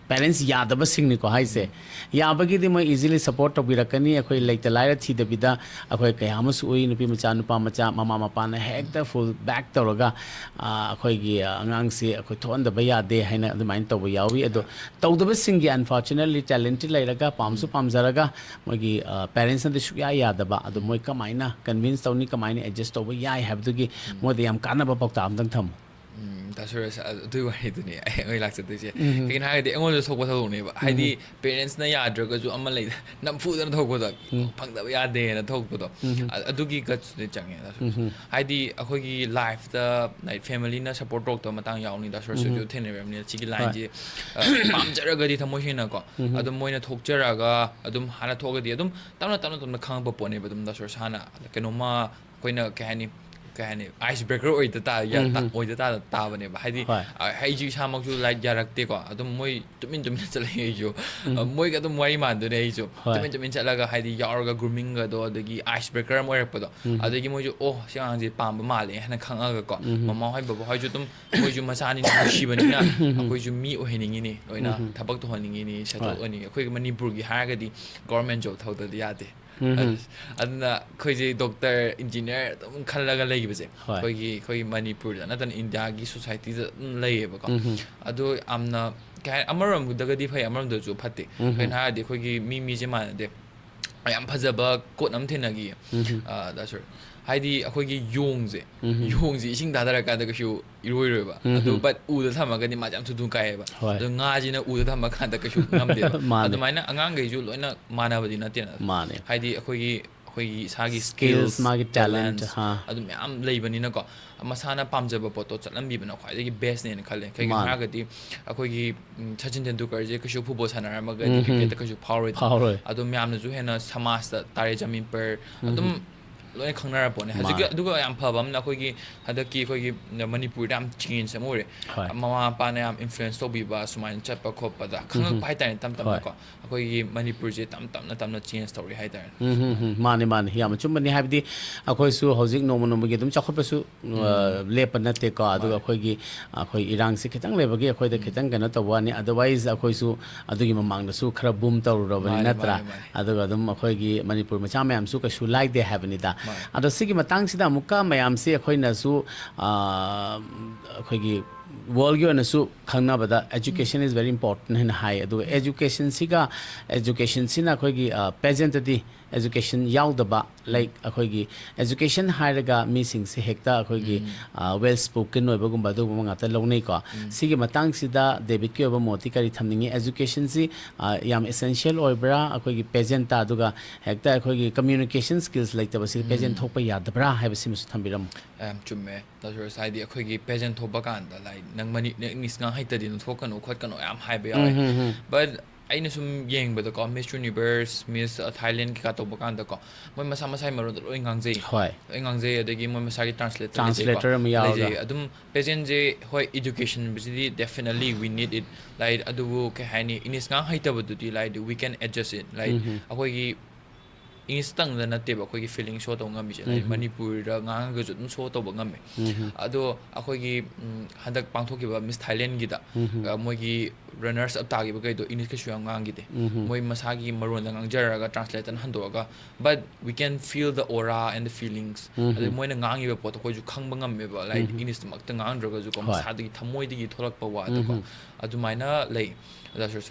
ꯄꯦꯔꯦꯟꯁ ꯌꯥꯗꯕꯁꯤꯡꯅꯤꯀꯣ ꯍꯥꯏꯁꯦ꯫ ꯌꯥꯕꯒꯤꯗꯤ ꯃꯣꯏ ꯏꯖꯤꯂꯤ ꯁꯄꯣꯔꯠ ꯇꯧꯕꯤꯔꯛꯀꯅꯤ꯫ ꯑꯩꯈꯣꯏ ꯂꯩꯇ ꯂꯥꯏꯔ ꯊꯤꯗꯕꯤꯗ ꯑꯩꯈꯣꯏ ꯀꯌꯥ ꯑꯃꯁꯨ ꯎꯏ, ꯅꯨꯄꯤ ꯃꯆꯥ, ꯅꯨꯄꯥ ꯃꯆꯥ, ꯃꯃꯥ ꯃꯄꯥꯅ ꯍꯦꯛꯇ ꯐꯨꯜ ꯕꯦꯛ ꯇꯧꯔꯒ, ꯑ, ꯑꯩꯈꯣꯏꯒꯤ, ꯑ, ꯑꯉꯥꯡꯁꯤ ꯑꯩꯈꯣꯏ ꯊꯣꯛꯍꯟꯗꯕ ꯌꯥꯗꯦ ꯍꯥꯏꯅ ꯑꯗꯨꯃꯥꯏꯅ ꯇꯧꯕ ꯌꯥꯎꯏ꯫ ꯑꯗꯣ ꯇꯧꯗꯕꯁꯤꯡꯒꯤ, ꯑꯟꯐꯣꯔꯆꯨꯅꯦꯠꯂꯤ, ꯇꯦꯂꯦꯟꯇꯤ ꯂꯩꯔꯒ ꯄꯥꯝꯁꯨ ꯄꯥꯝꯖꯔꯒ ꯃꯣꯏꯒꯤ, ꯑ, ꯄꯦꯔꯦꯟꯁꯅꯗꯤ ꯁꯨꯛꯌꯥ ꯌꯥꯗꯕ꯫ ꯑꯗꯣ ꯃꯣꯏ ꯀꯃꯥꯏꯅ ꯀꯟꯚꯤꯟꯁ ꯇꯧꯅꯤ, ꯀꯃꯥꯏꯅ ꯑꯦꯗꯖꯁ ꯇꯧꯕ ꯌꯥꯏ ꯍꯥꯏꯕꯗꯨꯒꯤ ꯃꯣꯏꯗ ꯌꯥꯝ ꯀꯥꯟꯅꯕ ꯄꯥꯎꯇꯥꯛ ꯑꯝꯇꯪ ꯊꯝꯃꯨ꯫ ꯎꯝ, ꯗꯥ ꯁꯨꯔꯦꯁ, ꯑ-, ꯑꯗꯨꯒꯤ ꯋꯥꯔꯤꯗꯨꯅꯦ ꯑꯩ, ꯑꯩ ꯂꯥꯛꯆꯗꯣꯏꯁꯦ꯫ ꯎꯝ꯫ ꯀꯩꯒꯤꯅꯣ ꯍꯥꯏꯔꯒꯗꯤ ꯑꯩꯉꯣꯟꯗ ꯊꯣꯛꯄ ꯊꯧꯗꯣꯛꯅꯦꯕ꯫ ꯍꯥꯏꯗꯤ, ꯎꯝ꯫ Parentsꯅ ꯌꯥꯗ꯭ꯔꯒꯁꯨ ꯑꯃ ꯂꯩꯗ, ꯅꯝꯐꯨꯗꯅ ꯊꯣꯛꯄꯗꯣ, ꯎꯝ꯫ ꯐꯪꯗꯕ ꯌꯥꯗꯦꯅ ꯊꯣꯛꯄꯗꯣ꯫ ꯎꯝ꯫ ꯑ-, ꯑꯗꯨꯒꯤ gutsꯇꯨꯗꯤ ꯆꯪꯉꯦ, ꯗꯥ ꯁꯨꯔꯦꯁ꯫ ꯎꯝ꯫ ꯍꯥꯏꯗꯤ, ꯑꯩꯈꯣꯏꯒꯤ lifeꯇ, like, familyꯅ support ꯇꯧꯔꯛꯇꯕ ꯃꯇꯥꯡ ꯌꯥꯎꯅꯤ, ꯗꯥ ꯁꯨꯔꯦꯁ ꯍꯣꯏꯁꯨ ꯎꯝ꯫ ꯊꯦꯡꯅꯕꯤꯔꯝꯅꯤ꯫ ꯁꯤꯒꯤ ꯍꯣꯏ꯫ Lineꯁꯦ, ꯑ, ꯄꯥꯝꯖꯔꯒꯗꯤ ꯊꯃꯣꯏ ꯁꯦꯡꯅꯀꯣ, ꯎꯝ꯫ ꯑꯗꯨꯝ ꯃꯣꯏꯅ ꯊꯣꯛꯆꯔꯒ, ꯑꯗꯨꯝ ꯍꯥꯟꯅ ꯊꯣꯛꯑꯒꯗꯤ ꯑꯗꯨꯝ ꯇꯞꯅ, ꯇꯞꯅ, ꯇꯞꯅ ꯈꯪꯉꯛꯄ ꯄꯣꯠꯅꯦꯕ꯫ ꯑꯗꯨꯝ, ꯗꯥ ꯁꯨꯔꯦꯁ, ꯍꯥꯟꯅ ꯀꯩꯅꯣꯝꯃ ꯑꯩꯈꯣꯏꯅ ꯀꯩ ꯍꯥꯏꯅꯤ, ꯀꯩ ꯍꯥꯏꯅꯤ, ice breaker ꯑꯣꯏꯗ ꯇꯥ-, ꯌꯥ-, ꯇꯥ-, ꯎꯝ꯫ ꯑꯣꯏꯗ ꯇꯥꯗ ꯇꯥꯕꯅꯦꯕ꯫ ꯍꯥꯏꯗꯤ, ꯍꯣꯏ꯫ ꯑ, ꯑꯩꯁꯨ ꯏꯁꯥꯃꯛꯁꯨ, like, ꯌꯥꯔꯛꯇꯦꯀꯣ꯫ ꯑꯗꯨꯝ ꯃꯣꯏ ꯇꯨꯃꯤꯟ ꯇꯨꯃꯤꯟ ꯆꯠꯂꯛꯑꯦ ꯑꯩꯁꯨ꯫ ꯎꯝ꯫ ꯑ, ꯃꯣꯏꯒ ꯑꯗꯨꯝ ꯋꯥꯔꯤ ꯃꯥꯟꯗꯣꯏꯅꯦ ꯑꯩꯁꯨ꯫ ꯍꯣꯏ꯫ ꯇꯨꯃꯤꯟ ꯇꯨꯃꯤꯟ ꯆꯠꯂꯒ, ꯍꯥꯏꯗꯤ, ꯌꯥꯎꯔꯒ groomingꯒꯗꯣ, ꯑꯗꯒꯤ ice breaker ꯑꯃ ꯑꯣꯏꯔꯛꯄꯗꯣ꯫ ꯎꯝ꯫ ꯑꯗꯒꯤ ꯃꯣꯏꯁꯨ, "ꯑꯣ, ꯁꯤ ꯑꯉꯥꯡꯁꯦ ꯄꯥꯝꯕ ꯃꯥꯜꯂꯦ" ꯍꯥꯏꯅ ꯈꯪꯉꯒꯀꯣ꯫ ꯎꯝ꯫ ꯃꯃꯥ ꯍꯣꯏ, ꯕꯕꯥ ꯍꯣꯏꯁꯨ ꯑꯗꯨꯝ, ꯃꯣꯏꯁꯨ ꯃꯆꯥꯅꯤꯅ ꯅꯨꯡꯁꯤꯕꯅꯤꯅ ꯎꯝ꯫ ꯑꯩꯈꯣꯏꯁꯨ ꯃꯤ ꯑꯣꯏꯍꯟꯅꯤꯡꯉꯤꯅꯤ, ꯂꯣꯏꯅ ꯎꯝ꯫ ꯊꯕꯛ ꯇꯧꯍꯟꯅꯤꯡꯉꯤꯅꯤ, ꯁꯦꯟꯊꯣꯛ ꯍꯣꯏ꯫ ꯑꯣꯏꯍꯟꯅꯤꯡꯉꯤ꯫ ꯑꯩꯈꯣꯏꯒꯤ ꯃꯅꯤꯄꯨꯔꯒꯤ ꯍꯥꯏꯔꯒꯗꯤ government job ꯇꯧꯗꯗꯤ ꯌꯥꯗꯦ꯫ ꯎꯝ꯫ ꯑꯗꯨ-, ꯑꯗꯨꯅ ꯑꯩꯈꯣꯏꯁꯦ doctor, engineer ꯑꯗꯨꯝ ꯈꯜꯂꯒ ꯂꯩꯈꯤꯕꯁꯦ, ꯍꯣꯏ꯫ ꯑꯩꯈꯣꯏꯒꯤ, ꯑꯩꯈꯣꯏꯒꯤ ꯃꯅꯤꯄꯨꯔꯗ ꯅꯠꯇꯅ ꯏꯟꯗꯤꯌꯥꯒꯤ societyꯗ ꯑꯗꯨꯝ ꯂꯩꯌꯦꯕꯀꯣ꯫ ꯎꯝ꯫ ꯑꯗꯣ ꯌꯥꯝꯅ, ꯀꯩ ꯍꯥꯏ-, ꯑꯃꯔꯣꯝꯗꯒꯗꯤ ꯐꯩ, ꯑꯃꯔꯣꯝꯗꯁꯨ ꯐꯠꯇꯦ꯫ ꯎꯝ꯫ ꯀꯩꯅꯣ ꯍꯥꯏꯔꯗꯤ, ꯑꯩꯈꯣꯏꯒꯤ ꯃꯤ, ꯃꯤꯁꯦ ꯃꯥꯟꯅꯗꯦ꯫ ꯌꯥꯝ ꯐꯖꯕ quote ꯑꯃ ꯊꯦꯡꯅꯈꯤꯌꯦ꯫ ꯎꯝ꯫ ꯑ, ꯗꯥ ꯁꯨꯔꯦꯁ, ꯍꯥꯏꯗꯤ, ꯑꯩꯈꯣꯏꯒꯤ ꯌꯣꯡꯁꯦ, ꯎꯝ꯫ ꯌꯣꯡꯁꯦ ꯏꯁꯤꯡ ꯊꯥꯗꯔꯀꯥꯟꯗ ꯀꯩꯁꯨ ꯏꯔꯣꯏꯔꯣꯏꯕ꯫ ꯎꯝ꯫ ꯑꯗꯨ, but ꯎꯗ ꯊꯝꯃꯒꯗꯤ ꯃꯥꯁꯦ ꯌꯥꯝ ꯊꯨ ꯊꯨꯅ ꯀꯥꯏꯌꯦꯕ꯫ ꯍꯣꯏ꯫ ꯑꯗꯣ ꯉꯥꯁꯤꯅ ꯎꯗ ꯊꯝꯃꯀꯥꯟꯗ ꯀꯩꯁꯨ ꯉꯝꯗꯦꯕ꯫ ꯃꯥꯅꯦ꯫ ꯑꯗꯨꯃꯥꯏꯅ ꯑꯉꯥꯡꯈꯩꯁꯨ ꯂꯣꯏꯅ ꯃꯥꯟꯅꯕꯗꯤ ꯅꯠꯇꯦꯅ꯫ ꯃꯥꯅꯦ꯫ ꯍꯥꯏꯗꯤ, ꯑꯩꯈꯣꯏꯒꯤ, ꯑꯩꯈꯣꯏꯒꯤ ꯏꯁꯥꯒꯤ skills, skills, ꯃꯥꯒꯤ talent, talents, ꯍꯥ꯫ ꯑꯗꯨ ꯃꯌꯥꯝ ꯂꯩꯕꯅꯤꯅꯀꯣ, ꯃꯁꯥꯅ ꯄꯥꯝꯖꯕ ꯄꯣꯠꯇꯣ ꯆꯠꯂꯝꯕꯤꯕꯅ ꯈ꯭ꯋꯥꯏꯗꯒꯤ bestꯅꯦꯅ ꯈꯜꯂꯦ꯫ ꯀꯩꯒꯤꯅꯣ ꯃꯥꯅꯦ꯫ ꯍꯥꯏꯔꯒꯗꯤ, ꯑꯩꯈꯣꯏꯒꯤ, ꯎꯝ, ꯁꯆꯤꯟ ꯇꯦꯟꯗꯨꯜꯀꯔꯁꯦ ꯀꯩꯁꯨ football ꯁꯥꯟꯅꯔꯝꯃꯒꯗꯤ ꯎꯝ꯫ Cricketꯇ ꯀꯩꯁꯨ ꯐꯥꯎꯔꯣꯏꯗꯅ꯫ ꯐꯥꯎꯔꯣꯏ꯫ ꯑꯗꯣ ꯃꯌꯥꯝꯅꯁꯨ ꯍꯦꯟꯅ ꯁꯃꯥꯖꯇ ꯇꯥꯔꯦ ꯖꯃꯤꯟ ꯄꯔ ꯎꯝ꯫ ꯑꯗꯨꯝ ꯂꯣꯏꯅ ꯈꯪꯅꯔ ꯄꯣꯠꯅꯦ꯫ ꯍꯧꯖꯤꯛꯀꯤ ꯃꯥꯅꯦ꯫ ꯑꯗꯨꯒ ꯌꯥꯝ ꯐꯕ ꯑꯃꯅ, ꯑꯩꯈꯣꯏꯒꯤ ꯍꯟꯗꯛꯀꯤ ꯑꯩꯈꯣꯏꯒꯤ ꯃꯅꯤꯄꯨꯔꯗ ꯌꯥꯝ change ꯑꯃ ꯑꯣꯏꯔꯦ꯫ ꯍꯣꯏ꯫ ꯃꯃꯥ ꯃꯄꯥꯅ ꯌꯥꯝ influence ꯇꯧꯕꯤꯕ, ꯁꯨꯃꯥꯏꯅ ꯆꯠꯄ ꯈꯣꯠꯄꯗ ꯈꯪꯉꯛꯄ ꯎꯝ꯫ ꯍꯥꯏꯇꯥꯔꯦ, ꯇꯞ ꯍꯣꯏ꯫ ꯇꯞꯅꯀꯣ꯫ ꯑꯩꯈꯣꯏꯒꯤ ꯃꯅꯤꯄꯨꯔꯁꯦ ꯇꯞ ꯇꯞꯅ, ꯇꯞꯅ change ꯇꯧꯔꯤ ꯍꯥꯏꯇꯥꯔꯦ꯫ ꯎꯝ, ꯎꯝ, ꯎꯝ꯫ ꯃꯥꯅꯦ, ꯃꯥꯅꯦ꯫ ꯌꯥꯝ ꯑꯆꯨꯝꯕꯅꯤ꯫ ꯍꯥꯏꯕꯗꯤ, ꯑꯩꯈꯣꯏꯁꯨ ꯍꯧꯖꯤꯛ ꯅꯣꯡꯃ ꯅꯣꯡꯃꯒꯤ ꯑꯗꯨꯝ ꯆꯥꯎꯈꯠꯄꯁꯨ, ꯑ, ꯎꯝ꯫ ꯂꯦꯞꯄ ꯅꯠꯇꯦꯀꯣ꯫ ꯑꯗꯨꯒ ꯃꯥꯅꯦ꯫ ꯑꯩꯈꯣꯏꯒꯤ, ꯑꯩꯈꯣꯏ ꯏꯔꯥꯡꯁꯦ ꯈꯤꯇꯪ ꯂꯩꯕꯒꯤ ꯑꯩꯈꯣꯏꯗ ꯎꯝ꯫ ꯈꯤꯇꯪ ꯀꯩꯅꯣ ꯇꯧꯕ ꯋꯥꯅꯤ꯫ Otherwise, ꯑꯩꯈꯣꯏꯁꯨ ꯑꯗꯨꯒꯤ ꯃꯃꯥꯡꯗꯁꯨ ꯈꯔ boom ꯇꯧꯔꯨꯔꯕꯅꯤ, ꯃꯥꯅꯦ, ꯅꯠꯇ꯭ꯔꯥ? ꯃꯥꯅꯦ, ꯃꯥꯅꯦ꯫ ꯑꯗꯨꯒ ꯑꯗꯨꯝ ꯑꯩꯈꯣꯏꯒꯤ ꯃꯅꯤꯄꯨꯔ ꯃꯆꯥ ꯃꯌꯥꯝꯁꯨ ꯀꯩꯁꯨ ꯂꯥꯏꯗꯦ ꯍꯥꯏꯕꯅꯤꯗ꯫ ꯃꯥꯅꯦ꯫ ꯑꯗꯣ ꯁꯤꯒꯤ ꯃꯇꯥꯡꯁꯤꯗ ꯑꯃꯨꯛꯀ ꯃꯌꯥꯝꯁꯤ ꯑꯩꯈꯣꯏꯅꯁꯨ, ꯑ, ꯑꯩꯈꯣꯏꯒꯤ ꯋꯥꯔꯜꯒꯤ ꯑꯣꯏꯅꯁꯨ ꯈꯪꯅꯕꯗ education is very important ꯍꯥꯏꯅ ꯍꯥꯏ꯫ ꯑꯗꯨꯒ educationꯁꯤꯒ educationꯁꯤꯅ ꯑꯩꯈꯣꯏꯒꯤ ꯄꯦꯖꯦꯟꯇꯗꯤ education ꯌꯥꯎꯗꯕ, ꯂꯥꯏꯛ ꯑꯩꯈꯣꯏꯒꯤ education ꯍꯥꯏꯔꯒ ꯃꯤꯁꯤꯡꯁꯦ ꯍꯦꯛꯇ ꯑꯩꯈꯣꯏꯒꯤ well spoken ꯑꯣꯏꯕꯒꯨꯝꯕ ꯑꯗꯨꯒꯨꯝꯕ ꯉꯥꯛꯇ ꯂꯧꯅꯩꯀꯣ꯫ ꯁꯤꯒꯤ ꯃꯇꯥꯡꯁꯤꯗ ꯗꯦꯕꯤꯠꯀꯤ ꯑꯣꯏꯕ ꯃꯣꯠꯇꯤ ꯀꯔꯤ ꯊꯝꯅꯤꯡꯉꯤ? Educationꯁꯤ ꯌꯥꯝ essential ꯑꯣꯏꯕ꯭ꯔꯥ ꯑꯩꯈꯣꯏꯒꯤ ꯄꯦꯖꯦꯟꯇ? ꯑꯗꯨꯒ ꯍꯦꯛꯇ ꯑꯩꯈꯣꯏꯒꯤ communication skills ꯂꯩꯇꯕꯁꯤ ꯄꯦꯖꯦꯟ ꯊꯣꯛꯄ ꯌꯥꯗꯕ꯭ꯔꯥ ꯍꯥꯏꯕꯁꯤꯃꯁꯨ ꯊꯝꯕꯤꯔꯝꯃꯨ꯫ ꯌꯥꯝ ꯆꯨꯝꯃꯦ ꯗꯥ ꯁꯨꯔꯦꯁ꯫ ꯍꯥꯏꯗꯤ ꯑꯩꯈꯣꯏꯒꯤ ꯄꯦꯖꯦꯟ ꯊꯣꯛꯄ ꯀꯥꯟꯗ, ꯂꯥꯏꯛ, ꯅꯪ ꯃꯅꯤ ꯅꯪ ꯏꯪꯂꯤꯁ ꯉꯥꯡ ꯍꯩꯇꯗꯤ ꯅꯪ ꯊꯣꯛꯀꯅꯨ ꯈꯣꯠꯀꯅꯨ ꯌꯥꯝ ꯍꯥꯏꯕ ꯌꯥꯎꯋꯦ꯫ But ꯑꯩꯅ ꯁꯨꯝ ꯌꯦꯡꯕꯗꯀꯣ, Miss Universe, Miss Thailand ꯀꯩꯀꯥ ꯇꯧꯕ ꯀꯥꯟꯗꯀꯣ, ꯃꯣꯏ ꯃꯁꯥ ꯃꯁꯥꯒꯤ ꯃꯔꯣꯟꯗ ꯂꯣꯏ ꯉꯥꯡꯖꯩ꯫ ꯍꯣꯏ꯫ ꯂꯣꯏ ꯉꯥꯡꯖꯩ꯫ ꯑꯗꯒꯤ ꯃꯣꯏ ꯃꯁꯥꯒꯤ translator Translator ꯑꯃ ꯌꯥꯎꯔꯒ꯫ ꯂꯩꯖꯩ꯫ ꯑꯗꯨꯝ ꯄꯦꯖꯦꯟꯁꯦ, ꯍꯣꯏ, educationꯁꯤꯗꯤ definitely we need it, like, ꯑꯗꯨꯕꯨ ꯀꯩ ꯍꯥꯏꯅꯤ, ꯏꯪꯂꯤꯁ ꯉꯥꯡ ꯍꯩꯇꯕꯗꯨꯗꯤ, like, we can adjust it, like, ꯑꯩꯈꯣꯏꯒꯤ ꯏꯪꯂꯤꯁꯇꯪꯗ ꯅꯠꯇꯦꯕ ꯑꯩꯈꯣꯏꯒꯤ feeling show ꯇꯧꯕ ꯉꯝꯃꯤꯁꯦ, ꯂꯥꯏꯛ, ꯃꯅꯤꯄꯨꯔꯤꯗ ꯉꯥꯡꯉꯒꯁꯨ ꯑꯗꯨꯝ show ꯇꯧꯕ ꯉꯝꯃꯦ꯫ ꯑꯗꯣ ꯑꯩꯈꯣꯏꯒꯤ ꯎꯝ, ꯍꯟꯗꯛ ꯄꯥꯡꯊꯣꯛꯈꯤꯕ Miss Thailandꯒꯤꯗ, ꯑ, ꯃꯣꯏꯒꯤ runners up ꯇꯥꯈꯤꯕꯈꯩꯗꯣ ꯏꯪꯂꯤꯁ ꯀꯩꯁꯨ ꯌꯥꯝ ꯉꯥꯡꯈꯤꯗꯦ꯫ ꯃꯣꯏ ꯃꯁꯥꯒꯤ ꯃꯔꯣꯟꯗ ꯉꯥꯡꯖꯔꯒ translatorꯅ ꯍꯟꯗꯣꯛꯑꯒ, but we can feel the aura and the feelings, ꯑꯗꯩ ꯃꯣꯏꯅ ꯉꯥꯡꯉꯤꯕ ꯄꯣꯠꯇꯣ ꯑꯩꯈꯣꯏꯁꯨ ꯈꯪꯕ ꯉꯝꯃꯦꯕ, ꯂꯥꯏꯛ, ꯏꯪꯂꯤꯁꯇꯃꯛꯇ ꯉꯥꯡꯗ꯭ꯔꯒꯁꯨꯀꯣ, ꯍꯣꯏ꯫ ꯃꯁꯥꯗꯒꯤ, ꯊꯃꯣꯏꯗꯒꯤ ꯊꯣꯛꯂꯛꯄ ꯋꯥꯗꯣꯀꯣ꯫ ꯑꯗꯨꯃꯥꯏꯅ ꯂꯩ꯫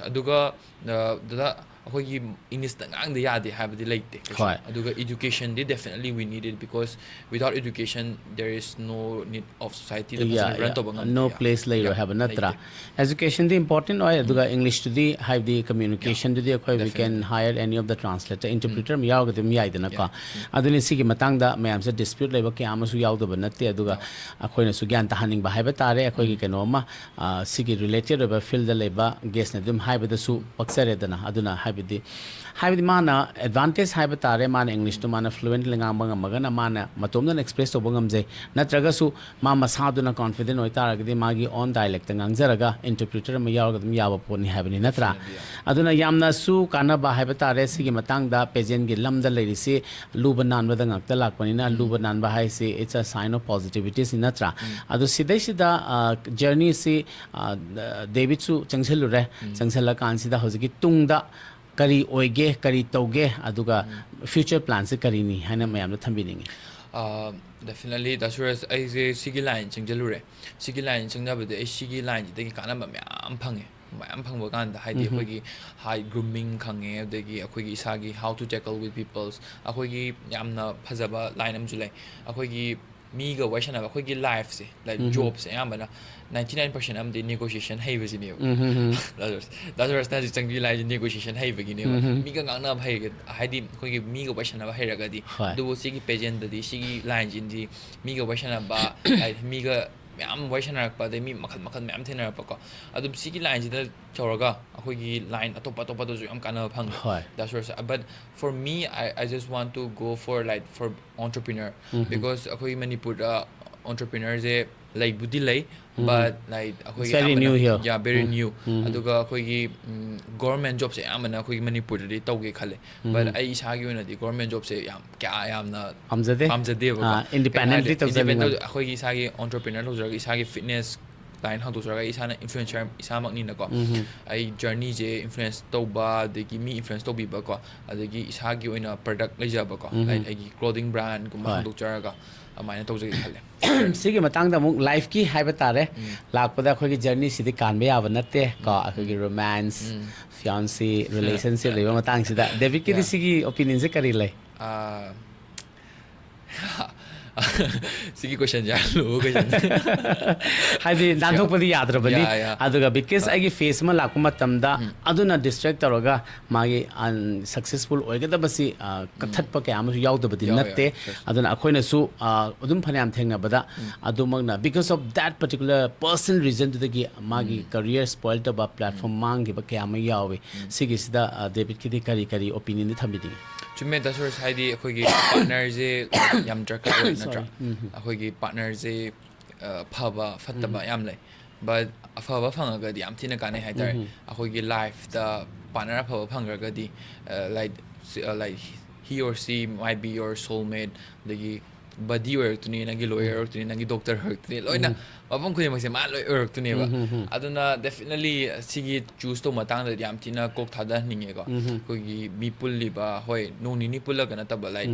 ꯑꯗꯨꯒ, ꯑ, ꯗꯗꯥ, ꯑꯩꯈꯣꯏꯒꯤ ꯏꯪꯂꯤꯁꯇ ꯉꯥꯡꯗ ꯌꯥꯗꯦ ꯍꯥꯏꯕꯗꯤ ꯂꯩꯇꯦ ꯀꯩꯁꯨ꯫ ꯍꯣꯏ꯫ ꯑꯗꯨꯒ educationꯗꯤ definitely we need it, because without education there is no need of societyꯗ Yeah, ꯐꯖꯅ run yeah. ꯇꯧꯕ ꯉꯝꯗꯦ꯫ No Yeah, place ꯂꯩꯔꯣꯏ yeah, ꯍꯥꯏꯕ ꯅꯠꯇ꯭ꯔꯥ? ꯂꯩꯇꯦ꯫ Educationꯗꯤ important ꯑꯣꯏ, ꯑꯗꯨꯒ Englishꯇꯨꯗꯤ, ꯍꯥꯏꯕꯗꯤ communicationꯗꯨꯗꯤ ꯑꯩꯈꯣꯏ we can Definitely. Hire any of the translator, interpreter ꯑꯃ ꯌꯥꯎꯔꯒ ꯑꯗꯨꯝ ꯌꯥꯏꯗꯅꯀꯣ꯫ Yeah. ꯑꯗꯨꯅꯤ, ꯁꯤꯒꯤ ꯃꯇꯥꯡꯗ ꯃꯌꯥꯝꯁꯦ dispute ꯂꯩꯕ ꯀꯌꯥ ꯑꯃꯁꯨ ꯌꯥꯎꯗꯕ ꯅꯠꯇꯦ꯫ ꯑꯗꯨꯒ ꯑꯩꯈꯣꯏꯅꯁꯨ ꯒ꯭ꯌꯥꯟ ꯇꯥꯍꯟꯅꯤꯡꯕ ꯍꯥꯏꯕ ꯇꯥꯔꯦ꯫ ꯑꯩꯈꯣꯏꯒꯤ ꯀꯩꯅꯣ ꯑꯃ, ꯑ, ꯁꯤꯒꯤ related ꯑꯣꯏꯕ fieldꯗ ꯂꯩꯕ guestꯅ ꯑꯗꯨꯝ ꯍꯥꯏꯕꯗꯁꯨ ꯄꯛꯆꯔꯦꯗꯅ꯫ ꯑꯗꯨꯅ ꯍꯥꯏꯕꯗꯤ, ꯍꯥꯏꯕꯗꯤ ꯃꯥꯅ advantage ꯍꯥꯏꯕ ꯇꯥꯔꯦ, ꯃꯥꯅ Englishꯇꯨ ꯃꯥꯅ fluently ꯉꯥꯡꯕ ꯉꯝꯃꯒꯅ ꯃꯥꯅ ꯃꯇꯣꯝꯗꯅ express ꯇꯧꯕ ꯉꯝꯖꯩ꯫ ꯅꯠꯇ꯭ꯔꯒꯁꯨ ꯃꯥ ꯃꯁꯥꯗꯨꯅ confident ꯑꯣꯏꯇꯥꯔꯒꯗꯤ ꯃꯥꯒꯤ own dialectꯇ ꯉꯥꯡꯖꯔꯒ interpreter ꯑꯃ ꯌꯥꯎꯔꯒ ꯑꯗꯨꯝ ꯌꯥꯕ ꯄꯣꯠꯅꯤ ꯍꯥꯏꯕꯅꯤ, ꯅꯠꯇ꯭ꯔꯥ? Definitely, yeah. ꯑꯗꯨꯅ ꯌꯥꯝꯅꯁꯨ ꯀꯥꯟꯅꯕ ꯍꯥꯏꯕ ꯇꯥꯔꯦ꯫ ꯁꯤꯒꯤ ꯃꯇꯥꯡꯗ pageantꯀꯤ ꯂꯝꯗ ꯂꯩꯔꯤꯁꯤ ꯂꯨꯕ ꯅꯥꯟꯕꯗ ꯉꯥꯛꯇ ꯂꯥꯛꯄꯅꯤꯅ, ꯂꯨꯕ ꯅꯥꯟꯕ ꯍꯥꯏꯁꯤ it's a sign of positivityꯅꯤ, ꯅꯠꯇ꯭ꯔꯥ? ꯑꯗꯨ ꯁꯤꯗꯩꯁꯤꯗ, ꯑ, journeyꯁꯤ, ꯑ, ꯗꯦꯕꯤꯠꯁꯨ ꯆꯪꯁꯤꯜꯂꯨꯔꯦ꯫ ꯆꯪꯁꯤꯜꯂꯀꯥꯟꯁꯤꯗ ꯍꯧꯖꯤꯛꯀꯤ ꯇꯨꯡꯗ ꯀꯔꯤ ꯑꯣꯏꯒꯦ, ꯀꯔꯤ ꯇꯧꯒꯦ, ꯑꯗꯨꯒ future planꯁꯦ ꯀꯔꯤꯅꯤ ꯍꯥꯏꯅ ꯃꯌꯥꯝꯗ ꯊꯝꯕꯤꯅꯤꯡꯉꯤ? ꯗꯦꯐꯤꯅꯦꯠꯂꯤ ꯗꯥ ꯁꯨꯔꯖ, ꯑꯩꯁꯦ ꯁꯤꯒꯤ ꯂꯥꯏꯟ ꯆꯪꯁꯤꯜꯂꯨꯔꯦ꯫ ꯁꯤꯒꯤ ꯂꯥꯏꯟ ꯆꯪꯅꯕꯗ ꯑꯩ ꯁꯤꯒꯤ ꯂꯥꯏꯟꯁꯤꯗꯒꯤ ꯀꯥꯟꯅꯕ ꯃꯌꯥꯝ ꯐꯪꯉꯦ꯫ ꯃꯌꯥꯝ ꯐꯪꯕ ꯀꯥꯟꯗ ꯍꯥꯏꯗꯤ ꯎꯝꯍꯨꯝ꯫ ꯑꯩꯈꯣꯏꯒꯤ ꯍꯥꯏ ꯒ꯭ꯔꯨꯃꯤꯡ ꯈꯪꯉꯦ, ꯑꯗꯒꯤ ꯑꯩꯈꯣꯏꯒꯤ ꯏꯁꯥꯒꯤ how to tackle with peoples, ꯑꯩꯈꯣꯏꯒꯤ ꯌꯥꯝꯅ ꯐꯖꯕ ꯂꯥꯏꯟ ꯑꯃꯁꯨ ꯂꯩ꯫ ꯑꯩꯈꯣꯏꯒꯤ ꯃꯤꯒ ꯋꯥꯔꯤ ꯁꯥꯟꯅꯕ, ꯑꯩꯈꯣꯏꯒꯤ ꯂꯥꯏꯐꯁꯦ, ꯂꯥꯏꯛ, ꯎꯝꯍꯨꯝ꯫ ꯖꯣꯕꯁꯦ ꯑꯌꯥꯝꯕꯅ ꯅꯥꯏꯟꯇꯤ ꯅꯥꯏꯟ ꯄꯥꯔꯁꯦꯟ ꯑꯃꯗꯤ ꯅꯦꯒꯣꯁꯤꯌꯦꯁꯟ ꯍꯩꯕꯁꯤꯅꯦꯕ꯫ ꯎꯝꯍꯨꯝ꯫ ꯗꯥ ꯁꯨꯔꯖ, ꯗꯥ ꯁꯨꯔꯖꯅ ꯍꯧꯖꯤꯛ ꯆꯪꯕꯤ ꯂꯥꯏꯟꯁꯦ ꯅꯦꯒꯣꯁꯤꯌꯦꯁꯟ ꯍꯩꯕꯒꯤꯅꯦꯕ꯫ ꯎꯝꯍꯨꯝ꯫ ꯃꯤꯒ ꯉꯥꯡꯅꯕ ꯍꯩꯔꯒ, ꯍꯥꯏꯗꯤ ꯑꯩꯈꯣꯏꯒꯤ ꯃꯤꯒ ꯋꯥꯔꯤ ꯁꯥꯟꯅꯕ ꯍꯩꯔꯒꯗꯤ꯫ ꯍꯣꯏ꯫ ꯑꯗꯨꯕꯨ ꯁꯤꯒꯤ ꯄꯦꯖꯦꯟꯗꯗꯤ, ꯁꯤꯒꯤ ꯂꯥꯏꯟꯁꯤꯗꯤ ꯃꯤꯒ ꯋꯥꯔꯤ ꯁꯥꯟꯅꯕ, ꯍꯥꯏꯗꯤ ꯃꯤꯒ ꯃꯌꯥꯝ ꯋꯥꯔꯤ ꯁꯥꯟꯅꯔꯛꯄ, ꯑꯗꯩ ꯃꯤ ꯃꯈꯜ ꯃꯈꯜ ꯃꯌꯥꯝ ꯊꯦꯡꯅꯔꯛꯄꯀꯣ꯫ ꯑꯗꯨꯝ ꯁꯤꯒꯤ ꯂꯥꯏꯟꯁꯤꯗ ꯇꯧꯔꯒ ꯑꯩꯈꯣꯏꯒꯤ ꯂꯥꯏꯟ ꯑꯇꯣꯞꯄ ꯑꯇꯣꯞꯄꯗꯁꯨ ꯌꯥꯝ ꯀꯥꯟꯅꯕ ꯐꯪꯉꯦ꯫ ꯍꯣꯏ꯫ That's what I, but for me, I, I just want to go for, like, for entrepreneur, mm-hmm. because ꯑꯩꯈꯣꯏ ꯃꯅꯤꯄꯨꯔꯗ entrepreneurꯁꯦ ꯂꯩꯕꯨꯗꯤ ꯂꯩ, ꯎꯝꯍꯨꯝ꯫ but, like, ꯑꯩꯈꯣꯏꯒꯤ It's very ꯑꯌꯥꯝꯕꯅ, new here. yeah, very um, new. ꯎꯝ, ꯎꯝ꯫ ꯑꯗꯨꯒ ꯑꯩꯈꯣꯏꯒꯤ, ꯎꯝ, ꯒꯣꯔꯃꯦꯟ ꯖꯣꯕꯁꯦ ꯑꯌꯥꯝꯕꯅ ꯑꯩꯈꯣꯏꯒꯤ ꯃꯅꯤꯄꯨꯔꯗꯗꯤ ꯇꯧꯒꯦ ꯈꯜꯂꯦ, but ꯎꯝ꯫ ꯑꯩ ꯏꯁꯥꯒꯤ ꯑꯣꯏꯅꯗꯤ ꯒꯣꯔꯃꯦꯟ ꯖꯣꯕꯁꯦ ꯌꯥꯝ ꯀꯌꯥ ꯌꯥꯝꯅ ꯄꯥꯝꯖꯗꯦ? ꯄꯥꯝꯖꯗꯦꯕ꯫ ꯑꯥ, independently ꯇꯧꯖꯅꯤꯡꯕ꯫ ꯑꯩꯈꯣꯏꯒꯤ ꯏꯁꯥꯒꯤ entrepreneur ꯍꯧꯖꯔꯒ ꯏꯁꯥꯒꯤ ꯐꯤꯠꯅꯦꯁ ꯂꯥꯏꯟ ꯍꯧꯗꯣꯛꯆꯔꯒ ꯏꯁꯥꯅ ꯏꯟꯐ꯭ꯂꯨꯌꯦꯟꯁꯔ ꯏꯁꯥꯃꯛꯅꯤꯅꯀꯣ꯫ ꯎꯝꯍꯨꯝ꯫ ꯑꯩ ꯖꯔꯅꯤꯁꯦ ꯏꯟꯐ꯭ꯂꯨꯌꯦꯟꯁ ꯇꯧꯕ, ꯑꯗꯒꯤ ꯃꯤ ꯏꯟꯐ꯭ꯂꯨꯌꯦꯟꯁ ꯇꯧꯕꯤꯕꯀꯣ, ꯑꯗꯒꯤ ꯏꯁꯥꯒꯤ ꯑꯣꯏꯅ ꯄ꯭ꯔꯗꯛ ꯂꯩꯖꯕꯀꯣ, ꯎꯝꯍꯨꯝ꯫ ꯂꯥꯏꯛ ꯑꯩꯒꯤ ꯀ꯭ꯂꯣꯗꯤꯡ ꯕ꯭ꯔꯥꯟꯒꯨꯝꯕ ꯍꯣꯏ꯫ ꯍꯧꯗꯣꯛꯆꯔꯒ ꯑꯗꯨꯃꯥꯏꯅ ꯇꯧꯖꯒꯦ ꯈꯜꯂꯦ꯫ ꯁꯤꯒꯤ ꯃꯇꯥꯡꯗ ꯑꯃꯨꯛ ꯂꯥꯏꯐꯀꯤ ꯍꯥꯏꯕ ꯇꯥꯔꯦ꯫ ꯎꯝ꯫ ꯂꯥꯛꯄꯗ ꯑꯩꯈꯣꯏꯒꯤ ꯖꯔꯅꯤꯁꯤꯗꯤ ꯀꯥꯟꯕ ꯌꯥꯕ ꯅꯠꯇꯦ ꯀꯣ, ꯎꯝ, ꯑꯩꯈꯣꯏꯒꯤ ꯎꯝ꯫ ꯔꯣꯃꯥꯟꯁ, ꯎꯝ꯫ ꯐꯤꯌꯥꯟꯁꯤ, ꯔꯤꯂꯦꯁꯟꯁꯤꯞ ꯂꯩꯕ ꯃꯇꯥꯡꯁꯤꯗ ꯗꯦꯕꯤꯠꯀꯤꯗꯤ Yeah. ꯁꯤꯒꯤ ꯑꯣꯄꯤꯅꯤꯌꯟꯁꯦ ꯀꯔꯤ ꯂꯩ? ꯑꯥ, ꯁꯤꯒꯤ ꯀꯣꯏꯁꯟꯁꯦ ꯌꯥꯝ ꯂꯨꯕ ꯀꯣꯏꯁꯟ꯫ ꯍꯥꯏꯗꯤ ꯅꯥꯟꯊꯣꯛꯄꯗꯤ ꯌꯥꯗ꯭ꯔꯕꯅꯤ꯫ Yeah, yeah. ꯑꯗꯨꯒ because ꯑꯥ꯫ ꯑꯩꯒꯤ ꯐꯦꯁ ꯑꯃ ꯂꯥꯛꯄ ꯃꯇꯝꯗ ꯎꯝ꯫ ꯑꯗꯨꯅ ꯗꯤꯁꯇ꯭ꯔꯦꯛ ꯇꯧꯔꯒ ꯃꯥꯒꯤ ꯑꯟꯁꯛꯁꯦꯁꯐꯨꯜ ꯑꯣꯏꯒꯗꯕꯁꯤ, ꯑ, ꯀꯛꯊꯠꯄ ꯀꯌꯥ ꯑꯃꯁꯨ ꯌꯥꯎꯗꯕꯗꯤ ꯌꯥꯎꯋꯦ, ꯅꯠꯇꯦ꯫ ꯌꯥꯎꯋꯦ, yes. ꯑꯗꯨꯅ ꯑꯩꯈꯣꯏꯅꯁꯨ, ꯑ, ꯑꯗꯨꯝ ꯐꯅꯌꯥꯝ ꯊꯦꯡꯅꯕꯗ ꯎꯝ꯫ ꯑꯗꯨꯃꯛꯅ because of that particular person reasonꯗꯨꯗꯒꯤ ꯃꯥꯒꯤ ꯎꯝ꯫ ꯀꯔꯤꯌꯔ ꯁ꯭ꯄꯣꯏꯜ ꯇꯧꯕ, ꯄ꯭ꯂꯦꯠꯐꯣꯔꯝ ꯎꯝ꯫ ꯃꯥꯡꯈꯤꯕ ꯀꯌꯥ ꯑꯃ ꯌꯥꯎꯋꯤ꯫ ꯎꯝ꯫ ꯁꯤꯒꯤꯁꯤꯗ, ꯑ, ꯗꯦꯕꯤꯠꯀꯤꯗꯤ ꯀꯔꯤ ꯀꯔꯤ ꯑꯣꯄꯤꯅꯤꯌꯟꯗꯤ ꯊꯝꯕꯤꯅꯤꯡꯉꯤ? ꯆꯨꯝꯃꯦ, ꯗꯥ ꯁꯨꯔꯖ, ꯍꯥꯏꯗꯤ ꯑꯩꯈꯣꯏꯒꯤ ꯄꯥꯔꯠꯅꯔꯁꯦ ꯌꯥꯝ ꯗꯔꯀꯥꯔ ꯑꯣꯏ, ꯅꯠꯇ꯭ꯔꯥ? Sorry. ꯎꯝ꯫ ꯑꯩꯈꯣꯏꯒꯤ ꯄꯥꯔꯠꯅꯔꯁꯦ, ꯑ, ꯐꯕ ꯐꯠꯇꯕ ꯎꯝ꯫ ꯌꯥꯝ ꯂꯩ, but ꯑꯐꯕ ꯐꯪꯉꯒꯗꯤ ꯌꯥꯝ ꯊꯤꯅ ꯀꯥꯟꯅꯩ ꯍꯥꯏꯇꯥꯔꯦ꯫ ꯎꯝ꯫ ꯑꯩꯈꯣꯏꯒꯤ ꯂꯥꯏꯐꯇ ꯄꯥꯔꯠꯅꯔ ꯑꯐꯕ ꯐꯪꯈ꯭ꯔꯒꯗꯤ, ꯑ, like, ꯁꯤ-, ꯑ, like, he or she might be your soulmate, ꯑꯗꯒꯤ ꯕꯗꯤ ꯑꯣꯏꯔꯛꯇꯣꯏꯅꯤ, ꯅꯪꯒꯤ ꯂꯣꯌꯔ ꯑꯣꯏꯔꯛꯇꯣꯏꯅꯤ, ꯅꯪꯒꯤ ꯗꯣꯛꯇꯔ ꯑꯣꯏꯔꯛꯇꯣꯏꯅꯤ, ꯂꯣꯏꯅ ꯃꯐꯝ ꯈꯨꯗꯤꯡꯃꯛꯁꯦ ꯃꯥ ꯂꯣꯏ ꯑꯣꯏꯔꯛꯇꯣꯏꯅꯦꯕ꯫ ꯑꯗꯨꯅ ꯗꯦꯐꯤꯅꯦꯠꯂꯤ ꯁꯤꯒꯤ ꯆꯨꯁ ꯇꯧꯕ ꯃꯇꯥꯡꯗꯗꯤ ꯌꯥꯝ ꯊꯤꯅ ꯀꯣꯛ ꯊꯥꯗꯍꯟꯅꯤꯡꯉꯦꯀꯣ꯫ ꯑꯩꯈꯣꯏꯒꯤ ꯃꯤ ꯄꯨꯜꯂꯤꯕ, ꯍꯣꯏ, ꯅꯣꯡ ꯅꯤꯅꯤ ꯄꯨꯜꯂꯒ ꯅꯠꯇꯕ, ꯂꯥꯏꯛ,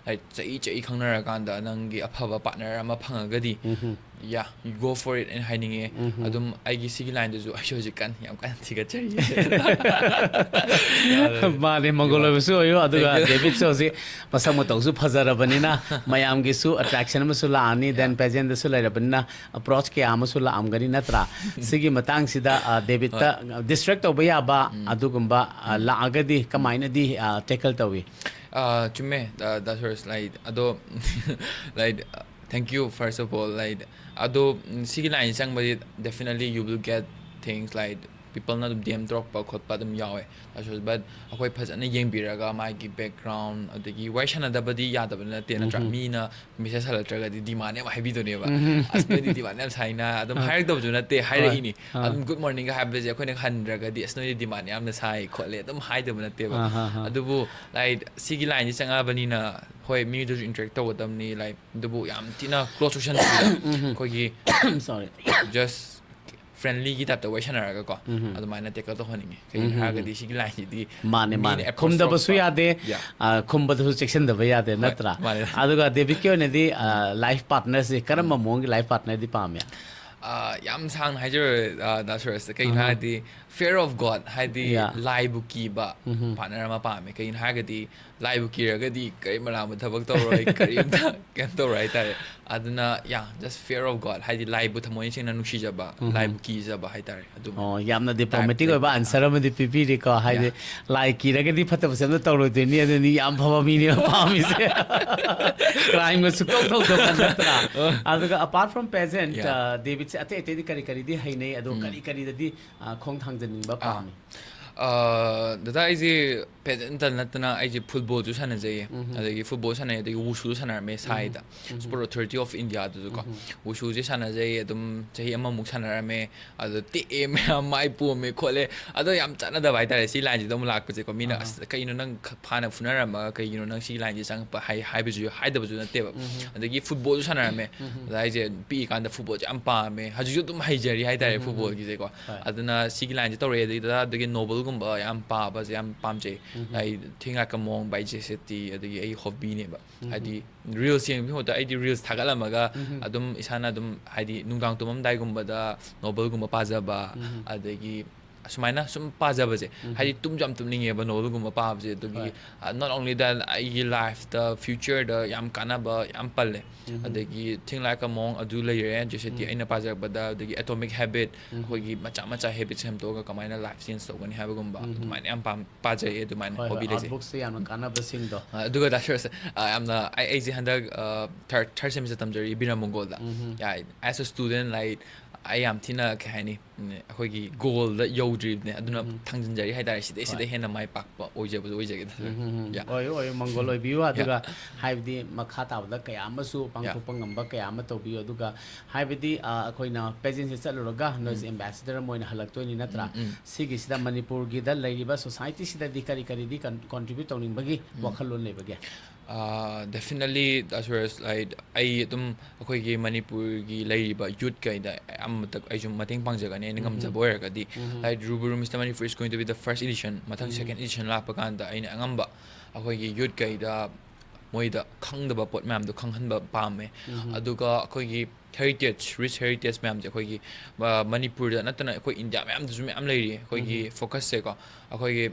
ꯂꯥꯏꯛ, ꯆꯍꯤ ꯆꯍꯤ ꯈꯪꯅꯔꯀꯥꯟꯗ ꯅꯪꯒꯤ ꯑꯐꯕ ꯄꯥꯔꯠꯅꯔ ꯑꯃ ꯐꯪꯉꯒꯗꯤ, ꯌꯥ, ꯌꯨ ꯒꯣ ꯐꯣꯔ ꯏꯠ ꯍꯥꯏꯅ ꯍꯥꯏꯅꯤꯡꯉꯦ꯫ ꯑꯗꯨꯝ ꯑꯩꯒꯤ ꯁꯤꯒꯤ ꯂꯥꯏꯟꯗꯨꯁꯨ ꯑꯩꯁꯨ ꯍꯧꯖꯤꯛ ꯀꯟꯅ, ꯌꯥꯝ ꯀꯟꯅ ꯊꯤꯒꯠꯆꯔꯤ꯫ ꯃꯥꯅꯦ, ꯃꯪꯒꯣꯜ ꯑꯣꯏꯕꯁꯨ ꯑꯣꯏꯌꯨ꯫ ꯑꯗꯨꯒ ꯗꯦꯕꯤꯠꯁꯨ ꯍꯧꯖꯤꯛ ꯃꯁꯛ ꯃꯇꯧꯁꯨ ꯐꯖꯔꯕꯅꯤꯅ, ꯃꯌꯥꯝꯒꯤꯁꯨ ꯑꯦꯇ꯭ꯔꯦꯛꯁꯟ ꯑꯃꯁꯨ ꯂꯥꯛꯑꯅꯤ, ꯗꯦꯟ ꯄꯦꯖꯦꯟꯗꯁꯨ ꯂꯩꯔꯕꯅꯤꯅ ꯑꯦꯄ꯭ꯔꯣꯆ ꯀꯌꯥ ꯑꯃꯁꯨ ꯂꯥꯛꯑꯝꯒꯅꯤ, ꯅꯠꯇ꯭ꯔꯥ? ꯁꯤꯒꯤ ꯃꯇꯥꯡꯁꯤꯗ, ꯑ, ꯗꯦꯕꯤꯠꯇ ꯗꯤꯁꯇ꯭ꯔꯦꯛ ꯇꯧꯕ ꯌꯥꯕ ꯑꯗꯨꯒꯨꯝꯕ, ꯑ, ꯂꯥꯛꯑꯒꯗꯤ ꯀꯃꯥꯏꯅꯗꯤ, ꯑ, ꯇꯦꯀꯜ ꯇꯧꯏ? ꯑ, ꯆꯨꯝꯃꯦ, ꯗꯥ ꯁꯨꯔꯁ, ꯂꯥꯏꯛ, ꯑꯗꯣ, like, thank you, first of all, like, ꯑꯗꯣ, ꯎꯝ, ꯁꯤꯒꯤ ꯂꯥꯏꯟꯁꯦ ꯆꯪꯕꯗꯤ definitely you will get things like peopleꯅ ꯑꯗꯨꯝ ꯗꯤ ꯑꯦꯝ ꯇꯧꯔꯛꯄ ꯈꯣꯠꯄ ꯑꯗꯨꯝ ꯌꯥꯎꯋꯦ, ꯗꯥ ꯁꯨꯔꯁ, but ꯑꯩꯈꯣꯏ ꯐꯖꯅ ꯌꯦꯡꯕꯤꯔꯒ ꯃꯥꯒꯤ ꯕꯦꯛꯒ꯭ꯔꯥꯎꯟ, ꯑꯗꯒꯤ ꯋꯥꯔꯤ ꯁꯥꯟꯅꯗꯕꯗꯤ ꯌꯥꯗꯕ ꯅꯠꯇꯦ, ꯅꯠꯇ꯭ꯔꯥ? ꯃꯤꯅ ꯃꯦꯁꯦꯖ ꯍꯜꯂꯛꯇ꯭ꯔꯒꯗꯤ ꯗꯤꯃꯥꯟ ꯌꯥꯝ ꯍꯥꯏꯕꯤꯗꯣꯏꯅꯦꯕ꯫ "ꯑꯁ, ꯅꯣꯏꯗꯤ ꯗꯤꯃꯥꯟ ꯌꯥꯝ ꯁꯥꯏꯅ", ꯑꯗꯨꯝ ꯍꯥꯏꯔꯛꯇꯕꯁꯨ ꯅꯠꯇꯦ, ꯍꯥꯏꯔꯛꯏꯅꯤ꯫ ꯑꯗꯨꯝ "ꯒꯨꯗ ꯃꯣꯔꯅꯤꯡꯒ" ꯍꯥꯏꯕꯁꯦ ꯑꯩꯈꯣꯏꯅ ꯍꯟꯗ꯭ꯔꯒꯗꯤ, "ꯑꯁ, ꯅꯣꯏꯗꯤ ꯗꯤꯃꯥꯟ ꯌꯥꯝꯅ ꯁꯥꯏ ꯈꯣꯠꯂꯦ", ꯑꯗꯨꯝ ꯍꯥꯏꯗꯕ ꯅꯠꯇꯦꯕ꯫ ꯑꯗꯨꯕꯨ, ꯂꯥꯏꯛ, ꯁꯤꯒꯤ ꯂꯥꯏꯟꯁꯤ ꯆꯪꯉꯛꯑꯕꯅꯤꯅ, ꯍꯣꯏ, ꯃꯤꯗꯨꯁꯨ ꯏꯟꯇꯔꯦꯛ ꯇꯧꯒꯗꯕꯅꯤ, ꯂꯥꯏꯛ, ꯑꯗꯨꯕꯨ ꯌꯥꯝ ꯊꯤꯅ ꯀ꯭ꯂꯣꯖ ꯑꯣꯏꯁꯟꯕꯤꯗ ꯑꯩꯈꯣꯏꯒꯤ ꯁꯣꯔꯤ꯫ ꯖꯁ ꯐ꯭ꯔꯦꯟꯂꯤꯒꯤ ꯇꯥꯏꯞꯇ ꯋꯥꯔꯤ ꯁꯥꯟꯅꯔꯒꯀꯣ, ꯑꯗꯨꯃꯥꯏꯅ ꯇꯦꯀꯜ ꯇꯧꯍꯟꯅꯤꯡꯉꯤ꯫ ꯀꯩꯒꯤꯅꯣ ꯍꯥꯏꯔꯒꯗꯤ ꯁꯤꯒꯤ ꯂꯥꯏꯟꯁꯤꯗꯤ ꯃꯥꯅꯦ, ꯃꯤꯅ ꯃꯥꯅꯦ꯫ ꯑꯦꯄ꯭ꯔꯣꯆ ꯈꯨꯝꯗꯕꯁꯨ ꯇꯧꯔꯛꯄ, ꯌꯥꯗꯦ, ꯌꯥ꯫ ꯑ, ꯈꯨꯝꯕꯗꯁꯨ ꯆꯦꯛꯁꯤꯟꯗꯕ ꯌꯥꯗꯦ, ꯍꯣꯏ, ꯅꯠꯇ꯭ꯔꯥ? ꯃꯥꯅꯦ꯫ ꯑꯗꯨꯒ ꯗꯦꯕꯤꯠꯀꯤ ꯑꯣꯏꯅꯗꯤ, ꯑ, ꯂꯥꯏꯐ ꯄꯥꯔꯠꯅꯔꯁꯦ ꯀꯔꯝꯕ ꯃꯑꯣꯡꯒꯤ ꯂꯥꯏꯐ ꯄꯥꯔꯠꯅꯔꯗꯤ ꯄꯥꯝꯃꯤ? ꯑ, ꯌꯥꯝ ꯁꯥꯡꯅ ꯍꯥꯏꯖꯔꯣꯏ, ꯑ, ꯗꯥ ꯁꯨꯔꯁꯇ꯫ ꯀꯩꯒꯤꯅꯣ ꯍꯥꯏꯔꯗꯤ, fear of God, ꯍꯥꯏꯗꯤ ꯌꯥ꯫ ꯂꯥꯏꯕꯨ ꯀꯤꯕ ꯄꯥꯔꯠꯅꯔ ꯑꯃ ꯄꯥꯝꯃꯦ꯫ ꯀꯩꯒꯤꯅꯣ ꯍꯥꯏꯔꯒꯗꯤ, ꯂꯥꯏꯕꯨ ꯀꯤꯔꯒꯗꯤ ꯀꯔꯤ ꯃꯔꯥꯟꯕ ꯊꯕꯛ ꯇꯧꯔꯣꯏ, ꯀꯔꯤꯝꯇ ꯀꯩꯅꯣ ꯇꯧꯔꯣꯏ ꯍꯥꯏꯇꯥꯔꯦ꯫ ꯑꯗꯨꯅ, ꯌꯥ, just fear of God, ꯍꯥꯏꯗꯤ ꯂꯥꯏꯕꯨ ꯊꯃꯣꯏ ꯁꯦꯡꯅ ꯅꯨꯡꯁꯤꯖꯕ, ꯂꯥꯏꯕꯨ ꯀꯤꯖꯕ ꯍꯥꯏꯇꯥꯔꯦ꯫ ꯑꯗꯨꯝ ꯑꯣ, ꯌꯥꯝꯅ type ꯗꯤꯄ꯭ꯂꯣꯃꯦꯇꯤꯛ ꯂꯩꯕ꯫ ꯑꯣꯏꯕ ꯑꯟꯁꯔ ꯑꯃꯗꯤ ꯄꯤꯕꯤꯔꯤꯀꯣ꯫ ꯍꯥꯏꯗꯤ, ꯂꯥꯏ ꯀꯤꯔꯒꯗꯤ ꯐꯠꯇꯕꯁꯦ ꯑꯝꯇ ꯇꯧꯔꯣꯏꯗꯣꯏꯅꯤ, ꯑꯗꯨꯅꯤ ꯌꯥꯝ ꯐꯕ ꯃꯤꯅꯦꯕ ꯄꯥꯝꯃꯤꯁꯦ꯫ ꯀ꯭ꯔꯥꯏꯝꯒ ꯁꯨꯛꯇꯧ ꯇꯧꯗꯕ, ꯅꯠꯇ꯭ꯔꯥ? ꯑꯗꯨꯒ apart from pageant, ꯌꯥ꯫ ꯑ, ꯗꯦꯕꯤꯠꯁꯦ ꯑꯇꯩ ꯑꯇꯩꯗꯤ ꯀꯔꯤ ꯀꯔꯤꯗꯤ ꯍꯩꯅꯩ, ꯑꯗꯣ ꯀꯔꯤ ꯀꯔꯤꯗꯗꯤ, ꯑ, ꯈꯣꯡ ꯊꯥꯡꯖꯟꯅꯤꯡꯕ ꯑꯥ꯫ ꯄꯥꯝꯃꯤ? ꯑ, ꯗꯗꯥ, ꯑꯩꯁꯦ ꯕꯦꯗꯃꯤꯟꯇꯟ ꯅꯠꯇꯅ ꯑꯩꯁꯦ ꯐꯨꯠꯕꯣꯜꯁꯨ ꯁꯥꯟꯅꯖꯩꯌꯦ꯫ ꯑꯗꯒꯤ ꯐꯨꯠꯕꯣꯜ ꯁꯥꯟꯅꯩ, ꯑꯗꯒꯤ ꯋꯨꯁꯨ ꯁꯥꯟꯅꯔꯝꯃꯦ ꯁꯥꯏꯗ꯫ ꯁ꯭ꯄꯣꯔꯠ ꯑꯣꯊꯣꯔꯤꯇꯤ ꯑꯣꯐ ꯏꯟꯗꯤꯌꯥꯗꯨꯁꯨꯀꯣ꯫ ꯋꯨꯁꯨꯁꯦ ꯁꯥꯟꯅꯖꯩ ꯑꯗꯨꯝ ꯆꯍꯤ ꯑꯃꯃꯨꯛ ꯁꯥꯟꯅꯔꯝꯃꯦ꯫ ꯑꯗꯣ ꯇꯦꯛꯑꯦ ꯃꯌꯥꯝ, ꯃꯥꯏ ꯄꯣꯝꯃꯦ ꯈꯣꯠꯂꯦ꯫ ꯑꯗꯣ ꯌꯥꯝ ꯆꯥꯟꯅꯗꯕ ꯍꯥꯏꯇꯥꯔꯦ ꯁꯤ ꯂꯥꯏꯟꯁꯤꯗ ꯑꯃꯨꯛ ꯂꯥꯛꯄꯁꯦꯀꯣ꯫ ꯃꯤꯅ "ꯑꯁ ꯀꯩꯅꯣ ꯅꯪ ꯈ-, ꯐꯥꯅ ꯐꯨꯅꯔꯝꯃꯒ ꯀꯩꯒꯤꯅꯣ ꯅꯪ ꯁꯤ ꯂꯥꯏꯟꯁꯦ ꯆꯪꯉꯛꯄ?" ꯍꯥꯏ-, ꯍꯥꯏꯕꯁꯨ, ꯍꯥꯏꯗꯕꯁꯨ ꯅꯠꯇꯦꯕ꯫ ꯑꯗꯒꯤ ꯐꯨꯠꯕꯣꯜꯁꯨ ꯁꯥꯟꯅꯔꯝꯃꯦ꯫ ꯑꯗ ꯑꯩꯁꯦ ꯄꯤꯛꯏꯀꯥꯟꯗ ꯐꯨꯠꯕꯣꯜꯁꯦ ꯌꯥꯝ ꯄꯥꯝꯃꯦ, ꯍꯧꯖꯤꯛꯁꯨ ꯑꯗꯨꯝ ꯍꯩꯖꯔꯤ ꯍꯥꯏꯇꯥꯔꯦ ꯐꯨꯠꯕꯣꯜꯒꯤꯁꯦꯀꯣ꯫ ꯑꯗꯨꯅ ꯁꯤꯒꯤ ꯂꯥꯏꯟꯁꯦ ꯇꯧꯔꯛꯑꯦ꯫ ꯑꯗꯒꯤ ꯗꯗꯥ ꯑꯗꯨꯒꯤ ꯅꯣꯕꯦꯜꯒꯨꯝꯕ ꯌꯥꯝ ꯄꯥꯕꯁꯦ ꯌꯥꯝ ꯄꯥꯝꯖꯩ꯫ ꯑꯩ Think Like a Monk by Jay Shetty ꯑꯗꯒꯤ ꯑꯩ ꯍꯣꯕꯤꯅꯦꯕ꯫ ꯍꯥꯏꯗꯤ ꯔꯤꯜꯁ ꯌꯦꯡꯕꯒꯤ ꯃꯍꯨꯠꯇ ꯑꯩꯗꯤ ꯔꯤꯜꯁ ꯊꯥꯒꯠꯂꯝꯃꯒ ꯑꯗꯨꯝ ꯏꯁꯥꯅ ꯑꯗꯨꯝ ꯍꯥꯏꯗꯤ ꯅꯨꯡꯗꯥꯡ ꯇꯨꯝꯃꯝꯗꯥꯏꯒꯨꯝꯕꯗ ꯅꯣꯕꯦꯜꯒꯨꯝꯕ ꯄꯥꯖꯕ, ꯑꯗꯒꯤ ꯑꯁꯨꯃꯥꯏꯅ ꯁꯨꯝ ꯄꯥꯖꯕꯁꯦ꯫ ꯍꯥꯏꯗꯤ ꯇꯨꯝꯁꯨ ꯌꯥꯝ ꯇꯨꯝꯅꯤꯡꯉꯦꯕ ꯅꯣꯕꯦꯜꯒꯨꯝꯕ ꯄꯥꯕꯁꯦ꯫ ꯑꯗꯨꯒꯤ, ꯍꯣꯏ꯫ ꯑ, not only that, ꯑꯩꯒꯤ ꯂꯥꯏꯐꯇ, ꯐ꯭ꯌꯨꯆꯔꯗ ꯌꯥꯝ ꯀꯥꯟꯅꯕ ꯌꯥꯝ ꯄꯜꯂꯦ꯫ ꯑꯗꯒꯤ Think Like a Monk ꯑꯗꯨ ꯂꯩꯔꯦ, ꯖꯦ ꯁꯦꯇꯤ ꯑꯩꯅ ꯄꯥꯖꯔꯛꯄꯗ, ꯑꯗꯒꯤ Atomic Habit, ꯑꯩꯈꯣꯏꯒꯤ ꯃꯆꯥ ꯃꯆꯥ ꯍꯦꯕꯤꯠ ꯁꯦꯝꯗꯣꯛꯑꯒ ꯀꯃꯥꯏꯅ ꯂꯥꯏꯐ ꯆꯦꯟꯖ ꯇꯧꯒꯅꯤ ꯍꯥꯏꯕꯒꯨꯝꯕ, ꯑꯗꯨꯃꯥꯏꯅ ꯌꯥꯝ ꯄꯥꯝ-, ꯄꯥꯖꯩꯌꯦ ꯑꯗꯨꯃꯥꯏꯅ ꯍꯣꯏ, ꯍꯣꯏ, ꯍꯣꯕꯤ ꯂꯩꯖꯩ꯫ ꯑꯥꯔꯠ ꯕꯨꯛꯁꯦ ꯌꯥꯝꯅ ꯀꯥꯟꯅꯕꯁꯤꯡꯗꯣ꯫ ꯑ, ꯑꯗꯨꯒ ꯗꯥ ꯁꯨꯔꯖ, ꯑ, ꯌꯥꯝꯅ ꯑꯩ, ꯑꯩꯁꯦ ꯍꯟꯗꯛ, ꯑ, ꯊꯥꯔꯠ, ꯊꯥꯔꯠ ꯁꯦꯃꯤꯁꯇꯔ ꯇꯝꯖꯔꯤ ꯕꯤꯔꯥ ꯃꯪꯒꯣꯜꯗ꯫ ꯌꯥꯏ, as a student, like, ꯑꯩ ꯌꯥꯝ ꯊꯤꯅ, ꯀꯩ ꯍꯥꯏꯅꯤ, ꯎꯝ, ꯑꯩꯈꯣꯏꯒꯤ ꯒꯣꯜꯗ ꯌꯧꯗ꯭ꯔꯤꯕꯅꯦ꯫ ꯑꯗꯨꯅ ꯊꯥꯡꯖꯤꯟꯖꯔꯤ ꯍꯥꯏꯇꯥꯔꯦ, ꯁꯤꯗꯩ, ꯍꯣꯏ꯫ ꯁꯤꯗꯩ ꯍꯦꯟꯅ ꯃꯥꯏ ꯄꯥꯛꯄ ꯑꯣꯏꯖꯕꯗꯨ ꯑꯣꯏꯖꯒꯦ, ꯗꯥ ꯁꯨꯔꯖ꯫ ꯎꯝ, ꯎꯝ, ꯎꯝ꯫ ꯌꯥ꯫ ꯑꯣꯏꯌꯨ, ꯑꯣꯏꯌꯨ, ꯃꯪꯒꯣꯜ ꯑꯣꯏꯕꯤꯌꯨ꯫ ꯌꯥ꯫ ꯑꯗꯨꯒ ꯍꯥꯏꯕꯗꯤ ꯃꯈꯥ ꯇꯥꯕꯗ ꯀꯌꯥ ꯑꯃꯁꯨ ꯌꯥ꯫ ꯄꯥꯡꯊꯣꯛꯄ ꯉꯝꯕ ꯀꯌꯥ ꯑꯃ ꯇꯧꯕꯤꯌꯨ꯫ ꯑꯗꯨꯒ ꯍꯥꯏꯕꯗꯤ, ꯑ, ꯑꯩꯈꯣꯏꯅ ꯄꯦꯖꯦꯟꯁꯦ ꯆꯠꯂꯨꯔꯒ ꯅꯣꯏꯁꯦ ꯎꯝ꯫ ꯑꯦꯝꯕꯦꯁꯦꯗꯔ ꯑꯃ ꯑꯣꯏꯅ ꯍꯜꯂꯛꯇꯣꯏꯅꯤ ꯅꯠꯇ꯭ꯔꯥ? ꯎꯝ, ꯎꯝ꯫ ꯁꯤꯒꯤꯁꯤꯗ ꯃꯅꯤꯄꯨꯔꯒꯤꯗ ꯂꯩꯔꯤꯕ ꯁꯣꯁꯥꯏꯇꯤꯁꯤꯗꯗꯤ ꯀꯔꯤ ꯀꯔꯤꯗꯤ ꯀꯟ-, ꯀꯟꯇ꯭ꯔꯤꯕ꯭ꯌꯨꯠ ꯇꯧꯅꯤꯡꯕꯒꯤ ꯎꯝ꯫ ꯋꯥꯈꯜꯂꯣꯟ ꯂꯩꯕꯒꯦ? ꯑ, definitely, ꯗꯥ ꯁꯨꯔꯖ, like, ꯑꯩ ꯑꯗꯨꯝ ꯑꯩꯈꯣꯏꯒꯤ ꯃꯅꯤꯄꯨꯔꯒꯤ ꯂꯩꯔꯤꯕ ꯌꯨꯠꯈꯩꯗ ꯑꯌꯥꯝꯕ ꯃꯇꯝ ꯑꯩꯁꯨ ꯃꯇꯦꯡ ꯄꯥꯡꯖꯒꯅꯤ ꯑꯩꯅ ꯎꯝ꯫ ꯉꯝꯖꯕ ꯑꯣꯏꯔꯒꯗꯤ꯫ ꯎꯝ꯫ Like, Rubber Room Mister Manipur is going to be the first edition, ꯃꯊꯪ ꯎꯝ꯫ Second edition ꯂꯥꯛꯄ ꯀꯥꯟꯗ ꯑꯩꯅ ꯑꯉꯝꯕ ꯑꯩꯈꯣꯏꯒꯤ ꯌꯨꯠꯈꯩꯗ ꯃꯣꯏꯗ ꯈꯪꯗꯕ ꯄꯣꯠ ꯃꯌꯥꯝꯗꯣ ꯈꯪꯍꯟꯕ ꯄꯥꯝꯃꯦ꯫ ꯎꯝ꯫ ꯑꯗꯨꯒ ꯑꯩꯈꯣꯏꯒꯤ heritage, rich heritage ꯃꯌꯥꯝꯁꯦ ꯑꯩꯈꯣꯏꯒꯤ, ꯑ, ꯃꯅꯤꯄꯨꯔꯗ ꯅꯠꯇꯅ ꯑꯩꯈꯣꯏ ꯏꯟꯗꯤꯌꯥ ꯃꯌꯥꯝꯗꯁꯨ ꯃꯌꯥꯝ ꯂꯩꯔꯤ꯫ ꯑꯩꯈꯣꯏꯒꯤ ꯎꯝ꯫ Focusꯁꯦꯀꯣ, ꯑꯩꯈꯣꯏꯒꯤ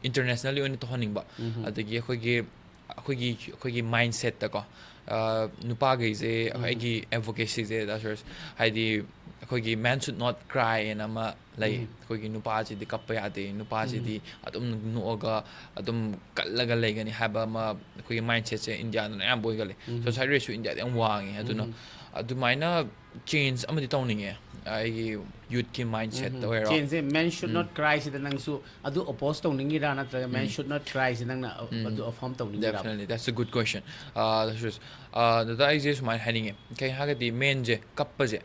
internationally ꯑꯣꯏꯅ ꯇꯧꯍꯟꯅꯤꯡꯕ, ꯎꯝ꯫ ꯑꯗꯒꯤ ꯑꯩꯈꯣꯏꯒꯤ, ꯑꯩꯈꯣꯏꯒꯤ, ꯑꯩꯈꯣꯏꯒꯤ mindsetꯇꯀꯣ, ꯑ, ꯅꯨꯄꯥꯈꯩꯁꯦ, ꯑꯩꯒꯤ ꯑꯦꯗꯚꯣꯀꯦꯁꯤꯁꯦ, ꯗꯥ ꯁꯨꯔꯦꯁ, ꯍꯥꯏꯗꯤ ꯑꯩꯈꯣꯏꯒꯤ "Man should not cry" ꯑꯅ ꯑꯃ ꯂꯩ꯫ ꯑꯩꯈꯣꯏꯒꯤ "ꯅꯨꯄꯥꯁꯤꯗꯤ ꯀꯞꯄ ꯌꯥꯗꯦ, ꯅꯨꯄꯥꯁꯤꯗꯤ ꯑꯗꯨꯝ ꯅꯣꯛꯑꯒ ꯑꯗꯨꯝ ꯀꯜꯂꯒ ꯂꯩꯒꯅꯤ" ꯍꯥꯏꯕ ꯑꯃ ꯑꯩꯈꯣꯏꯒꯤ ꯃꯥꯏꯟꯁꯦꯠꯁꯦ ꯏꯟꯗꯤꯌꯥꯗꯅ ꯑꯌꯥꯝꯕ ꯑꯣꯏꯒꯜꯂꯤ꯫ ꯁꯣꯁꯥꯏꯇꯤ ꯔꯦꯠꯁꯨ ꯏꯟꯗꯤꯌꯥꯗ ꯌꯥꯝ ꯋꯥꯡꯉꯦ꯫ ꯑꯗꯨꯅ ꯑꯗꯨꯃꯥꯏꯅ ꯆꯦꯟꯖ ꯑꯃꯗꯤ ꯇꯧꯅꯤꯡꯉꯦ꯫ ꯑꯩꯒꯤ ꯌꯨꯠꯀꯤ ꯃꯥꯏꯟꯁꯦꯠꯇ ꯑꯣꯏꯔꯣ꯫ ꯆꯦꯟꯖꯁꯦ "Man should not cry" ꯁꯤꯗ ꯅꯪꯁꯨ ꯑꯗꯨ ꯑꯣꯄꯣꯖ ꯇꯧꯅꯤꯡꯉꯤꯔꯥ, ꯅꯠꯇ꯭ꯔꯒ "Man should not cry" ꯁꯤ ꯅꯪꯅ ꯑ- ꯑꯗꯨ ꯑꯐꯥꯔꯝ ꯇꯧꯅꯤꯡꯉꯤꯔꯥ? Definitely, that's a good question. ꯑ, ꯗꯥ ꯁꯨꯔꯦꯁ, ꯑ, ꯗꯥꯗꯥ, ꯑꯩꯁꯦ ꯁꯨꯃꯥꯏꯅ ꯍꯥꯏꯅꯤꯡꯉꯦ꯫ ꯀꯩ ꯍꯥꯏꯔꯒꯗꯤ, ꯃꯦꯟꯁꯦ ꯀꯞꯄꯁꯦ,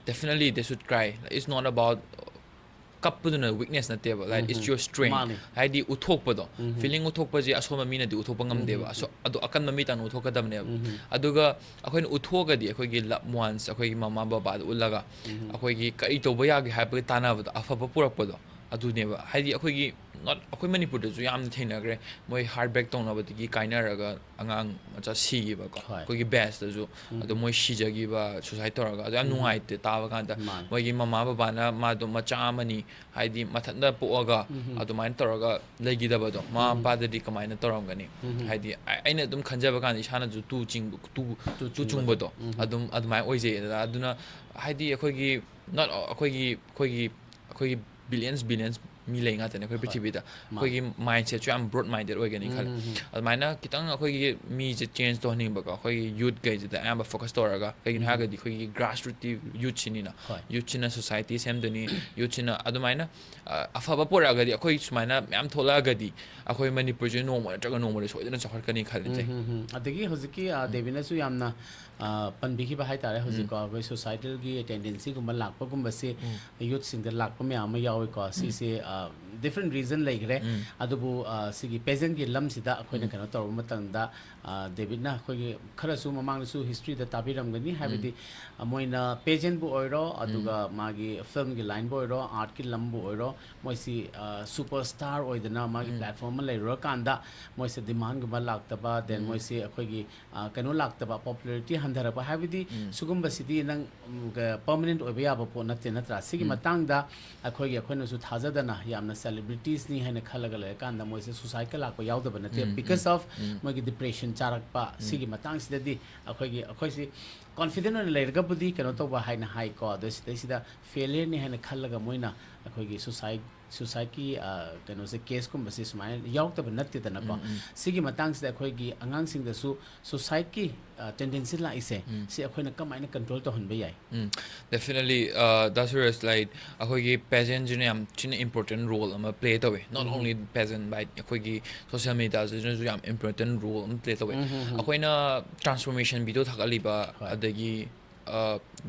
definitely they should cry. It's not about, ꯀꯞꯄꯗꯨꯅ ꯋꯤꯛꯅꯦꯁ ꯅꯠꯇꯦꯕ, like, it's your strength. ꯃꯥꯅꯤ꯫ ꯍꯥꯏꯗꯤ ꯎꯠꯊꯣꯛꯄꯗꯣ, ꯐꯤꯂꯤꯡ ꯎꯠꯊꯣꯛꯄꯁꯦ ꯑꯁꯣꯟꯕ ꯃꯤꯅꯗꯤ ꯎꯠꯊꯣꯛꯄ ꯉꯝꯗꯦꯕ꯫ ꯑꯁꯣ-, ꯑꯗꯣ ꯑꯀꯟꯕ ꯃꯤ ꯇꯥꯟꯅ ꯎꯠꯊꯣꯛꯀꯗꯕꯅꯦꯕ꯫ ꯑꯗꯨꯒ ꯑꯩꯈꯣꯏꯅ ꯎꯠꯊꯣꯛꯑꯒꯗꯤ ꯑꯩꯈꯣꯏꯒꯤ ꯂꯚ ꯋꯥꯟꯁ, ꯑꯩꯈꯣꯏꯒꯤ ꯃꯃꯥ ꯕꯕꯥꯗ ꯎꯠꯂꯒ ꯑꯩꯈꯣꯏꯒꯤ ꯀꯔꯤ ꯇꯧꯕ ꯌꯥꯒꯦ ꯍꯥꯏꯕꯒꯤ ꯇꯥꯟꯅꯕꯗꯣ, ꯑꯐꯕ ꯄꯨꯔꯛꯄꯗꯣ, ꯑꯗꯨꯅꯦꯕ꯫ ꯍꯥꯏꯗꯤ ꯑꯩꯈꯣꯏꯒꯤ, not, ꯑꯩꯈꯣꯏ ꯃꯅꯤꯄꯨꯔꯗꯁꯨ ꯌꯥꯝꯅ ꯊꯦꯡꯅꯈ꯭ꯔꯦ, ꯃꯣꯏ ꯍꯥꯔꯠ ꯕ꯭ꯔꯦꯛ ꯇꯧꯅꯕꯗꯒꯤ ꯀꯥꯏꯅꯔꯒ ꯑꯉꯥꯡ ꯃꯆꯥ ꯁꯤꯈꯤꯕꯀꯣ꯫ ꯍꯣꯏ꯫ ꯑꯩꯈꯣꯏꯒꯤ ꯕꯦꯁꯇꯁꯨ ꯑꯗꯣ ꯃꯣꯏ ꯁꯤꯖꯈꯤꯕ, ꯁꯨꯁꯥꯏꯠ ꯇꯧꯔꯒ, ꯑꯗꯨ ꯌꯥꯝ ꯅꯨꯡꯉꯥꯏꯇꯦ ꯇꯥꯕ ꯀꯥꯟꯗ꯫ ꯃꯥꯅꯤ꯫ ꯃꯣꯏꯒꯤ ꯃꯃꯥ ꯕꯕꯥꯅ ꯃꯥꯗꯣ ꯃꯆꯥ ꯑꯃꯅꯤ, ꯍꯥꯏꯗꯤ ꯃꯊꯟꯇ ꯄꯣꯛꯑꯒ ꯑꯗꯨꯃꯥꯏꯅ ꯇꯧꯔꯒ ꯂꯩꯈꯤꯗꯕꯗꯣ, ꯃꯃꯥ ꯃꯄꯥꯗꯗꯤ ꯀꯃꯥꯏꯅ ꯇꯧꯔꯝꯒꯅꯤ? ꯍꯥꯏꯗꯤ ꯑ-, ꯑꯩꯅ ꯑꯗꯨꯝ ꯈꯟꯖꯕ ꯀꯥꯟꯗ ꯏꯁꯥꯅꯁꯨ ꯇꯨ ꯆꯤꯡꯕ, ꯇꯨ, ꯇꯨ ꯆꯨꯡꯕꯗꯣ ꯑꯗꯨꯝ ꯑꯗꯨꯃꯥꯏꯅ ꯑꯣꯏꯖꯩ꯫ ꯑꯗꯨꯅ ꯍꯥꯏꯗꯤ ꯑꯩꯈꯣꯏꯒꯤ, not, ꯑꯩꯈꯣꯏꯒꯤ, ꯑꯩꯈꯣꯏꯒꯤ, ꯑꯩꯈꯣꯏꯒꯤ ꯕꯤꯂꯤꯌꯟꯁ ꯕꯤꯂꯤꯌꯟꯁ ꯃꯤ ꯂꯩ ꯉꯥꯛꯇꯅꯦ ꯑꯩꯈꯣꯏ ꯄ꯭ꯔꯤꯊꯤꯕꯤꯗ꯫ ꯃꯥꯅꯤ꯫ ꯑꯩꯈꯣꯏꯒꯤ ꯃꯥꯏꯟꯁꯦꯠꯁꯨ ꯌꯥꯝ ꯕ꯭ꯔꯣꯗ ꯃꯥꯏꯟꯗꯦꯠ ꯑꯣꯏꯒꯅꯤ ꯈꯜꯂꯦ꯫ ꯑꯗꯨꯃꯥꯏꯅ ꯈꯤꯇꯪ ꯑꯩꯈꯣꯏꯒꯤ ꯃꯤꯁꯦ ꯆꯦꯟꯖ ꯇꯧꯍꯟꯅꯤꯡꯕꯀꯣ, ꯑꯩꯈꯣꯏꯒꯤ ꯌꯨꯠꯈꯩꯁꯤꯗ ꯑꯌꯥꯝꯕ ꯐꯣꯀꯁ ꯇꯧꯔꯒ꯫ ꯀꯩꯒꯤꯅꯣ ꯍꯥꯏꯔꯒꯗꯤ ꯑꯩꯈꯣꯏꯒꯤ ꯒ꯭ꯔꯥꯁ ꯔꯨꯠꯇꯤ ꯌꯨꯠꯁꯤꯅꯤꯅ꯫ ꯍꯣꯏ꯫ ꯌꯨꯠꯁꯤꯅ ꯁꯣꯁꯥꯏꯇꯤ ꯁꯦꯝꯗꯣꯏꯅꯤ꯫ ꯌꯨꯠꯁꯤꯅ ꯑꯗꯨꯃꯥꯏꯅ, ꯑ, ꯑꯐꯕ ꯄꯨꯔꯛꯑꯒꯗꯤ, ꯑꯩꯈꯣꯏ ꯁꯨꯃꯥꯏꯅ ꯃꯌꯥꯝ ꯊꯣꯛꯂꯛꯑꯒꯗꯤ ꯑꯩꯈꯣꯏ ꯃꯅꯤꯄꯨꯔꯁꯦ ꯅꯣꯡꯃ ꯅꯠꯇ꯭ꯔꯒ ꯅꯣꯡꯃꯗꯤ ꯁꯣꯏꯗꯅ ꯆꯥꯎꯈꯠꯀꯅꯤ ꯈꯜꯂꯦ꯫ ꯎꯝ, ꯎꯝ, ꯎꯝ꯫ ꯑꯗꯒꯤ ꯍꯧꯖꯤꯛꯀꯤ, ꯑ, ꯗꯦꯕꯤꯅꯁꯨ ꯌꯥꯝꯅ, ꯑ, ꯄꯟꯕꯤꯈꯤꯕ ꯍꯥꯏꯇꯥꯔꯦ, ꯍꯧꯖꯤꯛꯀꯣ ꯑꯩꯈꯣꯏ ꯁꯣꯁꯥꯏꯇꯦꯜꯒꯤ ꯇꯦꯟꯗꯦꯟꯁꯤꯒꯨꯝꯕ ꯂꯥꯛꯄꯒꯨꯝꯕꯁꯤ ꯌꯨꯠꯁꯤꯡꯗ ꯂꯥꯛꯄ ꯃꯌꯥꯝ ꯑꯃ ꯌꯥꯎꯏꯀꯣ꯫ ꯁꯤꯁꯦ, ꯑ, ꯗꯤꯐ꯭ꯔꯦꯟ ꯔꯤꯖꯟ ꯂꯩꯈ꯭ꯔꯦ꯫ ꯑꯗꯨꯕꯨ, ꯑ, ꯁꯤꯒꯤ ꯄꯦꯖꯦꯟꯒꯤ ꯂꯝꯁꯤꯗ ꯑꯩꯈꯣꯏꯅ ꯀꯩꯅꯣ ꯇꯧꯔꯨꯕ ꯃꯇꯝꯗ, ꯑ, ꯗꯦꯕꯤꯠꯅ ꯑꯩꯈꯣꯏꯒꯤ ꯈꯔꯁꯨ ꯃꯃꯥꯡꯗꯁꯨ ꯍꯤꯁꯇ꯭ꯔꯤꯗ ꯇꯥꯕꯤꯔꯝꯒꯅꯤ, ꯍꯥꯏꯕꯗꯤ, ꯑ, ꯃꯣꯏꯅ ꯄꯦꯖꯦꯟꯕꯨ ꯑꯣꯏꯔꯣ, ꯑꯗꯨꯒ ꯃꯥꯒꯤ ꯐꯤꯂꯝꯒꯤ ꯂꯥꯏꯟꯕꯨ ꯑꯣꯏꯔꯣ, ꯑꯥꯔꯠꯀꯤ ꯂꯝꯕꯨ ꯑꯣꯏꯔꯣ, ꯃꯣꯏꯁꯤ, ꯑ, ꯁꯨꯄꯔ ꯁ꯭ꯇꯥꯔ ꯑꯣꯏꯗꯅ ꯃꯥꯒꯤ ꯄ꯭ꯂꯦꯠꯐꯣꯝ ꯑꯃ ꯂꯩꯔꯨꯔꯀꯥꯟꯗ ꯃꯣꯏꯁꯦ ꯗꯤꯃꯥꯟꯒꯨꯝꯕ ꯂꯥꯛꯇꯕ, ꯗꯦꯟ ꯃꯣꯏꯁꯦ ꯑꯩꯈꯣꯏꯒꯤ, ꯑ, ꯀꯩꯅꯣ ꯂꯥꯛꯇꯕ, ꯄꯣꯄꯨꯂꯔꯤꯇꯤ ꯍꯟꯊꯔꯛꯄ, ꯍꯥꯏꯕꯗꯤ ꯁꯤꯒꯨꯝꯕꯁꯤꯗꯤ ꯅꯪ, ꯎꯝ, ꯒ-, ꯄꯔꯃꯅꯦꯟꯠ ꯑꯣꯏꯕ ꯌꯥꯕ ꯄꯣꯠ ꯅꯠꯇꯦ, ꯅꯠꯇ꯭ꯔꯥ? ꯁꯤꯒꯤ ꯃꯇꯥꯡꯗ ꯑꯩꯈꯣꯏꯒꯤ, ꯑꯩꯈꯣꯏꯅꯁꯨ ꯊꯥꯖꯗꯅ ꯌꯥꯝꯅ celebritiesꯅꯤ ꯍꯥꯏꯅ ꯈꯜꯂꯒ ꯂꯩꯔꯀꯥꯟꯗ ꯃꯣꯏꯁꯦ suicideꯀ ꯂꯥꯛꯄ ꯌꯥꯎꯗꯕ ꯅꯠꯇꯦ, ꯎꯝ, because ꯎꯝ, of ꯎꯝ. ꯃꯣꯏꯒꯤ depression ꯆꯥꯔꯛꯄ꯫ ꯎꯝ. ꯁꯤꯒꯤ ꯃꯇꯥꯡꯁꯤꯗꯗꯤ ꯑꯩꯈꯣꯏꯒꯤ, ꯑꯩꯈꯣꯏꯁꯤ confident ꯑꯣꯏꯅ ꯂꯩꯔꯒꯕꯨꯗꯤ ꯀꯩꯅꯣ ꯇꯧꯕ ꯍꯥꯏꯅ ꯍꯥꯏꯀꯣ, ꯑꯗꯣ ꯁꯤꯗꯩꯁꯤꯗ failureꯅꯤ ꯍꯥꯏꯅ ꯈꯜꯂꯒ ꯃꯣꯏꯅ ꯑꯩꯈꯣꯏꯒꯤ suicide suicideꯀꯤ, ꯑ, ꯀꯩꯅꯣꯁꯦ, caseꯀꯨꯝꯕꯁꯦ ꯁꯨꯃꯥꯏꯅ ꯌꯥꯎꯔꯛꯇꯕ ꯅꯠꯇꯦꯗꯅꯀꯣ꯫ ꯎꯝ, ꯎꯝ. ꯁꯤꯒꯤ ꯃꯇꯥꯡꯁꯤꯗ ꯑꯩꯈꯣꯏꯒꯤ ꯑꯉꯥꯡꯁꯤꯡꯗꯁꯨ suicideꯀꯤ, ꯑ, tendency ꯂꯥꯛꯏꯁꯦ, ꯎꯝ. ꯁꯤ ꯑꯩꯈꯣꯏꯅ ꯀꯃꯥꯏꯅ control ꯇꯧꯍꯟꯕ ꯌꯥꯏ? ꯎꯝ, definitely, uh, ꯗꯥ ꯁꯨꯔꯖ, like, ꯑꯩꯈꯣꯏꯒꯤ pageantꯁꯤꯅ ꯌꯥꯝ ꯊꯤꯅ important role ꯑꯃ play ꯇꯧꯋꯦ꯫ Not um. only pageant, like, ꯑꯩꯈꯣꯏꯒꯤ social mediaꯁꯤꯅꯁꯨ ꯌꯥꯝ important role ꯑꯃ play ꯇꯧꯋꯦ꯫ ꯎꯝ, ꯎꯝ, ꯎꯝ. ꯑꯩꯈꯣꯏꯅ transformation video ꯊꯥꯒꯠꯂꯤꯕ, ꯍꯣꯏ. ꯑꯗꯒꯤ, uh,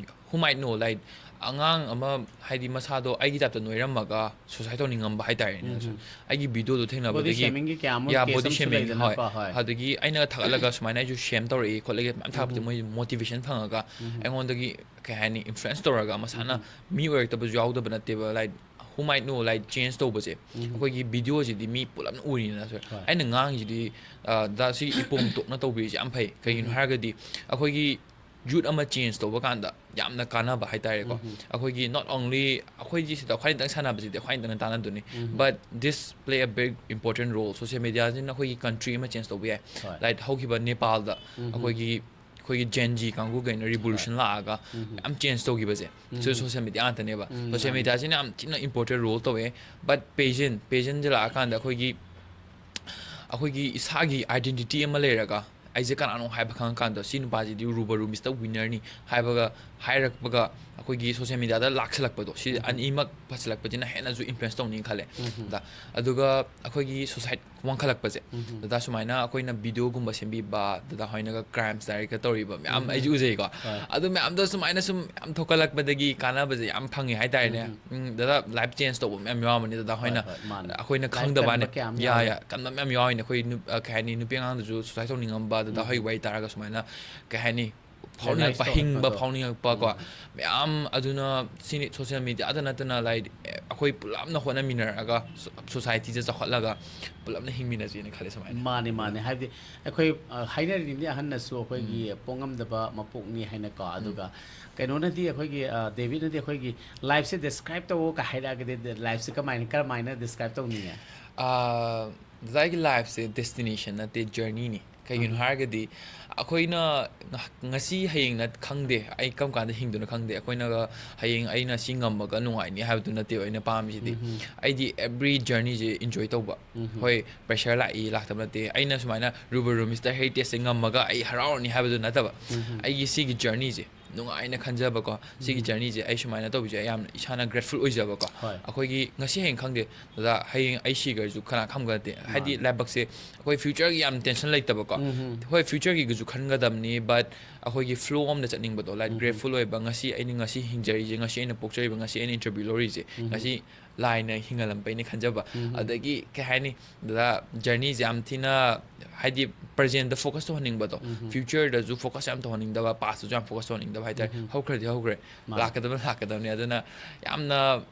who might know, like, ꯑꯉꯥꯡ ꯑꯃ, ꯍꯥꯏꯗꯤ, ꯃꯁꯥꯗꯣ ꯑꯩꯒꯤ typeꯇ ꯅꯣꯏꯔꯝꯃꯒ suicide ꯇꯧꯅꯤꯡꯉꯝꯕ ꯍꯥꯏꯇꯥꯔꯦꯅꯦ꯫ ꯎꯝ, ꯎꯝ. ꯑꯩꯒꯤ videoꯗꯣ ꯊꯦꯡꯅꯕꯗꯒꯤ, Body shamingꯒꯤ ꯀꯌꯥꯃꯨꯛ yeah, case body ꯑꯃꯁꯨ shaming, ꯂꯩꯗꯅꯀꯣ, ꯍꯣꯏ. ꯍꯣꯏ. ꯑꯗꯒꯤ ꯑꯩꯅ ꯊꯥꯒꯠꯂꯒ ꯁꯨꯃꯥꯏꯅ ꯑꯩꯁꯨ shame ꯇꯧꯔꯛꯏ ꯈꯣꯠꯂꯛꯏ ꯃꯌꯥꯝ ꯊꯥꯒꯠꯄꯁꯦ, ꯎꯝ. ꯃꯣꯏ motivation ꯐꯪꯉꯒ ꯎꯝ. ꯑꯩꯉꯣꯟꯗꯒꯤ, ꯀꯩ ꯍꯥꯏꯅꯤ, influence ꯇꯧꯔꯒ ꯃꯁꯥꯅ ꯎꯝ. ꯃꯤ ꯑꯣꯏꯔꯛꯇꯕꯁꯨ ꯌꯥꯎꯗꯕ ꯅꯠꯇꯦꯕ, like, who might know, like, change ꯇꯧꯕꯁꯦ꯫ ꯎꯝ. ꯑꯩꯈꯣꯏꯒꯤ videoꯁꯤꯗꯤ ꯃꯤ ꯄꯨꯂꯞꯅ ꯎꯔꯤꯅꯤꯅ, sir. ꯍꯣꯏ. ꯑꯩꯅ ꯉꯥꯡꯉꯤꯁꯤꯗꯤ, ꯑ, ꯗꯥ ꯁꯤ ꯏꯄꯣꯝ ꯇꯣꯛꯅ ꯇꯧꯕꯤꯔꯤꯁꯦ ꯌꯥꯝ ꯐꯩ꯫ ꯀꯩꯒꯤꯅꯣ ꯎꯝ. ꯍꯥꯏꯔꯒꯗꯤ ꯑꯩꯈꯣꯏꯒꯤ youth ꯑꯃ change ꯇꯧꯕ ꯀꯥꯟꯗ ꯌꯥꯝꯅ ꯀꯥꯟꯅꯕ ꯍꯥꯏꯇꯥꯔꯦꯀꯣ꯫ ꯎꯝ. ꯑꯩꯈꯣꯏꯒꯤ not only ꯑꯩꯈꯣꯏꯒꯤ ꯁꯤꯗ ꯑꯩꯈꯣꯏꯅꯤꯗꯪ ꯁꯥꯟꯅꯕꯁꯤꯗꯤ ꯑꯩꯈꯣꯏꯅꯤꯗꯪꯅ ꯇꯥꯟꯅꯗꯣꯏꯅꯤ, ꯎꯝ. but this play a big important role. Social mediaꯁꯤꯅ ꯑꯩꯈꯣꯏꯒꯤ country ꯑꯃ change ꯇꯧꯕ ꯌꯥꯏ꯫ ꯍꯣꯏ. Like, ꯍꯧꯈꯤꯕ ꯅꯦꯄꯥꯜꯗ ꯎꯝ. ꯑꯩꯈꯣꯏꯒꯤ, ꯑꯩꯈꯣꯏꯒꯤ Gen Z ꯀꯥꯡꯕꯨꯈꯩꯅ revolution ꯂꯥꯛꯑꯒ ꯎꯝ. ꯃꯌꯥꯝ change ꯇꯧꯈꯤꯕꯁꯦ, ꯎꯝ. ꯁꯤ social media ꯉꯥꯛꯇꯅꯦꯕ꯫ ꯎꯝ, Social ꯃꯥꯅꯦ. Mediaꯁꯤꯅ ꯌꯥꯝ ꯊꯤꯅ important role ꯇꯧꯋꯦ꯫ But pageant, pageantꯁꯦ ꯂꯥꯛꯑꯀꯥꯟꯗ ꯑꯩꯈꯣꯏꯒꯤ, ꯑꯩꯈꯣꯏꯒꯤ ꯏꯁꯥꯒꯤ identity ꯑꯃ ꯂꯩꯔꯒ, ꯑꯩꯁꯦ ꯀꯅꯥꯅꯣ ꯍꯥꯏꯕ ꯈꯪꯉꯀꯥꯟꯗ, ꯁꯤ ꯅꯨꯄꯥꯁꯤꯗꯤ ꯔꯨꯕꯔꯨ Mister Winnerꯅꯤ ꯍꯥꯏꯕꯒ, ꯍꯥꯏꯔꯛꯄꯒ, ꯑꯩꯈꯣꯏꯒꯤ social mediaꯗ ꯂꯥꯛꯁꯜꯂꯛꯄꯗꯣ, ꯁꯤ ꯎꯝ. ꯑꯅꯤꯃꯛ ꯐꯁꯜꯂꯛꯄꯁꯤꯅ ꯍꯦꯟꯅꯁꯨ influence ꯇꯧꯅꯤ ꯈꯜꯂꯦ꯫ ꯎꯝ. ꯗ-, ꯑꯗꯨꯒ ꯑꯩꯈꯣꯏꯒꯤ society ꯋꯥꯡꯈꯠꯂꯛꯄꯁꯦ, ꯎꯝ. ꯗꯗꯥ, ꯁꯨꯃꯥꯏꯅ ꯑꯩꯈꯣꯏꯅ videoꯒꯨꯝꯕ ꯁꯦꯝꯕꯤꯕ, ꯗꯗꯥ ꯍꯣꯏꯅꯒ crimes directꯀ ꯇꯧꯔꯤꯕ ꯃꯌꯥꯝ ꯎꯝ. ꯑꯩꯁꯨ ꯎꯖꯩꯀꯣ꯫ ꯍꯣꯏ. ꯑꯗꯨ ꯃꯌꯥꯝꯗꯣ ꯁꯨꯃꯥꯏꯅ ꯁꯨꯝ ꯌꯥꯝ ꯊꯣꯛꯀꯠꯂꯛꯄꯗꯒꯤ ꯀꯥꯟꯅꯕꯁꯦ ꯌꯥꯝ ꯐꯪꯉꯦ ꯍꯥꯏꯇꯥꯔꯦꯅꯦ꯫ ꯎꯝ. ꯎꯝ, ꯗꯗꯥ, life change ꯇꯧꯕ ꯃꯌꯥꯝ ꯌꯥꯎꯔꯝꯃꯅꯤ, ꯗꯗꯥ ꯍꯣꯏꯅ꯫ ꯍꯣꯏ, ꯍꯣꯏ, ꯃꯥꯅꯦ꯫ ꯑꯩꯈꯣꯏꯅ Life ꯈꯪꯗꯕ ꯋꯥꯅꯤ꯫ ꯀꯟꯕ ꯀꯌꯥꯝ ꯌꯥ, ꯌꯥꯎꯋꯦ꯫ ꯌꯥ, ꯀꯟꯕ ꯃꯌꯥꯝ ꯌꯥꯎꯔꯤꯅꯦ꯫ ꯑꯩꯈꯣꯏ ꯅꯨ-, ꯑ, ꯀꯩ ꯍꯥꯏꯅꯤ, ꯅꯨꯄꯤ ꯑꯉꯥꯡꯗꯁꯨ suicide ꯇꯧꯅꯤꯡꯉꯝꯕ, ꯗꯗꯥ ꯍꯣꯏ ꯎꯝ. ꯋꯥꯔꯤ ꯇꯥꯔꯒ ꯁꯨꯃꯥꯏꯅ, ꯀꯩ ꯍꯥꯏꯅꯤ, ꯐꯥꯎꯅꯤꯡꯉꯛꯄ, Realize ꯍꯤꯡꯕ ꯇꯧꯔꯛꯄꯗꯣ꯫ ꯐꯥꯎꯅꯤꯡꯉꯛꯄ ꯀꯣ, ꯎꯝ. ꯃꯌꯥꯝ ꯑꯗꯨꯅ ꯁꯤꯅꯤ, social mediaꯗ ꯅꯠꯇꯅ, like, ꯑꯩꯈꯣꯏ ꯄꯨꯂꯞꯅ ꯍꯣꯠꯅꯃꯤꯟꯅꯔꯒ ꯁꯣ-, societyꯁꯦ ꯆꯥꯎꯈꯠꯂꯒ ꯄꯨꯂꯞꯅ ꯍꯤꯡꯃꯤꯟꯅꯁꯦꯅ ꯈꯜꯂꯦ ꯁꯨꯃꯥꯏꯅ꯫ ꯃꯥꯅꯦ, ꯃꯥꯅꯦ꯫ ꯍꯥꯏꯕꯗꯤ ꯑꯩꯈꯣꯏ, ꯑ, ꯍꯥꯏꯅꯔꯤꯅꯤ ꯑꯍꯟꯅꯁꯨ ꯑꯩꯈꯣꯏꯒꯤ ꯄꯣꯛꯉꯝꯗꯕ ꯃꯄꯣꯛꯅꯤ ꯍꯥꯏꯅꯀꯣ꯫ ꯑꯗꯨꯒ ꯀꯩꯅꯣꯅꯗꯤ ꯑꯩꯈꯣꯏꯒꯤ, ꯑ, ꯗꯦꯕꯤꯠꯅꯗꯤ ꯑꯩꯈꯣꯏꯒꯤ lifeꯁꯦ describe ꯇꯧꯑꯣ ꯀ ꯍꯥꯏꯔꯛꯑꯒꯗꯤ lifeꯁꯦ ꯀꯃꯥꯏꯅ, ꯀꯔꯝꯍꯥꯏꯅ describe ꯇꯧꯅꯤꯡꯉꯦ? ꯑꯥ, ꯗꯗꯥ, ꯑꯩꯒꯤ lifeꯁꯦ destinationꯅꯠꯇꯦ, journeyꯅꯤ꯫ ꯀꯩꯒꯤꯅꯣ ꯎꯝ. ꯍꯥꯏꯔꯒꯗꯤ ꯑꯩꯈꯣꯏꯅ ꯉ-, ꯉꯁꯤ ꯍꯌꯦꯡꯅ ꯈꯪꯗꯦ, ꯑꯩ ꯀꯔꯝ ꯀꯥꯟꯗ ꯍꯤꯡꯗꯣꯏꯅꯣ ꯈꯪꯗꯦ꯫ ꯑꯩꯈꯣꯏꯅꯒ ꯍꯌꯦꯡ ꯑꯩꯅ ꯁꯤ ꯉꯝꯃꯒ ꯅꯨꯡꯉꯥꯏꯅꯤ ꯍꯥꯏꯕꯗꯨ ꯅꯠꯇꯦꯕ ꯑꯩꯅ ꯄꯥꯝꯃꯤꯁꯤꯗꯤ꯫ ꯎꯝ. ꯑꯩꯗꯤ every journeyꯁꯦ enjoy ꯇꯧꯕ꯫ ꯎꯝ. ꯍꯣꯏ, pressure ꯂꯥꯛꯏ, ꯂꯥꯛꯇꯕ ꯅꯠꯇꯦ꯫ ꯑꯩꯅ ꯁꯨꯃꯥꯏꯅ Rubber Room Mister Heritage ꯁꯦ ꯉꯝꯃꯒ ꯑꯩ ꯍꯔꯥꯎꯔꯅꯤ ꯍꯥꯏꯕꯗꯨ ꯅꯠꯇꯕ꯫ ꯎꯝ. ꯑꯩꯒꯤ ꯁꯤꯒꯤ journeyꯁꯦ ꯅꯨꯡꯉꯥꯏꯅ ꯈꯟꯖꯕꯀꯣ꯫ ꯁꯤꯒꯤ ꯎꯝ. journeyꯁꯦ ꯑꯩ ꯁꯨꯃꯥꯏꯅ ꯇꯧꯕꯁꯦ ꯑꯩ ꯌꯥꯝꯅ ꯏꯁꯥꯅ grateful ꯑꯣꯏꯖꯕꯀꯣ꯫ ꯍꯣꯏ. ꯑꯩꯈꯣꯏꯒꯤ ꯉꯁꯤ ꯍꯌꯦꯡ ꯈꯪꯗꯦ, ꯗꯗꯥ, ꯍꯌꯦꯡ ꯑꯩ ꯁꯤꯈ꯭ꯔꯁꯨ ꯀꯅꯥ ꯈꯪꯕ ꯅꯠꯇꯦ꯫ ꯍꯥꯏꯗꯤ ꯃꯥꯅꯦ. ꯂꯥꯏꯕꯛꯁꯦ ꯑꯩꯈꯣꯏ futureꯒꯤ ꯌꯥꯝ tension ꯂꯩꯇꯕꯀꯣ꯫ ꯎꯝ. ꯍꯣꯏ, futureꯒꯤꯒꯁꯨ ꯈꯟꯒꯗꯕꯅꯤ, but ꯑꯩꯈꯣꯏꯒꯤ flow ꯑꯃꯗ ꯆꯠꯅꯤꯡꯕꯗꯣ, like, ꯎꯝ. grateful ꯑꯣꯏꯕ, ꯉꯁꯤ ꯑꯩꯅ ꯉꯁꯤ ꯍꯤꯡꯖꯔꯤꯁꯦ, ꯉꯁꯤ ꯑꯩꯅ ꯄꯣꯛꯆꯔꯤꯕ, ꯉꯁꯤ ꯑꯩꯅ interview ꯂꯧꯔꯤꯁꯦ, ꯎꯝ. ꯉꯁꯤ ꯂꯥꯏꯅ ꯍꯤꯡꯍꯜꯂꯝꯕꯩꯅꯦ ꯈꯟꯖꯕ꯫ ꯎꯝ. ꯑꯗꯒꯤ ꯀꯩ ꯍꯥꯏꯅꯤ, ꯗꯗꯥ, journeyꯁꯦ ꯌꯥꯝ ꯊꯤꯅ, ꯍꯥꯏꯗꯤ, presentꯗ focus ꯇꯧꯍꯟꯅꯤꯡꯕꯗꯣ, ꯎꯝ. futureꯗꯁꯨ focus ꯌꯥꯝ ꯇꯧꯍꯟꯅꯤꯡꯗꯕ, pastꯇꯁꯨ ꯌꯥꯝ focus ꯇꯧꯍꯟꯅꯤꯡꯗꯕ ꯍꯥꯏꯇꯥꯔꯦ꯫ ꯎꯝ. ꯍꯧꯈ꯭ꯔꯗꯤ ꯍꯧꯈ꯭ꯔꯦ, ꯃꯥꯅꯦ. ꯂꯥꯛꯀꯗꯕꯅ ꯂꯥꯛꯀꯗꯕꯅꯤ꯫ ꯑꯗꯨꯅ ꯌꯥꯝꯅ,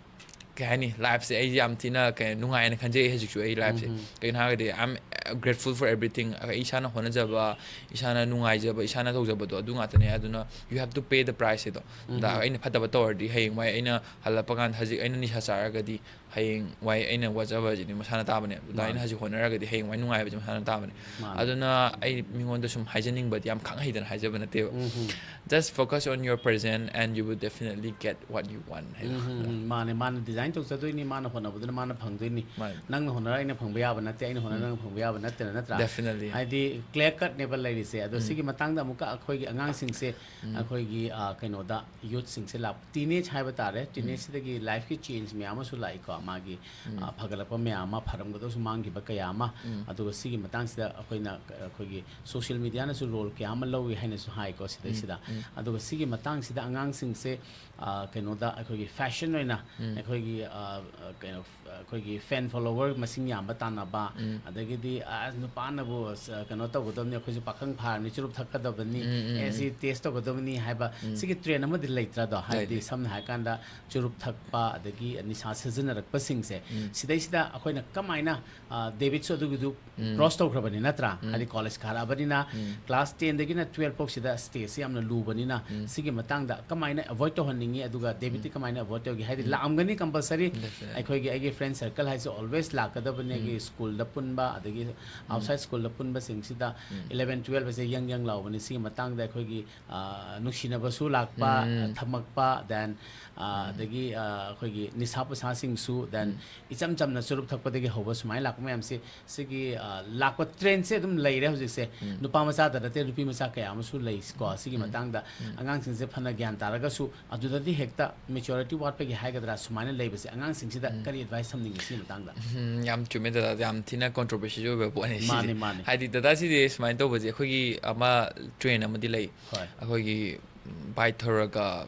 ꯀꯩ ꯍꯥꯏꯅꯤ, lifeꯁꯦ ꯑꯩ ꯌꯥꯝ ꯊꯤꯅ, ꯀꯩ, ꯅꯨꯡꯉꯥꯏꯅ ꯈꯟꯖꯩ ꯍꯧꯖꯤꯛꯁꯨ ꯑꯩ lifeꯁꯦ꯫ ꯎꯝ. ꯀꯩꯒꯤꯅꯣ ꯍꯥꯏꯔꯒꯗꯤ, I'm grateful for everything꯫ ꯑꯩ ꯏꯁꯥꯅ ꯍꯣꯠꯅꯖꯕ, ꯏꯁꯥꯅ ꯅꯨꯡꯉꯥꯏꯖꯕ, ꯏꯁꯥꯅ ꯇꯧꯖꯕꯗꯣ ꯑꯗꯨ ꯉꯥꯛꯇꯅꯦ꯫ ꯑꯗꯨꯅ you have to pay the price ꯍꯥꯏꯗꯣ꯫ ꯎꯝ. ꯗꯗꯥ, ꯑꯩꯅ ꯐꯠꯇꯕ ꯇꯧꯔꯗꯤ ꯍꯌꯦꯡꯋꯥꯏ ꯑꯩꯅ ꯍꯜꯂꯛꯄ ꯀꯥꯟꯗ, ꯍꯧꯖꯤꯛ ꯑꯩꯅ ꯅꯤꯁꯥ ꯆꯥꯔꯒꯗꯤ ꯍꯌꯦꯡꯋꯥꯏ ꯑꯩꯅ ꯋꯥꯖꯕ ꯍꯥꯏꯁꯤꯗꯤ ꯃꯁꯥꯅ ꯇꯥꯕꯅꯦ꯫ ꯗꯗꯥ, ꯑꯩꯅ ꯃꯥꯅꯦ. ꯍꯧꯖꯤꯛ ꯍꯣꯠꯅꯔꯒꯗꯤ ꯍꯌꯦꯡꯋꯥꯏ ꯅꯨꯡꯉꯥꯏꯕꯁꯦ ꯃꯁꯥꯅ ꯇꯥꯕꯅꯦ꯫ ꯃꯥꯅꯦ. ꯑꯗꯨꯅ ꯑꯩ ꯃꯤꯉꯣꯟꯗ ꯁꯨꯝ ꯍꯥꯏꯖꯅꯤꯡꯕꯗꯤ, ꯌꯥꯝ ꯈꯪ ꯍꯩꯗꯅ ꯍꯥꯏꯖꯕ ꯅꯠꯇꯦꯕ꯫ ꯎꯝ. Just focus on your present and you will definitely get what you want ꯍꯥꯏꯗꯣ꯫ ꯎꯝ. ꯃꯥꯅꯦ, ꯃꯥꯅ design ꯇꯧꯖꯗꯣꯏꯅꯤ, ꯃꯥꯅ ꯍꯣꯠꯅꯕꯗꯨꯅ ꯃꯥꯅ ꯐꯪꯗꯣꯏꯅꯤ꯫ ꯃꯥꯅꯦ. ꯅꯪꯅ ꯍꯣꯠꯅꯔ ꯑꯩꯅ ꯐꯪꯕ ꯌꯥꯕ ꯅꯠꯇꯦ, ꯑꯩꯅ ꯍꯣꯠꯅꯔ ꯎꯝ. ꯅꯪꯅ ꯐꯪꯕ ꯌꯥꯕ ꯅꯠꯇꯦꯅ, ꯅꯠꯇ꯭ꯔꯥ? Definitely. ꯍꯥꯏꯗꯤ clear cutꯅꯦꯕ ꯂꯩꯔꯤꯁꯦ꯫ ꯑꯗꯣ ꯎꯝ. ꯁꯤꯒꯤ ꯃꯇꯥꯡꯗ ꯑꯃꯨꯛꯀ ꯑꯩꯈꯣꯏꯒꯤ ꯑꯉꯥꯡꯁꯤꯡꯁꯦ, ꯎꯝ. ꯑꯩꯈꯣꯏꯒꯤ, ꯑ, ꯀꯩꯅꯣꯗ, youthꯁꯤꯡꯁꯦ ꯂꯥꯛ-, teenage ꯍꯥꯏꯕ ꯇꯥꯔꯦ, teenageꯁꯤꯗꯒꯤ lifeꯀꯤ change ꯃꯌꯥꯝ ꯑꯃꯁꯨ ꯂꯥꯛꯏꯀꯣ, ꯃꯥꯒꯤ, ꯎꯝ. ꯑ, ꯐꯒꯠꯂꯛꯄ ꯃꯌꯥꯝ ꯑꯃ, ꯐꯔꯝꯒꯗꯕꯁꯨ ꯃꯥꯡꯈꯤꯕ ꯀꯌꯥ ꯑꯃ, ꯎꯝ. ꯑꯗꯨꯒ ꯁꯤꯒꯤ ꯃꯇꯥꯡꯁꯤꯗ ꯑꯩꯈꯣꯏꯅ, ꯑꯩꯈꯣꯏꯒꯤ social mediaꯅꯁꯨ role ꯀꯌꯥ ꯑꯃ ꯂꯧꯏ ꯍꯥꯏꯅꯁꯨ ꯍꯥꯏꯀꯣ ꯁꯤꯗꯩꯁꯤꯗ꯫ ꯎꯝ. ꯑꯗꯨꯒ ꯁꯤꯒꯤ ꯃꯇꯥꯡꯁꯤꯗ ꯑꯉꯥꯡꯁꯤꯡꯁꯦ, ꯑ, ꯀꯩꯅꯣꯗ ꯑꯩꯈꯣꯏꯒꯤ fashion ꯑꯣꯏꯅ ꯎꯝ. ꯑꯩꯈꯣꯏꯒꯤ, ꯑ, ꯑ, ꯀꯩꯅꯣ, ꯑꯩꯈꯣꯏꯒꯤ fan follower ꯃꯁꯤꯡ ꯌꯥꯝꯕ ꯇꯥꯟꯅꯕ, ꯎꯝ. ꯑꯗꯒꯤꯗꯤ "ꯑ, ꯅꯨꯄꯥꯅꯕꯨ ꯁ-, ꯀꯩꯅꯣ ꯇꯧꯒꯗꯕꯅꯤ, ꯑꯩꯈꯣꯏꯁꯨ ꯄꯥꯈꯪ ꯐꯥꯔꯕꯅꯤ, ꯆꯨꯔꯨꯞ ꯊꯛꯀꯗꯕꯅꯤ, ꯎꯝ, ꯎꯝ, ꯑꯦ, ꯁꯤ ꯎꯝ꯫ ꯇꯦꯁ ꯇꯧꯒꯗꯕꯅꯤ" ꯍꯥꯏꯕ ꯎꯝ꯫ ꯁꯤꯒꯤ ꯇ꯭ꯔꯦꯟ ꯑꯃꯗꯤ ꯂꯩꯇ꯭ꯔꯥꯗꯣ? ꯂꯩ, ꯍꯥꯏꯕꯗꯤ ꯂꯩ꯫ ꯁꯝꯅ ꯍꯥꯏꯔꯀꯥꯟꯗ ꯆꯨꯔꯨꯞ ꯊꯛꯄ ꯑꯗꯒꯤ ꯅꯤꯁꯥ ꯁꯤꯖꯤꯟꯅꯔꯛꯄꯁꯤꯡꯁꯦ, ꯎꯝ꯫ ꯁꯤꯗꯩꯁꯤꯗ ꯑꯩꯈꯣꯏꯅ ꯀꯃꯥꯏꯅ, ꯑ, ꯗꯦꯕꯤꯠꯁꯨ ꯑꯗꯨꯒꯤꯗꯨ ꯎꯝ꯫ ꯀ꯭ꯔꯣꯁ ꯇꯧꯈ꯭ꯔꯕꯅꯤ ꯅꯠꯇ꯭ꯔꯥ? ꯎꯝ꯫ ꯍꯥꯏꯗꯤ ꯀꯣꯂꯦꯖ ꯀꯥꯔꯛꯑꯕꯅꯤꯅ ꯎꯝ꯫ ꯀ꯭ꯂꯥꯁ ꯇꯦꯟꯗꯒꯤꯅ ꯇꯨꯌꯦꯜꯐ ꯐꯥꯎꯁꯤꯗ ꯁ꯭ꯇꯦꯖꯁꯤ ꯌꯥꯝꯅ ꯂꯨꯕꯅꯤꯅ ꯎꯝ꯫ ꯁꯤꯒꯤ ꯃꯇꯥꯡꯗ ꯀꯃꯥꯏꯅ ꯑꯦꯚꯣꯏꯗ ꯇꯧꯍꯟꯅꯤꯡꯉꯤ? ꯑꯗꯨꯒ ꯗꯦꯕꯤꯠꯇꯤ ꯎꯝ꯫ ꯀꯃꯥꯏꯅ ꯑꯦꯚꯣꯏꯗ ꯇꯧꯒꯦ? ꯍꯥꯏꯗꯤ ꯎꯝ꯫ ꯂꯥꯛꯑꯝꯒꯅꯤ ꯀꯝꯄꯜꯁꯔꯤ꯫ Definitely. ꯑꯩꯈꯣꯏꯒꯤ, ꯑꯩꯒꯤ ꯐ꯭ꯔꯦꯟ ꯁꯔꯀꯜ ꯍꯥꯏꯁꯦ ꯑꯜꯋꯦꯁ ꯂꯥꯛꯀꯗꯕꯅꯤ, ꯎꯝ꯫ ꯑꯩꯒꯤ ꯁ꯭ꯀꯨꯜꯗ ꯄꯨꯟꯕ, ꯑꯗꯒꯤ ꯎꯝ꯫ ꯑꯥꯎꯠꯁꯥꯏꯠ ꯁ꯭ꯀꯨꯜꯗ ꯄꯨꯟꯕꯁꯤꯡꯁꯤꯗ ꯎꯝ꯫ ꯏꯂꯚꯦꯟ ꯇꯨꯌꯦꯜꯐ ꯑꯁꯦ ꯌꯪ ꯌꯪ ꯂꯥꯎꯕꯅꯤ꯫ ꯁꯤꯒꯤ ꯃꯇꯥꯡꯗ ꯑꯩꯈꯣꯏꯒꯤ, ꯑ, ꯅꯨꯡꯁꯤꯅꯕꯁꯨ ꯂꯥꯛꯄ, ꯎꯝ꯫ ꯊꯝꯃꯛꯄ, then, ꯑ, ꯎꯝ꯫ ꯑꯗꯒꯤ, ꯑ, ꯑꯩꯈꯣꯏꯒꯤ ꯅꯤꯁꯥ ꯄꯨꯁꯥꯁꯤꯡꯁꯨ, then ꯎꯝ꯫ ꯏꯆꯝ ꯆꯝꯅ ꯆꯨꯔꯨꯞ ꯊꯛꯄꯗꯒꯤ ꯍꯧꯕ ꯁꯨꯃꯥꯏꯅ ꯂꯥꯛꯄ ꯃꯌꯥꯝꯁꯤ, ꯁꯤꯒꯤ, ꯑ, ꯂꯥꯛꯄ ꯇ꯭ꯔꯦꯟꯁꯦ ꯑꯗꯨꯝ ꯂꯩꯔꯦ ꯍꯧꯖꯤꯛꯁꯦ꯫ ꯎꯝ꯫ ꯅꯨꯄꯥ ꯃꯆꯥꯗ ꯅꯠꯇꯦ, ꯅꯨꯄꯤ ꯃꯆꯥ ꯀꯌꯥ ꯑꯃꯁꯨ ꯂꯩꯀꯣ꯫ ꯁꯤꯒꯤ ꯎꯝ꯫ ꯃꯇꯥꯡꯗ ꯎꯝ꯫ ꯑꯉꯥꯡꯁꯤꯡꯁꯦ ꯐꯅ ꯒ꯭ꯌꯥꯟ ꯇꯥꯔꯒꯁꯨ ꯑꯗꯨꯗꯗꯤ ꯍꯦꯛꯇ ꯃꯦꯆꯨꯔꯤꯇꯤ ꯋꯥꯠꯄꯒꯤ ꯍꯥꯏꯒꯗ꯭ꯔꯥ, ꯁꯨꯃꯥꯏꯅ ꯂꯩꯕꯁꯦ ꯑꯉꯥꯡꯁꯤꯡꯁꯤꯗ ꯎꯝ꯫ ꯀꯔꯤ ꯑꯦꯗꯚꯥꯏꯁ ꯊꯝꯅꯤꯡꯉꯤ ꯁꯤꯒꯤ ꯃꯇꯥꯡꯗ? ꯎꯝ, ꯌꯥꯝ ꯆꯨꯝꯃꯦ ꯗꯗꯥ, ꯌꯥꯝ ꯊꯤꯅ ꯀꯣꯟꯇ꯭ꯔꯣꯚꯔꯁꯤꯁꯨ ꯑꯣꯏꯕ ꯄꯣꯠꯅꯤ ꯁꯤꯁꯦ꯫ ꯃꯥꯅꯦ, ꯃꯥꯅꯦ꯫ ꯍꯥꯏꯗꯤ ꯗꯗꯥ, ꯁꯤꯗꯤ ꯁꯨꯃꯥꯏꯅ ꯇꯧꯕꯁꯦ, ꯑꯩꯈꯣꯏꯒꯤ ꯑꯃ ꯇ꯭ꯔꯦꯟ ꯑꯃꯗꯤ ꯂꯩ꯫ ꯍꯣꯏ꯫ ꯑꯩꯈꯣꯏꯒꯤ, ꯎꯝ, ꯕꯥꯏꯛ ꯊꯧꯔꯒ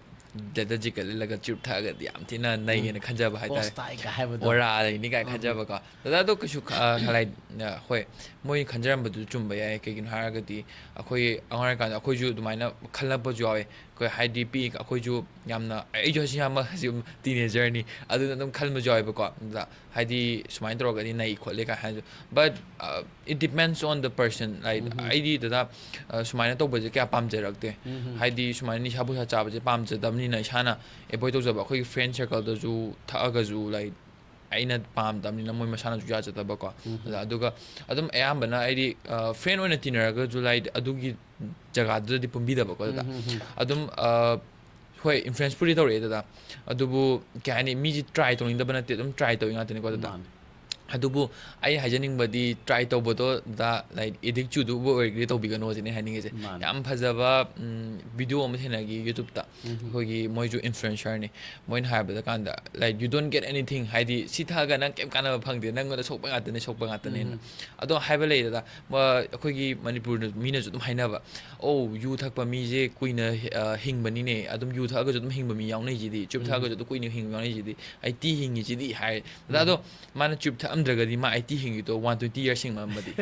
ꯂꯦꯗꯔ ꯖꯦꯀꯦꯠ ꯂꯤꯠꯂꯒ ꯆꯨꯔꯨꯞ ꯊꯛꯑꯒꯗꯤ ꯌꯥꯝ ꯊꯤꯅ ꯅꯩꯒꯦꯅ ꯎꯝ꯫ ꯈꯟꯖꯕ ꯍꯥꯏꯇꯥꯔꯦ꯫ ꯄꯣꯁ ꯇꯥꯏꯒ ꯍꯥꯏꯕꯗꯣ꯫ ꯑꯣꯔꯥ ꯂꯩꯅꯤ ꯀꯥꯏ ꯎꯝ꯫ ꯈꯟꯖꯕꯀꯣ꯫ ꯗꯗꯥ, ꯑꯗꯣ ꯀꯩꯁꯨ ꯈ-, ꯑ, ꯈꯂꯥꯏ-, ꯑ, ꯍꯣꯏ, ꯃꯣꯏ ꯈꯟꯖꯔꯝꯕꯗꯨꯁꯨ ꯆꯨꯝꯕ ꯌꯥꯏ꯫ ꯀꯩꯒꯤꯅꯣ ꯍꯥꯏꯔꯒꯗꯤ ꯑꯩꯈꯣꯏ ꯑꯉꯥꯡ ꯑꯣꯏꯔꯤꯀꯥꯟꯗ ꯑꯩꯈꯣꯏꯁꯨ ꯑꯗꯨꯃꯥꯏꯅ ꯈꯜꯂꯛꯄꯁꯨ ꯌꯥꯎꯋꯦ꯫ ꯑꯩꯈꯣꯏ ꯍꯥꯏꯗꯤ ꯄꯤꯛꯏ-, ꯑꯩꯈꯣꯏꯁꯨ ꯌꯥꯝꯅ, ꯑꯩꯁꯨ ꯍꯧꯖꯤꯛ ꯌꯥꯝ ꯍꯧꯖꯤꯛ ꯇꯤꯅꯦꯖꯔꯅꯤ, ꯑꯗꯨꯅ ꯑꯗꯨꯝ ꯈꯟꯕꯁꯨ ꯌꯥꯎꯋꯦꯕꯀꯣ꯫ ꯑꯗꯨꯗ ꯍꯥꯏꯗꯤ ꯁꯨꯃꯥꯏꯅ ꯇꯧꯔꯒꯗꯤ ꯅꯩ ꯈꯣꯠꯂꯦ ꯀꯥꯏ ꯍꯥꯏꯔꯁꯨ꯫ But, uh, it depends on the person. Like, ꯎꯝꯍꯨꯝ꯫ ꯑꯩꯗꯤ ꯗꯗꯥ, ꯑ, ꯁꯨꯃꯥꯏꯅ ꯇꯧꯕꯁꯦ ꯀꯌꯥ ꯄꯥꯝꯖꯔꯛꯇꯦ꯫ ꯎꯝꯍꯨꯝ꯫ ꯍꯥꯏꯗꯤ ꯁꯨꯃꯥꯏꯅ ꯅꯤꯁꯥ ꯄꯨꯁꯥ ꯆꯥꯕꯁꯦ ꯄꯥꯝꯖꯗꯕꯅꯤꯅ ꯏꯁꯥꯅ ꯑꯦꯚꯣꯏꯗ ꯇꯧꯖꯕ꯫ ꯑꯩꯈꯣꯏꯒꯤ ꯐ꯭ꯔꯦꯟ ꯁꯔꯀꯜꯗꯁꯨ ꯊꯛꯑꯒꯁꯨ, like, ꯑꯩꯅ ꯄꯥꯝꯗꯕꯅꯤꯅ ꯃꯣꯏ ꯃꯁꯥꯅꯁꯨ ꯌꯥꯖꯗꯕꯀꯣ꯫ ꯎꯝꯍꯨꯝ꯫ ꯑꯗ ꯑꯗꯨꯒ ꯑꯗꯨꯝ ꯑꯌꯥꯝꯕꯅ ꯑꯩꯗꯤ, ꯑ, ꯐ꯭ꯔꯦꯟ ꯑꯣꯏꯅ ꯇꯤꯟꯅꯔꯒꯁꯨ, like, ꯑꯗꯨꯒꯤ ꯖꯒꯥꯗꯨꯗꯗꯤ ꯄꯨꯟꯕꯤꯗꯕꯀꯣ ꯗꯗꯥ꯫ ꯎꯝꯍꯨꯝ꯫ ꯑꯗꯨꯝ, ꯑ, ꯍꯣꯏ, ꯏꯟꯐ꯭ꯂꯨꯌꯦꯟꯁꯄꯨꯗꯤ ꯇꯧꯔꯛꯑꯦ ꯗꯗꯥ꯫ ꯑꯗꯨꯕꯨ ꯀꯩ ꯍꯥꯏꯅꯤ, ꯃꯤꯁꯦ ꯇ꯭ꯔꯥꯏ ꯇꯧꯅꯤꯡꯗꯕ ꯅꯠꯇꯦ, ꯑꯗꯨꯝ ꯇ꯭ꯔꯥꯏ ꯇꯧꯔꯤ ꯉꯥꯛꯇꯅꯤꯀꯣ ꯗꯗꯥ꯫ ꯃꯥꯅꯦ꯫ ꯑꯗꯨꯕꯨ ꯑꯩ ꯍꯥꯏꯖꯅꯤꯡꯕꯗꯤ ꯇ꯭ꯔꯥꯏ ꯇꯧꯕꯗꯣ ꯗꯗꯥ, like, ꯑꯦꯗꯤꯛ ꯆꯨꯗꯨꯕ ꯑꯣꯏꯔꯒꯗꯤ ꯇꯧꯕꯤꯒꯅꯣ ꯁꯤꯅꯦ ꯍꯥꯏꯅꯤꯡꯉꯤꯁꯦ꯫ ꯃꯥꯅꯦ꯫ ꯌꯥꯝ ꯐꯖꯕ, ꯎꯝ, ꯚꯤꯗꯤꯑꯣ ꯑꯃ ꯊꯦꯡꯅꯈꯤ YouTubeꯇ꯫ ꯎꯝꯍꯨꯝ꯫ ꯑꯩꯈꯣꯏꯒꯤ ꯃꯣꯏꯁꯨ ꯏꯟꯐ꯭ꯂꯨꯌꯦꯟꯁꯔꯅꯤ꯫ ꯃꯣꯏꯅ ꯍꯥꯏꯕꯗ ꯀꯥꯟꯗ, like, "You don't get anything", ꯍꯥꯏꯗꯤ ꯁꯤ ꯊꯛꯑꯒ ꯅꯪ ꯀꯩꯝ ꯀꯥꯟꯅꯕ ꯐꯪꯗꯦ, ꯅꯪꯉꯣꯟꯗ ꯁꯣꯛꯄ ꯉꯥꯛꯇꯅꯦ, ꯁꯣꯛꯄ ꯉꯥꯛꯇꯅꯦꯅ꯫ ꯎꯝꯍꯨꯝ꯫ ꯑꯗꯣ ꯍꯥꯏꯕ ꯂꯩꯗꯅ, ꯃ-, ꯑꯩꯈꯣꯏꯒꯤ ꯃꯅꯤꯄꯨꯔꯗ ꯃꯤꯅꯁꯨ ꯑꯗꯨꯝ ꯍꯥꯏꯅꯕ, "ꯑꯧ, ꯌꯨ ꯊꯛꯄ ꯃꯤꯁꯦ ꯀꯨꯏꯅ, ꯑ, ꯍꯤꯡꯕꯅꯤꯅꯦ, ꯑꯗꯨꯝ ꯌꯨ ꯊꯛꯑꯒꯁꯨ ꯑꯗꯨꯝ ꯍꯤꯡꯕ ꯃꯤ ꯌꯥꯎꯅꯩꯁꯤꯗꯤ, ꯆꯨꯔꯨꯞ ꯎꯝ꯫ ꯊꯛꯑꯒꯁꯨ ꯑꯗꯨꯝ ꯀꯨꯏꯅ ꯍꯤꯡꯕ ꯌꯥꯎꯅꯩꯁꯤꯗꯤ, ꯑꯩꯇꯤ ꯍꯤꯡꯉꯤꯁꯤꯗꯤ" ꯍꯥꯏ꯫ ꯗꯗꯥ, ꯎꯝ꯫ ꯑꯗꯣ ꯃꯥꯅ ꯆꯨꯔꯨꯞ ꯊꯛꯑꯝ- ꯊꯛꯑꯝꯗ꯭ꯔꯒꯗꯤ ꯃꯥ ꯑꯩꯠꯇꯤ ꯍꯤꯡꯉꯤꯗꯣ ꯋꯥꯟ ꯇ꯭ꯋꯦꯟꯇꯤ ꯌꯔꯁ ꯍꯤꯡꯉꯝꯃꯗꯤ꯫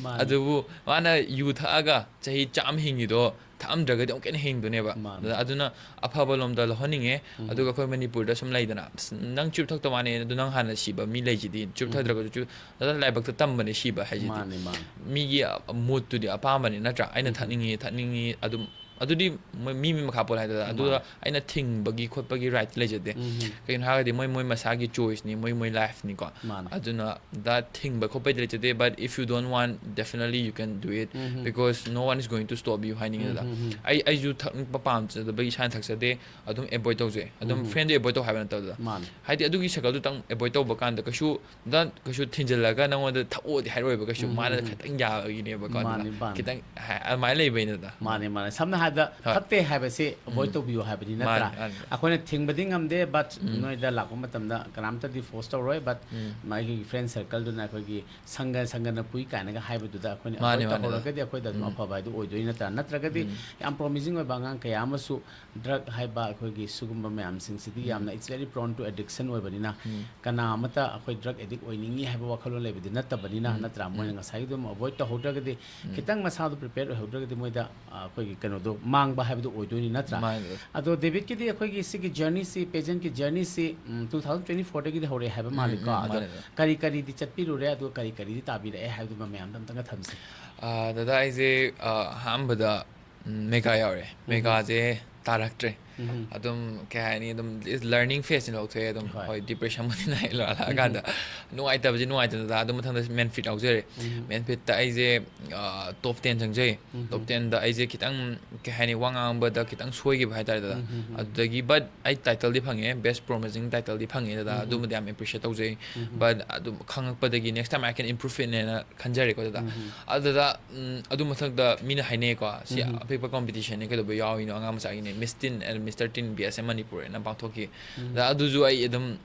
ꯃꯥꯅꯦ꯫ ꯑꯗꯨꯕꯨ ꯃꯥꯅ ꯌꯨ ꯊꯛꯑꯒ ꯆꯍꯤ ꯆꯥꯝꯃ ꯍꯤꯡꯉꯤꯗꯣ ꯊꯛꯑꯝꯗ꯭ꯔꯒꯗꯤ ꯑꯃꯨꯛꯀ ꯍꯦꯟꯅ ꯍꯤꯡꯗꯣꯏꯅꯦꯕ꯫ ꯃꯥꯅꯦ꯫ ꯑꯗ ꯑꯗꯨꯅ ꯑꯐꯕ ꯂꯣꯝꯗ ꯂꯧꯍꯟꯅꯤꯡꯉꯦ꯫ ꯎꯝ꯫ ꯑꯗꯨꯒ ꯑꯩꯈꯣꯏ ꯃꯅꯤꯄꯨꯔꯗ ꯁꯨꯝ ꯂꯩꯗꯅ, "ꯑꯁ, ꯅꯪ ꯆꯨꯔꯨꯞ ꯊꯛꯇ ꯃꯥꯅꯦ, ꯑꯗꯨ ꯅꯪ ꯍꯥꯟꯅ ꯁꯤꯕ ꯃꯤ ꯂꯩꯁꯤꯗꯤ, ꯆꯨꯔꯨꯞ ꯎꯝ꯫ ꯊꯛꯇ꯭ꯔꯒꯁꯨ ꯆꯨꯔꯨꯞ", ꯑꯗꯨꯅ ꯂꯥꯏꯕꯛꯇ ꯇꯝꯕꯅꯦ ꯁꯤꯕ ꯍꯥꯏꯁꯤꯗꯤ꯫ ꯃꯥꯅꯦ, ꯃꯥꯅꯦ꯫ ꯃꯤꯒꯤ ꯃꯨꯠꯇꯨꯗꯤ ꯑꯄꯥꯝꯕꯅꯤ ꯅꯠꯇ꯭ꯔꯥ? ꯑꯩꯅ ꯎꯝ꯫ ꯊꯛꯅꯤꯡꯉꯤ, ꯊꯛꯅꯤꯡꯉꯤ ꯑꯗꯨꯝ, ꯑꯗꯨꯗꯤ ꯃꯣꯏ ꯃꯤ ꯃꯤ ꯃꯈꯥ ꯄꯣꯜꯂꯦ ꯍꯥꯏꯗꯅ꯫ ꯑꯗꯨꯒ ꯃꯥꯅꯦ꯫ ꯑꯩꯅ ꯊꯤꯡꯕꯒꯤ ꯈꯣꯠꯄꯒꯤ ꯔꯥꯏꯠ ꯂꯩꯖꯗꯦ꯫ ꯎꯝ꯫ ꯀꯩꯒꯤꯅꯣ ꯍꯥꯏꯔꯒꯗꯤ ꯃꯣꯏ ꯃꯣꯏ ꯃꯁꯥꯒꯤ ꯆꯣꯏꯁꯅꯤ, ꯃꯣꯏ ꯃꯣꯏ ꯂꯥꯏꯐꯅꯤꯀꯣ꯫ ꯃꯥꯅꯦ꯫ ꯑꯗꯨꯅ ꯗ ꯊꯤꯡꯕ ꯈꯣꯠꯄꯩꯗꯤ ꯂꯩꯖꯗꯦ, but if you don't want, definitely you can do it, um. because no one is going to stop you ꯍꯥꯏꯅꯤꯡꯉꯦꯗ꯫ ꯎꯝ, ꯎꯝ, ꯎꯝ꯫ ꯑꯩ, ꯑꯩꯁꯨ ꯊꯛꯄ ꯄꯥꯝꯖꯗꯕꯒꯤ ꯏꯁꯥꯅ ꯊꯛꯆꯗꯦ, ꯑꯗꯨꯝ ꯑꯦꯕꯣꯏꯗ ꯇꯧꯖꯩ꯫ ꯑꯗꯨꯝ ꯎꯝ꯫ ꯐ꯭ꯔꯦꯟꯗꯨ ꯑꯦꯕꯣꯏꯗ ꯇꯧ ꯍꯥꯏꯕ ꯅꯠꯇꯕꯗ꯫ ꯃꯥꯅꯦ꯫ ꯍꯥꯏꯗꯤ ꯑꯗꯨꯒꯤ ꯁꯔꯀꯜꯗꯨꯇꯪ ꯑꯦꯕꯣꯏꯗ ꯇꯧꯕ ꯀꯥꯟꯗ ꯀꯩꯁꯨ ꯗ ꯀꯩꯁꯨ ꯊꯤꯟꯖꯤꯜꯂꯒ ꯅꯪꯉꯣꯟꯗ ꯊꯛꯑꯣꯗꯤ ꯍꯥꯏꯔꯣꯏꯕ ꯀꯩꯁꯨ꯫ ꯎꯝ, ꯃꯥꯅ ꯎꯝ, ꯎꯝ꯫ ꯈꯤꯇꯪ ꯌꯥꯕꯒꯤꯅꯦꯕꯀꯣ꯫ ꯑꯗꯨꯅ ꯃꯥꯅꯦ, ꯃꯥꯅꯦ꯫ ꯈꯤꯇꯪ ꯍꯥꯏ-, ꯑꯗꯨꯃꯥꯏꯅ ꯂꯩꯕꯩꯅꯦꯗ꯫ ꯃꯥꯅꯦ, ꯃꯥꯅꯦ꯫ ꯁꯝꯅ ꯍꯥꯏꯔꯕꯗ ꯍꯣꯏ꯫ ꯊꯛꯇꯦ ꯍꯥꯏꯕꯁꯦ ꯑꯦꯕꯣꯏꯗ ꯎꯝ꯫ ꯇꯧꯕꯤꯌꯨ ꯍꯥꯏꯕꯗꯤ ꯃꯥꯅꯦ, ꯅꯠꯇ꯭ꯔꯥ? ꯃꯥꯅꯦ꯫ ꯑꯩꯈꯣꯏꯅ ꯊꯤꯡꯕꯗꯤ ꯉꯝꯗꯦ, but ꯎꯝ꯫ ꯅꯣꯏꯗ ꯂꯥꯛꯄ ꯃꯇꯝꯗ ꯀꯅꯥꯝꯇꯗꯤ ꯐꯣꯔꯁ ꯇꯧꯔꯣꯏ, but ꯎꯝ꯫ ꯃꯥꯒꯤ ꯐ꯭ꯔꯦꯟ ꯁꯔꯀꯜꯗꯨꯅ ꯑꯩꯈꯣꯏꯒꯤ "ꯁꯪꯒ ꯁꯪꯒꯅ ꯄꯨꯏ" ꯀꯥꯏꯅꯒ ꯍꯥꯏꯕꯗꯨꯗ ꯑꯩꯈꯣꯏꯅ ꯃꯥꯅꯦ, ꯑꯦꯕꯣꯏꯗ ꯃꯥꯅꯦ, ꯇꯧꯍꯧꯔꯒꯗꯤ ꯑꯩꯈꯣꯏꯗ ꯑꯗꯨꯝ ꯎꯝ꯫ ꯑꯐꯕ ꯍꯥꯏꯗꯨ ꯑꯣꯏꯗꯣꯏ ꯅꯠꯇ꯭ꯔꯥ? ꯅꯠꯇ꯭ꯔꯒꯗꯤ ꯎꯝ꯫ ꯌꯥꯝ ꯄ꯭ꯔꯣꯃꯤꯁꯤꯡ ꯑꯣꯏꯕ ꯑꯉꯥꯡ ꯀꯌꯥ ꯑꯃꯁꯨ ꯗ꯭ꯔꯒ ꯍꯥꯏꯕ ꯑꯩꯈꯣꯏꯒꯤ ꯁꯤꯒꯨꯝꯕ ꯃꯌꯥꯝꯁꯤꯡꯁꯤꯗꯤ ꯎꯝ꯫ ꯌꯥꯝꯅ, it's very prone to addiction ꯑꯣꯏꯕꯅꯤꯅ, ꯎꯝ꯫ ꯀꯅꯥ ꯑꯃꯠꯇ ꯑꯩꯈꯣꯏ ꯗ꯭ꯔꯒ ꯑꯦꯗꯤꯛ ꯑꯣꯏꯅꯤꯡꯉꯤ ꯍꯥꯏꯕ ꯋꯥꯈꯜꯂꯣꯟ ꯂꯩꯕꯗꯤ ꯅꯠꯇꯕꯅꯤꯅ, ꯎꯝ꯫ ꯅꯠꯇ꯭ꯔꯥ? ꯃꯣꯏꯅ ꯎꯝ꯫ ꯉꯁꯥꯏꯒꯤꯗꯨ ꯑꯃꯨꯛ ꯑꯦꯕꯣꯏꯗ ꯇꯧꯍꯧꯗ꯭ꯔꯒꯗꯤ, ꯎꯝ꯫ ꯈꯤꯇꯪ ꯃꯁꯥꯗꯣ ꯄ꯭ꯔꯤꯄꯦꯌꯔ ꯑꯣꯏꯍꯧꯗ꯭ꯔꯒꯗꯤ ꯃꯣꯏꯗ, ꯑ, ꯑꯩꯈꯣꯏꯒꯤ ꯀꯩꯅꯣꯗꯣ ꯃꯥꯡꯕ ꯍꯥꯏꯕꯗꯣ ꯑꯣꯏꯗꯣꯏꯅꯤ, ꯅꯠꯇ꯭ꯔꯥ? ꯃꯥꯅꯦ꯫ ꯑꯗꯣ ꯗꯦꯕꯤꯠꯀꯤꯗꯤ ꯑꯩꯈꯣꯏꯒꯤ ꯁꯤꯒꯤ ꯖꯔꯅꯤꯁꯤ, ꯄꯦꯖꯦꯟꯠꯀꯤ ꯖꯔꯅꯤꯁꯤ, ꯎꯝ, two thousand twenty fourꯗꯒꯤꯗꯤ ꯍꯧꯔꯛꯑꯦ ꯍꯥꯏꯕ ꯎꯝ, ꯃꯥꯜꯂꯤꯀꯣ꯫ ꯎꯝ, ꯑꯗꯣ ꯃꯥꯅꯦ꯫ ꯀꯔꯤ ꯀꯔꯤꯗꯤ ꯆꯠꯄꯤꯔꯨꯔꯦ, ꯑꯗꯨꯒ ꯀꯔꯤ ꯀꯔꯤꯗꯤ ꯇꯥꯕꯤꯔꯛꯑꯦ ꯍꯥꯏꯕꯗꯨꯃ ꯃꯌꯥꯝꯗ ꯑꯝꯇꯪꯒ ꯊꯝꯁꯤ꯫ ꯑ, ꯗꯗꯥ, ꯑꯩꯁꯦ, ꯑ, ꯑꯍꯥꯟꯕꯗ, ꯎꯝ, ꯃꯦꯒꯥ ꯌꯥꯎꯔꯦ꯫ ꯎꯝ꯫ ꯃꯦꯒꯥꯁꯦ ꯇꯥꯔꯛꯇ꯭ꯔꯦ꯫ ꯎꯝ꯫ ꯑꯗꯨꯝ, ꯀꯩ ꯍꯥꯏꯅꯤ, ꯑꯗꯨꯝ ꯂꯔꯅꯤꯡ ꯐꯦꯖꯅꯤ ꯂꯧꯊꯣꯛꯑꯦ꯫ ꯑꯗꯨꯝ, ꯍꯣꯏ꯫ ꯍꯣꯏ, ꯗꯤꯄ꯭ꯔꯦꯁꯟꯕꯨꯗꯤ ꯅꯥꯏ ꯂꯥꯛꯑꯀꯥꯟꯗ꯫ ꯎꯝ꯫ ꯅꯨꯡꯉꯥꯏꯇꯕꯁꯤ ꯅꯨꯡꯉꯥꯏꯇꯅ, ꯑꯗꯨ ꯃꯊꯪꯗ ꯃꯦꯟꯐꯤꯠ ꯌꯥꯎꯖꯔꯦ꯫ ꯎꯝ꯫ ꯃꯦꯟꯐꯤꯠꯇ ꯑꯩꯁꯦ, ꯑ, ꯇꯣꯞ ꯇꯦꯟ ꯆꯪꯖꯩ꯫ ꯎꯝ꯫ ꯇꯣꯞ ꯇꯦꯟꯗ ꯑꯩꯁꯦ ꯈꯤꯇꯪ, ꯀꯩ ꯍꯥꯏꯅꯤ, ꯋꯥ ꯉꯥꯡꯕꯗ ꯈꯤꯇꯪ ꯁꯣꯏꯈꯤꯕ ꯍꯥꯏꯇꯥꯔꯦ, ꯗꯗꯥ꯫ ꯎꯝ, ꯎꯝ, ꯎꯝ꯫ ꯑꯗꯨꯗꯒꯤ, but ꯑꯩ ꯇꯥꯏꯇꯜꯗꯤ ꯐꯪꯉꯦ, ꯕꯦꯁ ꯄ꯭ꯔꯣꯃꯤꯁꯤꯡ ꯇꯥꯏꯇꯜꯗꯤ ꯐꯪꯉꯦ, ꯗꯗꯥ꯫ ꯎꯝ, ꯎꯝ꯫ ꯑꯗꯨꯃꯗꯤ ꯌꯥꯝ ꯑꯦꯄ꯭ꯔꯤꯁꯤꯌꯦꯠ ꯇꯧꯖꯩ꯫ ꯎꯝ, ꯎꯝ꯫ But ꯑꯗꯨꯝ ꯈꯪꯉꯛꯄꯗꯒꯤ next time I can improve it ꯍꯥꯏꯅ ꯈꯟꯖꯔꯦꯀꯣ, ꯗꯗꯥ꯫ ꯎꯝ, ꯎꯝ꯫ ꯑꯗꯨꯗ, ꯎꯝ, ꯑꯗꯨ ꯃꯊꯛꯇ ꯃꯤꯅ ꯍꯥꯏꯅꯩꯀꯣ, "ꯁꯤ ꯎꯝ, ꯎꯝ꯫ ꯑꯄꯤꯛꯄ ꯀꯝꯄꯤꯇꯤꯁꯟꯅꯤ, ꯀꯩꯗꯧꯕ ꯌꯥꯎꯔꯤꯅꯣ? ꯑꯉꯥꯡ ꯃꯆꯥꯒꯤꯅꯦ, Miss Teen and Mister Teen B S M Manipur" ꯍꯥꯏꯅ ꯄꯥꯡꯊꯣꯛꯈꯤ꯫ ꯎꯝ꯫ ꯑꯗ ꯑꯗꯨꯁꯨ ꯑꯩ ꯑꯗꯨꯝ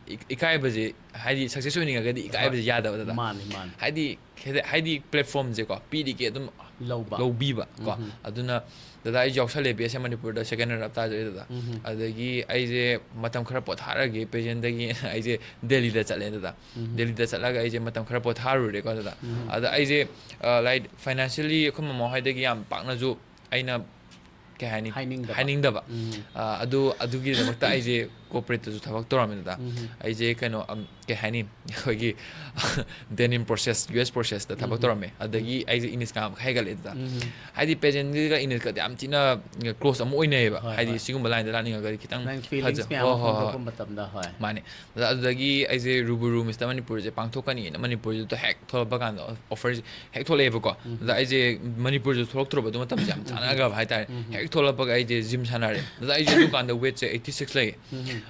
ꯏ- ꯏꯀꯥꯏꯕꯁꯦ, ꯍꯥꯏꯗꯤ success ꯑꯣꯏꯅꯤꯡꯉꯒꯗꯤ ꯏꯀꯥꯏꯕꯁꯦ ꯌꯥꯗꯕ ꯗꯗꯥ꯫ ꯃꯥꯅꯤ ꯃꯥꯅꯤ ꯍꯥꯏꯗꯤ ꯍꯥꯏꯗꯤ ꯍꯥꯏꯗꯤ platformꯁꯦꯀꯣ ꯄꯤꯔꯤꯒꯦ ꯑꯗꯨꯝ ꯂꯧꯕ ꯂꯧꯕꯤꯕ ꯀꯣ꯫ ꯑꯗꯨꯅ ꯗꯗꯥ ꯑꯩꯁꯨ ꯌꯥꯎꯁꯜꯂꯦ ꯕꯤ ꯑꯦꯁ ꯑꯦ ꯃꯅꯤꯄꯨꯔꯗ second runner up ꯇꯥꯖꯔꯦ ꯗꯗꯥ꯫ ꯑꯗꯒꯤ ꯑꯩꯁꯦ ꯃꯇꯝ ꯈꯔ ꯄꯣꯊꯥꯔꯒꯦ pageantꯗꯒꯤ ꯑꯩꯁꯦ ꯗꯦꯜꯂꯤꯗ ꯆꯠꯂꯦ ꯗꯗꯥ꯫ ꯗꯦꯜꯂꯤꯗ ꯆꯠꯂꯒ ꯑꯩꯁꯦ ꯃꯇꯝ ꯈꯔ ꯄꯣꯊꯥꯔꯨꯔꯦꯀꯣ ꯗꯗꯥ꯫ ꯑꯗ ꯑꯩꯁꯦ ꯂꯥꯏꯛ financially ꯑꯩꯈꯣꯏ ꯃꯃꯥ ꯍꯣꯏꯗꯒꯤ ꯌꯥꯝ ꯄꯥꯛꯅꯁꯨ ꯑꯩꯅ ꯀꯩ ꯍꯥꯏꯅꯤ ꯍꯥꯏꯅꯤꯡꯗꯕ꯫ ꯍꯥꯏꯅꯤꯡꯗꯕ꯫ ꯎꯝ. ꯑ, ꯑꯗꯨ ꯑꯗꯨꯒꯤꯗꯃꯛꯇ ꯑꯩꯁꯦ corporateꯇꯁꯨ ꯊꯕꯛ ꯇꯧꯔꯝꯃꯦ ꯗꯗꯥ꯫ ꯑꯩꯁꯦ ꯀꯩꯅꯣ ꯑꯝ, ꯀꯩ ꯍꯥꯏꯅꯤ ꯑꯩꯈꯣꯏꯒꯤ denim process, ꯌꯨ ꯑꯦꯁ processꯇ ꯊꯕꯛ ꯇꯧꯔꯝꯃꯦ꯫ ꯑꯗꯒꯤ ꯑꯩꯁꯦ Englishꯀ ꯌꯥꯝ ꯍꯩꯒꯠꯂꯦ ꯗꯗꯥ꯫ ꯍꯥꯏꯗꯤ pageantꯒ Englishꯀꯗꯤ ꯌꯥꯝ ꯊꯤꯅ close ꯑꯃ ꯑꯣꯏꯅꯩꯌꯦꯕ꯫ ꯍꯣꯏ, ꯍꯥꯏꯗꯤ ꯍꯣꯏ. ꯁꯤꯒꯨꯝꯕ lineꯗ ꯂꯥꯛꯅꯤꯡꯉꯒꯗꯤ ꯈꯤꯇꯪ ꯅꯪ feelings ꯐꯖ- ꯃꯌꯥꯝ ꯍꯣꯏ, ꯑꯃ ꯍꯣꯏ, ꯍꯣꯏ. ꯐꯣꯡꯗꯣꯛꯄ ꯃꯇꯝꯗ ꯍꯣꯏ. ꯃꯥꯅꯦ꯫ ꯑꯗ- ꯑꯗꯨꯗꯒꯤ ꯑꯩꯁꯦ ꯔꯨꯕꯔꯨ ꯃꯤꯁꯇꯔ ꯃꯅꯤꯄꯨꯔꯁꯦ ꯄꯥꯡꯊꯣꯛꯀꯅꯤꯅ ꯃꯅꯤꯄꯨꯔꯁꯤꯗ ꯍꯦꯛ ꯊꯣꯛꯂꯛꯄ ꯀꯥꯟꯗ offerꯁꯦ ꯍꯦꯛ ꯊꯣꯛꯂꯛꯑꯦꯕꯀꯣ꯫ ꯑꯗ ꯑꯩꯁꯦ ꯃꯅꯤꯄꯨꯔꯁꯨ ꯊꯣꯛꯂꯛꯇ꯭ꯔꯕ ꯑꯗꯨ ꯃꯇꯝꯁꯦ ꯌꯥꯝ ꯆꯥꯟꯅꯈ꯭ꯔꯕ ꯍꯥꯏꯇꯥꯔꯦ꯫ ꯍꯦꯛ ꯊꯣꯛꯂꯛꯄꯒ ꯑꯩꯁꯦ gym ꯁꯥꯟꯅꯔꯦ꯫ ꯑꯗ ꯑꯩꯁꯦ ꯑꯗꯨꯀꯥꯟꯗ weightꯁꯦ eighty six ꯂꯩꯌꯦ꯫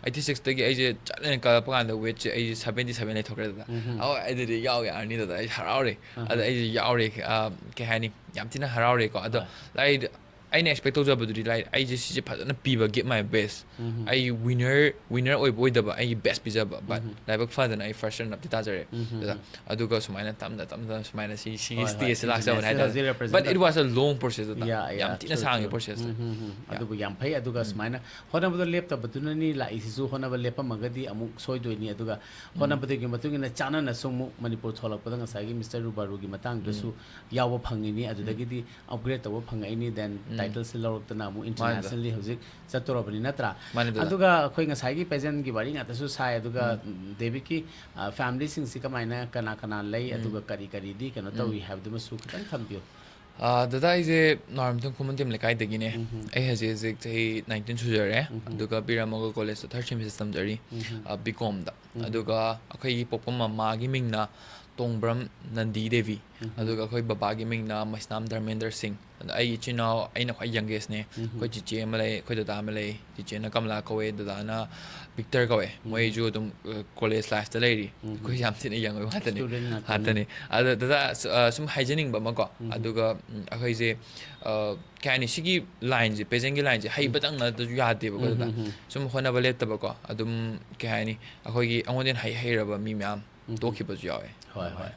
Eighty sixꯇꯒꯤ ꯑꯩꯁꯦ ꯆꯠꯂꯦꯅ ꯀꯜꯂꯛꯄ ꯀꯥꯟꯗ weightꯁꯦ ꯑꯩꯁꯦ seventy seven ꯂꯩꯊꯣꯛꯈ꯭ꯔꯦ ꯗꯗꯥ꯫ ꯑꯧ ꯑꯗꯨꯗꯤ ꯌꯥꯎ ꯌꯥꯔꯅꯤ ꯗꯗꯥ, ꯑꯩ ꯍꯔꯥꯎꯔꯦ꯫ ꯑꯗ ꯑꯩꯁꯦ ꯌꯥꯎꯔꯦ꯫ ꯑ, ꯀꯩ ꯍꯥꯏꯅꯤ, ꯌꯥꯝ ꯊꯤꯅ ꯍꯔꯥꯎꯔꯦꯀꯣ꯫ ꯑꯗꯣ ꯍꯣꯏ. ꯂꯥꯏꯛ ꯑꯩꯅ expect ꯇꯧꯖꯕꯗꯨꯗꯤ ꯂꯥꯏꯛ ꯑꯩꯁꯦ ꯁꯤꯁꯦ ꯐꯖꯅ ꯄꯤꯕ, give my best꯫ ꯑꯩ winner winner ꯑꯣꯏꯕ ꯑꯣꯏꯗꯕ ꯑꯩꯒꯤ best ꯄꯤꯖꯕ, but ꯂꯥꯏꯕꯛ ꯐꯗꯅ ꯑꯩ first runner upꯇꯤ ꯇꯥꯖꯔꯦ꯫ ꯑꯗ ꯑꯗꯨꯒ ꯁꯨꯃꯥꯏꯅ ꯇꯞꯅ ꯇꯞꯅ ꯁꯨꯃꯥꯏꯅ ꯁꯤ ꯁꯤꯒꯤ ꯍꯣꯏ, ꯍꯣꯏ. stageꯁꯦ ꯂꯥꯛꯆꯕꯅꯦ International ꯍꯥꯏꯇꯥꯔꯦ꯫ ꯍꯧꯖꯤꯛ represent But it was a long process ꯑꯗ Yeah, yeah, ꯌꯥꯝ ꯊꯤꯅ true, ꯁꯥꯡꯉꯤ true. processꯇꯣ꯫ ꯎꯝ, ꯎꯝ, ꯎꯝ. ꯑꯗꯨꯕꯨ ꯌꯥꯝ ꯐꯩ. ꯑꯗꯨꯒ ꯁꯨꯃꯥꯏꯅ ꯍꯣꯠꯅꯕꯗꯣ ꯂꯦꯞꯇꯕꯗꯨꯅꯅꯤ ꯂꯥꯛꯏꯁꯤꯁꯨ. ꯍꯣꯠꯅꯕ ꯂꯦꯞꯄꯝꯃꯒꯗꯤ ꯑꯃꯨꯛ ꯁꯣꯏꯗꯣꯏꯅꯤ. ꯑꯗꯨꯒ ꯍꯣꯠꯅꯕꯗꯨꯒꯤ ꯃꯇꯨꯡ ꯏꯟꯅ ꯆꯥꯟꯅꯅꯁꯨ ꯑꯃꯨꯛ ꯃꯅꯤꯄꯨꯔ ꯊꯣꯛꯂꯛꯄꯗ ꯉꯁꯥꯏꯒꯤ ꯃꯤꯁꯇꯔ ꯔꯨꯕꯥꯔꯨꯒꯤ ꯃꯇꯥꯡꯗꯨꯗꯁꯨ ꯌꯥꯎꯕ ꯐꯪꯉꯤꯅꯤ. ꯑꯗꯨꯗꯒꯤꯗꯤ upgrade ꯇꯧꯕ ꯐꯪꯉꯛꯏꯅꯤ. Then titleꯁꯦ ꯂꯧꯔꯛꯇꯅ ꯑꯃꯨꯛ internationally ꯍꯧꯖꯤꯛ ꯆꯠꯇꯣꯔꯕꯅꯤ, ꯅꯠꯇ꯭ꯔꯥ? ꯃꯥꯅꯦ ꯗꯗꯥ. ꯑꯗꯨꯒ ꯑꯩꯈꯣꯏ ꯉꯁꯥꯏꯒꯤ pageantꯀꯤ ꯋꯥꯔꯤ ꯉꯥꯛꯇꯁꯨ ꯁꯥꯏ. ꯑꯗꯨꯒ ꯗꯦꯕꯤꯠꯀꯤ, ꯑ, familyꯁꯤꯡꯁꯤ ꯀꯃꯥꯏꯅ, ꯀꯅꯥ ꯀꯅꯥ ꯂꯩ, ꯑꯗꯨꯒ ꯀꯔꯤ ꯀꯔꯤꯗꯤ ꯀꯩꯅꯣ ꯇꯧꯏ ꯍꯥꯏꯕꯗꯨꯃꯁꯨ ꯈꯤꯇꯪ ꯊꯝꯕꯤꯌꯨ. ꯑ, ꯗꯗꯥ, ꯑꯩꯁꯦ ꯅꯥꯎꯔꯦꯝꯊꯣꯡ ꯈꯨꯃꯟꯊꯦꯝ ꯂꯩꯀꯥꯏꯗꯒꯤꯅꯦ꯫ ꯑꯩ ꯍꯧꯖꯤꯛ ꯍꯧꯖꯤꯛ ꯆꯍꯤ nineteen ꯁꯨꯖꯔꯦ꯫ ꯑꯗꯨꯒ ꯕꯤꯔ ꯃꯪꯒꯣꯜ ꯀꯣꯂꯦꯖꯇ third semester ꯇꯝꯖꯔꯤ꯫ ꯑ, B.Com ꯗ꯫ ꯑꯗꯨꯒ ꯑꯩꯈꯣꯏꯒꯤ ꯄꯣꯛꯄ ꯃꯃꯥꯒꯤ ꯃꯤꯡꯅ ꯇꯣꯡꯕ꯭ꯔꯝ ꯅꯟꯗꯤ ꯗꯦꯕꯤ, ꯑꯗꯨꯒ ꯑꯩꯈꯣꯏ ꯕꯕꯥꯒꯤ ꯃꯤꯡꯅ ꯃꯩꯁꯅꯥꯝ ꯙꯔꯃꯦꯟꯗ꯭ꯔ ꯁꯤꯡ꯫ ꯑꯗꯣ ꯑꯩ ꯏꯆꯤꯟ ꯏꯅꯥꯎ, ꯑꯩꯅ ꯈ꯭ꯋꯥꯏ ꯌꯪꯒꯦꯁꯅꯦ꯫ ꯑꯩꯈꯣꯏ ꯆꯤꯆꯦ ꯑꯃ ꯂꯩ, ꯑꯩꯈꯣꯏ ꯗꯗꯥ ꯑꯃ ꯂꯩ꯫ ꯆꯤꯆꯦꯅ ꯀꯃꯂꯥ ꯀꯧꯋꯦ, ꯗꯗꯥꯅ ꯕꯤꯛꯇꯔ ꯀꯧꯋꯦ꯫ ꯃꯣꯏꯁꯨ ꯑꯗꯨꯝ ꯀꯣꯂꯦꯖ ꯂꯥꯏꯐꯇ ꯂꯩꯔꯤ꯫ ꯑꯩꯈꯣꯏ ꯌꯥꯝ ꯊꯤꯅ ꯌꯪ ꯑꯣꯏꯕ ꯉꯥꯛꯇꯅꯤ꯫ Student ꯉꯥꯛꯇꯅꯤ꯫ ꯉꯥꯛꯇꯅꯤ꯫ ꯑꯗꯣ ꯗꯗꯥ, ꯁ- ꯑ, ꯁꯨꯝ ꯍꯥꯏꯖꯅꯤꯡꯕ ꯑꯃꯀꯣ, ꯑꯗꯨꯒ ꯎꯝ, ꯑꯩꯈꯣꯏꯁꯦ, ꯑ, ꯀꯩ ꯍꯥꯏꯅꯤ, ꯁꯤꯒꯤ ꯂꯥꯏꯟꯁꯦ, ꯄꯦꯖꯦꯟꯒꯤ ꯂꯥꯏꯟꯁꯦ ꯍꯩꯕꯇꯪꯅꯁꯨ ꯌꯥꯗꯦꯕꯀꯣ, ꯎꯝ, ꯗꯗꯥ꯫ ꯎꯝ, ꯎꯝ꯫ ꯁꯨꯝ ꯍꯣꯠꯅꯕ ꯂꯦꯞꯇꯕꯀꯣ, ꯑꯗꯨꯝ, ꯀꯩ ꯍꯥꯏꯅꯤ, ꯑꯩꯈꯣꯏꯒꯤ ꯑꯩꯉꯣꯟꯗ ꯍꯦꯟꯅ ꯍꯩ ꯍꯩꯔꯕ ꯃꯤ ꯃꯌꯥꯝ ꯎꯝ꯫ ꯇꯣꯛꯈꯤꯕꯁꯨ ꯌꯥꯎꯋꯦ꯫ ꯍꯣꯏ, ꯑꯗꯨꯃꯥꯏꯅ꯫ ꯍꯣꯏ꯫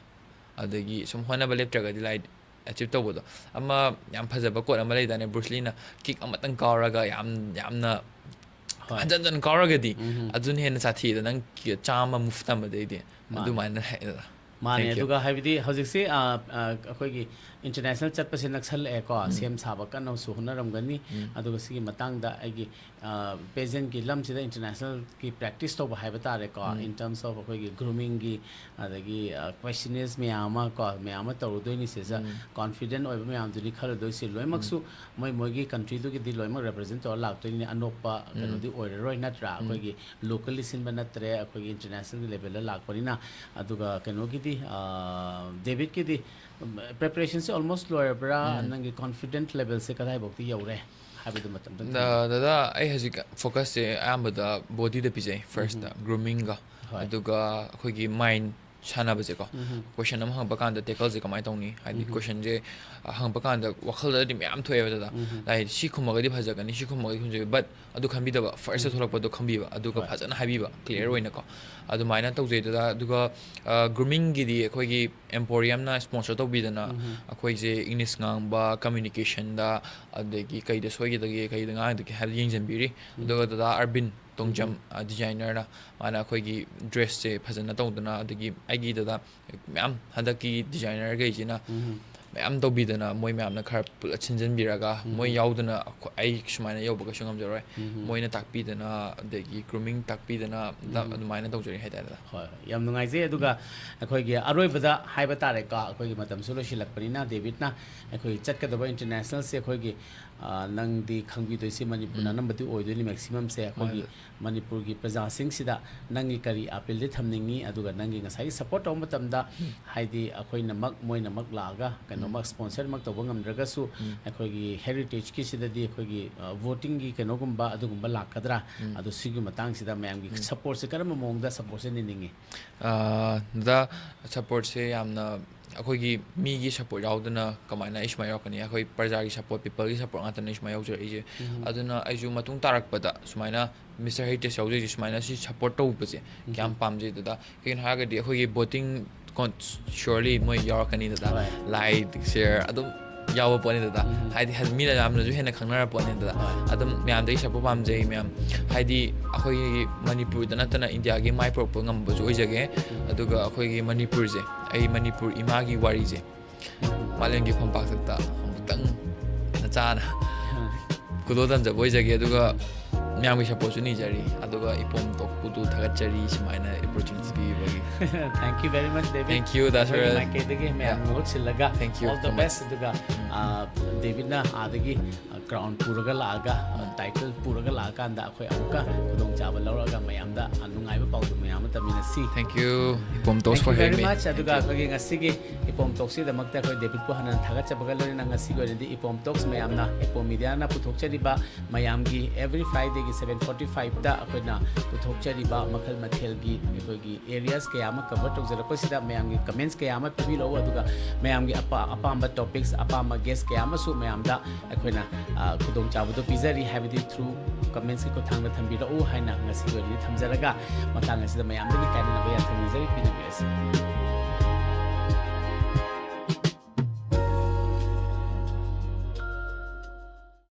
ꯑꯗꯒꯤ ꯁꯨꯝ ꯍꯣꯠꯅꯕ ꯂꯦꯞꯇ꯭ꯔꯒꯗꯤ ꯂꯥꯏ ꯑꯦꯆꯤꯞ ꯇꯧꯕꯗꯣ꯫ ꯑꯃ ꯌꯥꯝ ꯐꯖꯕ ꯀꯣꯠ ꯑꯃ ꯂꯩꯗꯥꯏꯅꯦ, ꯕ꯭ꯔꯨꯁ ꯂꯤꯅ ꯀꯤꯛ ꯑꯃꯇꯪ ꯀꯥꯎꯔꯒ ꯌꯥꯝ, ꯌꯥꯝꯅ ꯍꯣꯏ꯫ ꯍꯟꯖꯟ ꯍꯟꯖꯟ ꯀꯥꯎꯔꯒꯗꯤ ꯎꯝ꯫ ꯑꯗꯨꯅ ꯍꯦꯟꯅ ꯁꯥꯊꯤꯗ, ꯅꯪ ꯀꯤ-, ꯆꯥꯝꯃ ꯃꯨꯐ ꯇꯝꯕꯗꯩꯗꯤ꯫ ꯃꯥꯅꯦ꯫ ꯑꯗꯨꯃꯥꯏꯅ ꯍꯥꯏ-, ꯃꯥꯅꯦ꯫ Thank you꯫ ꯑꯗꯨꯒ ꯍꯥꯏꯕꯗꯤ ꯍꯧꯖꯤꯛꯁꯤ, ꯑ, ꯑ, ꯑꯩꯈꯣꯏꯒꯤ ꯏꯟꯇꯔꯅꯦꯁꯅꯦꯜ ꯆꯠꯄꯁꯦ ꯅꯛꯁꯜꯂꯛꯑꯦꯀꯣ, ꯎꯝ꯫ ꯁꯦꯝ ꯁꯥꯕ ꯀꯟꯅꯁꯨ ꯍꯣꯠꯅꯔꯝꯒꯅꯤ꯫ ꯎꯝ꯫ ꯑꯗꯨꯒ ꯁꯤꯒꯤ ꯃꯇꯥꯡꯗ ꯑꯩꯒꯤ, ꯑ, ꯄꯦꯖꯦꯟꯒꯤ ꯂꯝꯁꯤꯗ ꯏꯟꯇꯔꯅꯦꯁꯅꯦꯜꯒꯤ ꯄ꯭ꯔꯦꯛꯇꯤꯁ ꯇꯧꯕ ꯍꯥꯏꯕ ꯇꯥꯔꯦꯀꯣ, ꯎꯝ꯫ In terms of ꯑꯩꯈꯣꯏꯒꯤ ꯒ꯭ꯔꯨꯃꯤꯡꯒꯤ, ꯑꯗꯒꯤ, ꯑ, ꯀ꯭ꯋꯦꯁꯆꯅꯤꯌꯔꯁ ꯃꯌꯥꯝ ꯑꯃ ꯀꯣ, ꯃꯌꯥꯝ ꯑꯃ ꯇꯧꯔꯨꯗꯣꯏꯅꯤ ꯁꯤꯗ꯫ ꯎꯝ꯫ ꯀꯣꯟꯐꯤꯗꯦꯟ ꯑꯣꯏꯕ ꯃꯌꯥꯝꯗꯨꯅꯤ ꯈꯜꯂꯨꯗꯣꯏꯁꯤ꯫ ꯂꯣꯏꯅꯃꯛꯁꯨ ꯎꯝ꯫ ꯃꯣꯏ ꯃꯣꯏꯒꯤ ꯀꯟꯇ꯭ꯔꯤꯗꯨꯒꯤꯗꯤ ꯂꯣꯏꯅꯃꯛ ꯔꯦꯄ꯭ꯔꯖꯦꯟ ꯇꯧꯔ ꯂꯥꯛꯇꯣꯏꯅꯤ, ꯑꯅꯣꯞꯄ ꯎꯝ꯫ ꯀꯩꯅꯣꯗꯤ ꯑꯣꯏꯔꯔꯣꯏ, ꯅꯠꯇ꯭ꯔꯥ? ꯎꯝ꯫ ꯑꯩꯈꯣꯏꯒꯤ ꯂꯣꯀꯦꯜꯂꯤ ꯁꯤꯟꯕ ꯅꯠꯇ꯭ꯔꯦ, ꯑꯩꯈꯣꯏꯒꯤ ꯏꯟꯇꯔꯅꯦꯁꯅꯦꯜꯒꯤ ꯂꯦꯚꯦꯜꯗ ꯂꯥꯛꯄꯅꯤꯅ꯫ ꯑꯗꯨꯒ ꯀꯩꯅꯣꯒꯤꯗꯤ, ꯑ, ꯗꯦꯕꯤꯠꯀꯤꯗꯤ, ꯎꯝ, ꯄ꯭ꯔꯤꯄꯔꯦꯁꯟꯁꯦ ꯑꯣꯜꯃꯣꯁ ꯂꯣꯏꯔꯕ꯭ꯔꯥ? ꯎꯝ꯫ ꯅꯪꯒꯤ ꯀꯣꯟꯐꯤꯗꯦꯟꯠ ꯂꯦꯚꯦꯜꯁꯦ ꯀꯗꯥꯏꯐꯥꯎꯗꯤ ꯌꯧꯔꯦ ꯍꯥꯏꯕꯗꯨ ꯃꯇꯝꯗ ꯗ-, ꯗꯗꯥ, ꯑꯩ ꯍꯧꯖꯤꯛ ꯐꯣꯀꯁꯁꯦ ꯑꯌꯥꯝꯕꯗ ꯕꯣꯗꯤꯗ ꯄꯤꯖꯩ, ꯐꯥꯔꯁꯇ, ꯎꯝ꯫ ꯒ꯭ꯔꯨꯃꯤꯡꯒ, ꯍꯣꯏ꯫ ꯑꯗꯨꯒ ꯑꯩꯈꯣꯏꯒꯤ ꯃꯥꯏꯟ ꯁꯥꯟꯅꯕꯁꯦꯀꯣ꯫ ꯎꯝ꯫ ꯀꯣꯏꯁꯟ ꯑꯃ ꯍꯪꯉꯛꯄ ꯀꯥꯟꯗ ꯇꯦꯀꯜꯁꯦ ꯀꯃꯥꯏꯅ ꯇꯧꯅꯤ? ꯍꯥꯏꯗꯤ, ꯎꯝ꯫ ꯀꯣꯏꯁꯟꯁꯦ, ꯑ, ꯍꯪꯉꯛꯄ ꯀꯥꯟꯗ ꯋꯥꯈꯜꯗꯗꯤ ꯃꯌꯥꯝ ꯊꯣꯛꯑꯦꯕ, ꯗꯗꯥ꯫ ꯎꯝ꯫ ꯍꯥꯏꯗꯤ, ꯁꯤ ꯈꯨꯝꯃꯒꯗꯤ ꯐꯖꯒꯅꯤ, ꯁꯤ ꯈꯨꯝꯃꯒꯗꯤ ꯈꯨꯝꯖꯒꯅꯤ, but ꯑꯗꯨ ꯈꯟꯕꯤꯗꯕ, ꯐꯥꯔꯁꯇ ꯎꯝ꯫ ꯊꯣꯛꯂꯛꯄꯗꯣ ꯈꯟꯕꯤꯕ, ꯑꯗꯨꯒ ꯍꯣꯏ꯫ ꯐꯖꯅ ꯍꯥꯏꯕꯤꯕ, ꯀ꯭ꯂꯤꯌꯥꯔ ꯎꯝ꯫ ꯑꯣꯏꯅꯀꯣ꯫ ꯑꯗꯨꯃꯥꯏꯅ ꯇꯧꯖꯩ, ꯗꯗꯥ꯫ ꯑꯗꯨꯒ, ꯑ, ꯒ꯭ꯔꯨꯃꯤꯡꯒꯤꯗꯤ ꯑꯩꯈꯣꯏꯒꯤ ꯑꯦꯝꯄꯣꯔꯤꯌꯝꯅ ꯁ꯭ꯄꯣꯟꯁꯔ ꯇꯧꯕꯤꯗꯅ, ꯎꯝ꯫ ꯑꯩꯈꯣꯏꯁꯦ ꯏꯪꯂꯤꯁ ꯉꯥꯡꯕ, ꯀꯝꯃ꯭ꯌꯨꯅꯤꯀꯦꯁꯟꯗ, ꯑꯗꯒꯤ ꯀꯩꯗ ꯁꯣꯏꯒꯗꯒꯦ, ꯀꯩꯗ ꯉꯥꯡꯒꯗꯒꯦ ꯍꯥꯏꯕꯗꯨ ꯌꯦꯡꯁꯤꯟꯕꯤꯔꯤ꯫ ꯎꯝ꯫ ꯑꯗꯨꯒ ꯗꯗꯥ ꯑꯔꯕꯤꯟ ꯇꯣꯡꯖꯝ, ꯎꯝ꯫ ꯑ, ꯗꯤꯖꯥꯏꯅꯔꯅ, ꯃꯥꯅ ꯑꯩꯈꯣꯏꯒꯤ ꯗ꯭ꯔꯦꯁꯁꯦ ꯐꯖꯅ ꯇꯧꯗꯅ, ꯑꯗꯒꯤ ꯑꯩꯒꯤ ꯗꯗꯥ ꯃꯌꯥꯝ ꯍꯟꯗꯛꯀꯤ ꯗꯤꯖꯥꯏꯅꯔꯈꯩꯁꯤꯅ ꯎꯝ꯫ ꯃꯌꯥꯝ ꯇꯧꯕꯤꯗꯅ, ꯃꯣꯏ ꯃꯌꯥꯝꯅ ꯈꯔ ꯄꯨꯂꯞ ꯁꯤꯟꯖꯟꯕꯤꯔꯒ, ꯎꯝ꯫ ꯃꯣꯏ ꯌꯥꯎꯗꯅ ꯑꯩꯈꯣꯏ, ꯑꯩ ꯁꯨꯃꯥꯏꯅ ꯌꯧꯕ ꯀꯩꯁꯨ ꯉꯝꯖꯔꯣꯏ꯫ ꯎꯝ꯫ ꯃꯣꯏꯅ ꯇꯥꯛꯄꯤꯗꯅ, ꯑꯗꯒꯤ grooming ꯇꯥꯛꯄꯤꯗꯅ, ꯗ-, ꯎꯝ꯫ ꯑꯗꯨꯃꯥꯏꯅ ꯇꯧꯖꯔꯤ ꯍꯥꯏꯇꯥꯔꯦ꯫ ꯍꯣꯏ, ꯍꯣꯏ, ꯌꯥꯝ ꯅꯨꯡꯉꯥꯏꯖꯩ꯫ ꯑꯗꯨꯒ ꯑꯩꯈꯣꯏꯒꯤ ꯑꯔꯣꯏꯕꯗ ꯍꯥꯏꯕ ꯇꯥꯔꯦꯀꯣ, ꯑꯩꯈꯣꯏꯒꯤ ꯃꯇꯝꯁꯨ ꯂꯣꯏꯁꯤꯜꯂꯛꯄꯅꯤꯅ, ꯗꯦꯕꯤꯠꯅ ꯑꯩꯈꯣꯏ ꯆꯠꯀꯗꯕ internationalꯁꯦ ꯑꯩꯈꯣꯏꯒꯤ, ꯑ, ꯅꯪꯗꯤ ꯈꯪꯕꯤꯗꯣꯏꯁꯤ ꯃꯅꯤꯄꯨꯔꯅ ꯎꯝ꯫ ꯑꯅꯝꯕꯗꯤ ꯑꯣꯏꯗꯣꯏꯅꯤ, maximumꯁꯦ ꯑꯩꯈꯣꯏꯒꯤ ꯃꯥꯅꯦ꯫ ꯃꯅꯤꯄꯨꯔꯒꯤ ꯄ꯭ꯔꯖꯥꯁꯤꯡꯁꯤꯗ ꯅꯪꯒꯤ ꯀꯔꯤ appealꯗꯤ ꯊꯝꯅꯤꯡꯉꯤ? ꯑꯗꯨꯒ ꯅꯪꯒꯤ ꯉꯁꯥꯏꯒꯤ support ꯇꯧꯕ ꯃꯇꯝꯗ, ꯎꯝ꯫ ꯍꯥꯏꯗꯤ ꯑꯩꯈꯣꯏꯅꯃꯛ, ꯃꯣꯏꯅꯃꯛ ꯂꯥꯛꯑꯒ ꯀꯩꯅꯣꯃꯛ ꯎꯝ꯫ sponsorꯃꯛ ꯇꯧꯕ ꯉꯝꯗ꯭ꯔꯒꯁꯨ, ꯎꯝ꯫ ꯑꯩꯈꯣꯏꯒꯤ heritageꯀꯤꯁꯤꯗꯗꯤ ꯑꯩꯈꯣꯏꯒꯤ, ꯑ, votingꯒꯤ ꯀꯩꯅꯣꯒꯨꯝꯕ ꯑꯗꯨꯒꯨꯝꯕ ꯂꯥꯛꯀꯗ꯭ꯔꯥ? ꯎꯝ꯫ ꯑꯗꯣ ꯁꯤꯒꯤ ꯃꯇꯥꯡꯁꯤꯗ ꯃꯌꯥꯝꯒꯤ ꯎꯝ꯫ supportꯁꯦ ꯀꯔꯝꯕ ꯃꯑꯣꯡꯗ supportꯁꯦ ꯅꯤꯅꯤꯡꯉꯤ? ꯑ, ꯗ supportꯁꯦ ꯌꯥꯝꯅ, ꯑꯩꯈꯣꯏꯒꯤ ꯃꯤꯒꯤ support ꯌꯥꯎꯗꯅ ꯀꯃꯥꯏꯅ ꯑꯩ ꯁꯨꯃꯥꯏꯅ ꯌꯧꯔꯛꯀꯅꯤ? ꯑꯩꯈꯣꯏ ꯄ꯭ꯔꯖꯥꯒꯤ support, peopleꯒꯤ support ꯉꯥꯛꯇꯅ ꯑꯩ ꯁꯨꯃꯥꯏꯅ ꯌꯧꯖꯔꯛꯏꯁꯦ꯫ ꯎꯝ꯫ ꯑꯗꯨꯅ ꯑꯩꯁꯨ ꯃꯇꯨꯡ ꯇꯥꯔꯛꯄꯗ ꯁꯨꯃꯥꯏꯅ Mister Heritage ꯌꯥꯎꯖꯔꯤꯁꯦ, ꯁꯨꯃꯥꯏꯅ ꯁꯤ support ꯇꯧꯕꯁꯦ ꯎꯝ꯫ ꯀꯌꯥꯝ ꯄꯥꯝꯖꯩ ꯗꯗꯥ꯫ ꯀꯩꯒꯤꯅꯣ ꯍꯥꯏꯔꯒꯗꯤ ꯑꯩꯈꯣꯏꯒꯤ voting con-, surely ꯃꯣꯏ ꯌꯥꯎꯔꯛꯀꯅꯤ ꯗꯗꯥ꯫ ꯍꯣꯏ꯫ Like, share ꯑꯗꯨꯝ ꯌꯥꯎꯕ ꯄꯣꯠꯅꯤ ꯗꯗꯥ꯫ ꯎꯝ꯫ ꯍꯥꯏꯗꯤ ꯍ-, ꯃꯤꯅ ꯌꯥꯝꯅꯁꯨ ꯍꯦꯟꯅ ꯈꯪꯅꯔ ꯄꯣꯠꯅꯤ ꯗꯗꯥ꯫ ꯍꯣꯏ꯫ ꯑꯗꯨꯝ ꯃꯌꯥꯝꯗꯒꯤ support ꯄꯥꯝꯖꯩ ꯃꯌꯥꯝ꯫ ꯍꯥꯏꯗꯤ ꯑꯩꯈꯣꯏꯒꯤ ꯃꯅꯤꯄꯨꯔꯗ ꯅꯠꯇꯅ ꯏꯟꯗꯤꯌꯥꯒꯤ ꯃꯥꯏ ꯄꯨꯔꯛꯄ ꯉꯝꯕꯁꯨ ꯑꯣꯏꯖꯒꯦ꯫ ꯎꯝ꯫ ꯑꯗꯨꯒ ꯑꯩꯈꯣꯏꯒꯤ ꯃꯅꯤꯄꯨꯔꯁꯦ, ꯑꯩ ꯃꯅꯤꯄꯨꯔ ꯏꯃꯥꯒꯤ ꯋꯥꯔꯤꯁꯦ ꯎꯝ꯫ ꯃꯥꯂꯦꯝꯒꯤ ꯈꯣꯡꯄꯥꯛꯇ ꯑꯃꯨꯛꯇꯪ ꯅꯆꯥꯅ ꯎꯝ꯫ ꯈꯨꯗꯣꯜ ꯇꯝꯖꯕ ꯑꯣꯏꯖꯒꯦ꯫ ꯑꯗꯨꯒ ꯃꯌꯥꯝꯒꯤ supportꯁꯨ ꯅꯤꯖꯔꯤ꯫ ꯑꯗꯨꯒ ꯏꯄꯣꯝ ꯇꯣꯛꯄꯨꯗꯨ ꯊꯥꯒꯠꯆꯔꯤ, ꯁꯨꯃꯥꯏꯅ opportunity ꯄꯤꯕꯤꯕꯒꯤ꯫ Thank you very much, David꯫ Thank you, ꯗꯥ ꯑꯩꯈꯣꯏꯒꯤ ꯁꯨꯔꯦꯜ꯫ ꯃꯥꯏꯀꯩꯗꯒꯤ ꯃꯌꯥꯝ Yeah. ꯃꯍꯨꯠ ꯁꯤꯜꯂꯒ Thank you. all the best꯫ ꯑꯗꯨꯒ, ꯎꯝ꯫ ꯑ, ꯗꯦꯕꯤꯠꯅ ꯑꯥꯗꯒꯤ, ꯑ, crown ꯄꯨꯔꯒ ꯂꯥꯛꯑꯒ, ꯑ, title ꯄꯨꯔꯒ ꯂꯥꯛꯑꯀꯥꯟꯗ ꯑꯩꯈꯣꯏ ꯑꯃꯨꯛꯀ ꯈꯨꯗꯣꯡꯆꯥꯕ ꯂꯧꯔꯒ ꯃꯌꯥꯝꯗ, ꯑ, ꯅꯨꯡꯉꯥꯏꯕ ꯄꯥꯎꯗꯝ ꯃꯌꯥꯝ ꯑꯃ ꯇꯝꯃꯤꯟꯅꯁꯤ꯫ Thank you, ꯏꯄꯣꯝ Talks for Health꯫ Thank you very much꯫ ꯑꯗꯨꯒ ꯑꯩꯈꯣꯏꯒꯤ ꯉꯁꯤꯒꯤ ꯏꯄꯣꯝ Talksꯀꯤꯗꯃꯛꯇ ꯑꯩꯈꯣꯏ ꯗꯦꯕꯤꯠꯄꯨ ꯍꯟꯅ ꯊꯥꯒꯠꯆꯕꯒ ꯂꯣꯏꯅꯅ ꯉꯁꯤꯒꯤ ꯑꯣꯏꯅꯗꯤ ꯏꯄꯣꯝ Talks ꯃꯌꯥꯝꯅ, ꯏꯄꯣꯝ Mediaꯅ ꯄꯨꯊꯣꯛꯆꯔꯤꯕ ꯃꯌꯥꯝꯒꯤ every Fridayꯒꯤ seven forty fiveꯇ ꯑꯩꯈꯣꯏꯅ ꯄꯨꯊꯣꯛꯆꯔꯤꯕ ꯃꯈꯜ ꯃꯊꯦꯜꯒꯤ ꯑꯩꯈꯣꯏꯒꯤ areas ꯀꯌꯥ ꯑꯃ cover ꯇꯧꯖꯔꯛꯄꯁꯤꯗ ꯃꯌꯥꯝꯒꯤ comments ꯀꯌꯥ ꯑꯃ ꯄꯤꯕꯤꯔꯛꯎ, ꯑꯗꯨꯒ ꯃꯌꯥꯝꯒꯤ ꯑꯄꯥ-, ꯑꯄꯥꯝꯕ topics, ꯑꯄꯥꯝꯕ guest ꯀꯌꯥ ꯑꯃꯁꯨ ꯃꯌꯥꯝꯗ ꯑꯩꯈꯣꯏꯅ, ꯑ, ꯈꯨꯗꯣꯡꯆꯥꯕꯗꯣ ꯄꯤꯖꯔꯤ ꯍꯥꯏꯕꯗꯤ through commentsꯀꯤ ꯈꯨꯠꯊꯥꯡꯗ ꯊꯝꯕꯤꯔꯛꯎ ꯍꯥꯏꯅ ꯉꯁꯤꯒꯤ ꯑꯣꯏꯅꯗꯤ ꯊꯝꯖꯔꯒ ꯃꯇꯥꯡ ꯑꯁꯤꯗ ꯃꯌꯥꯝꯗꯒꯤ ꯀꯥꯏꯅꯅꯕ ꯌꯥꯊꯪ ꯅꯤꯖꯔꯤ, ꯄꯤꯅꯕꯤꯔꯁꯤ꯫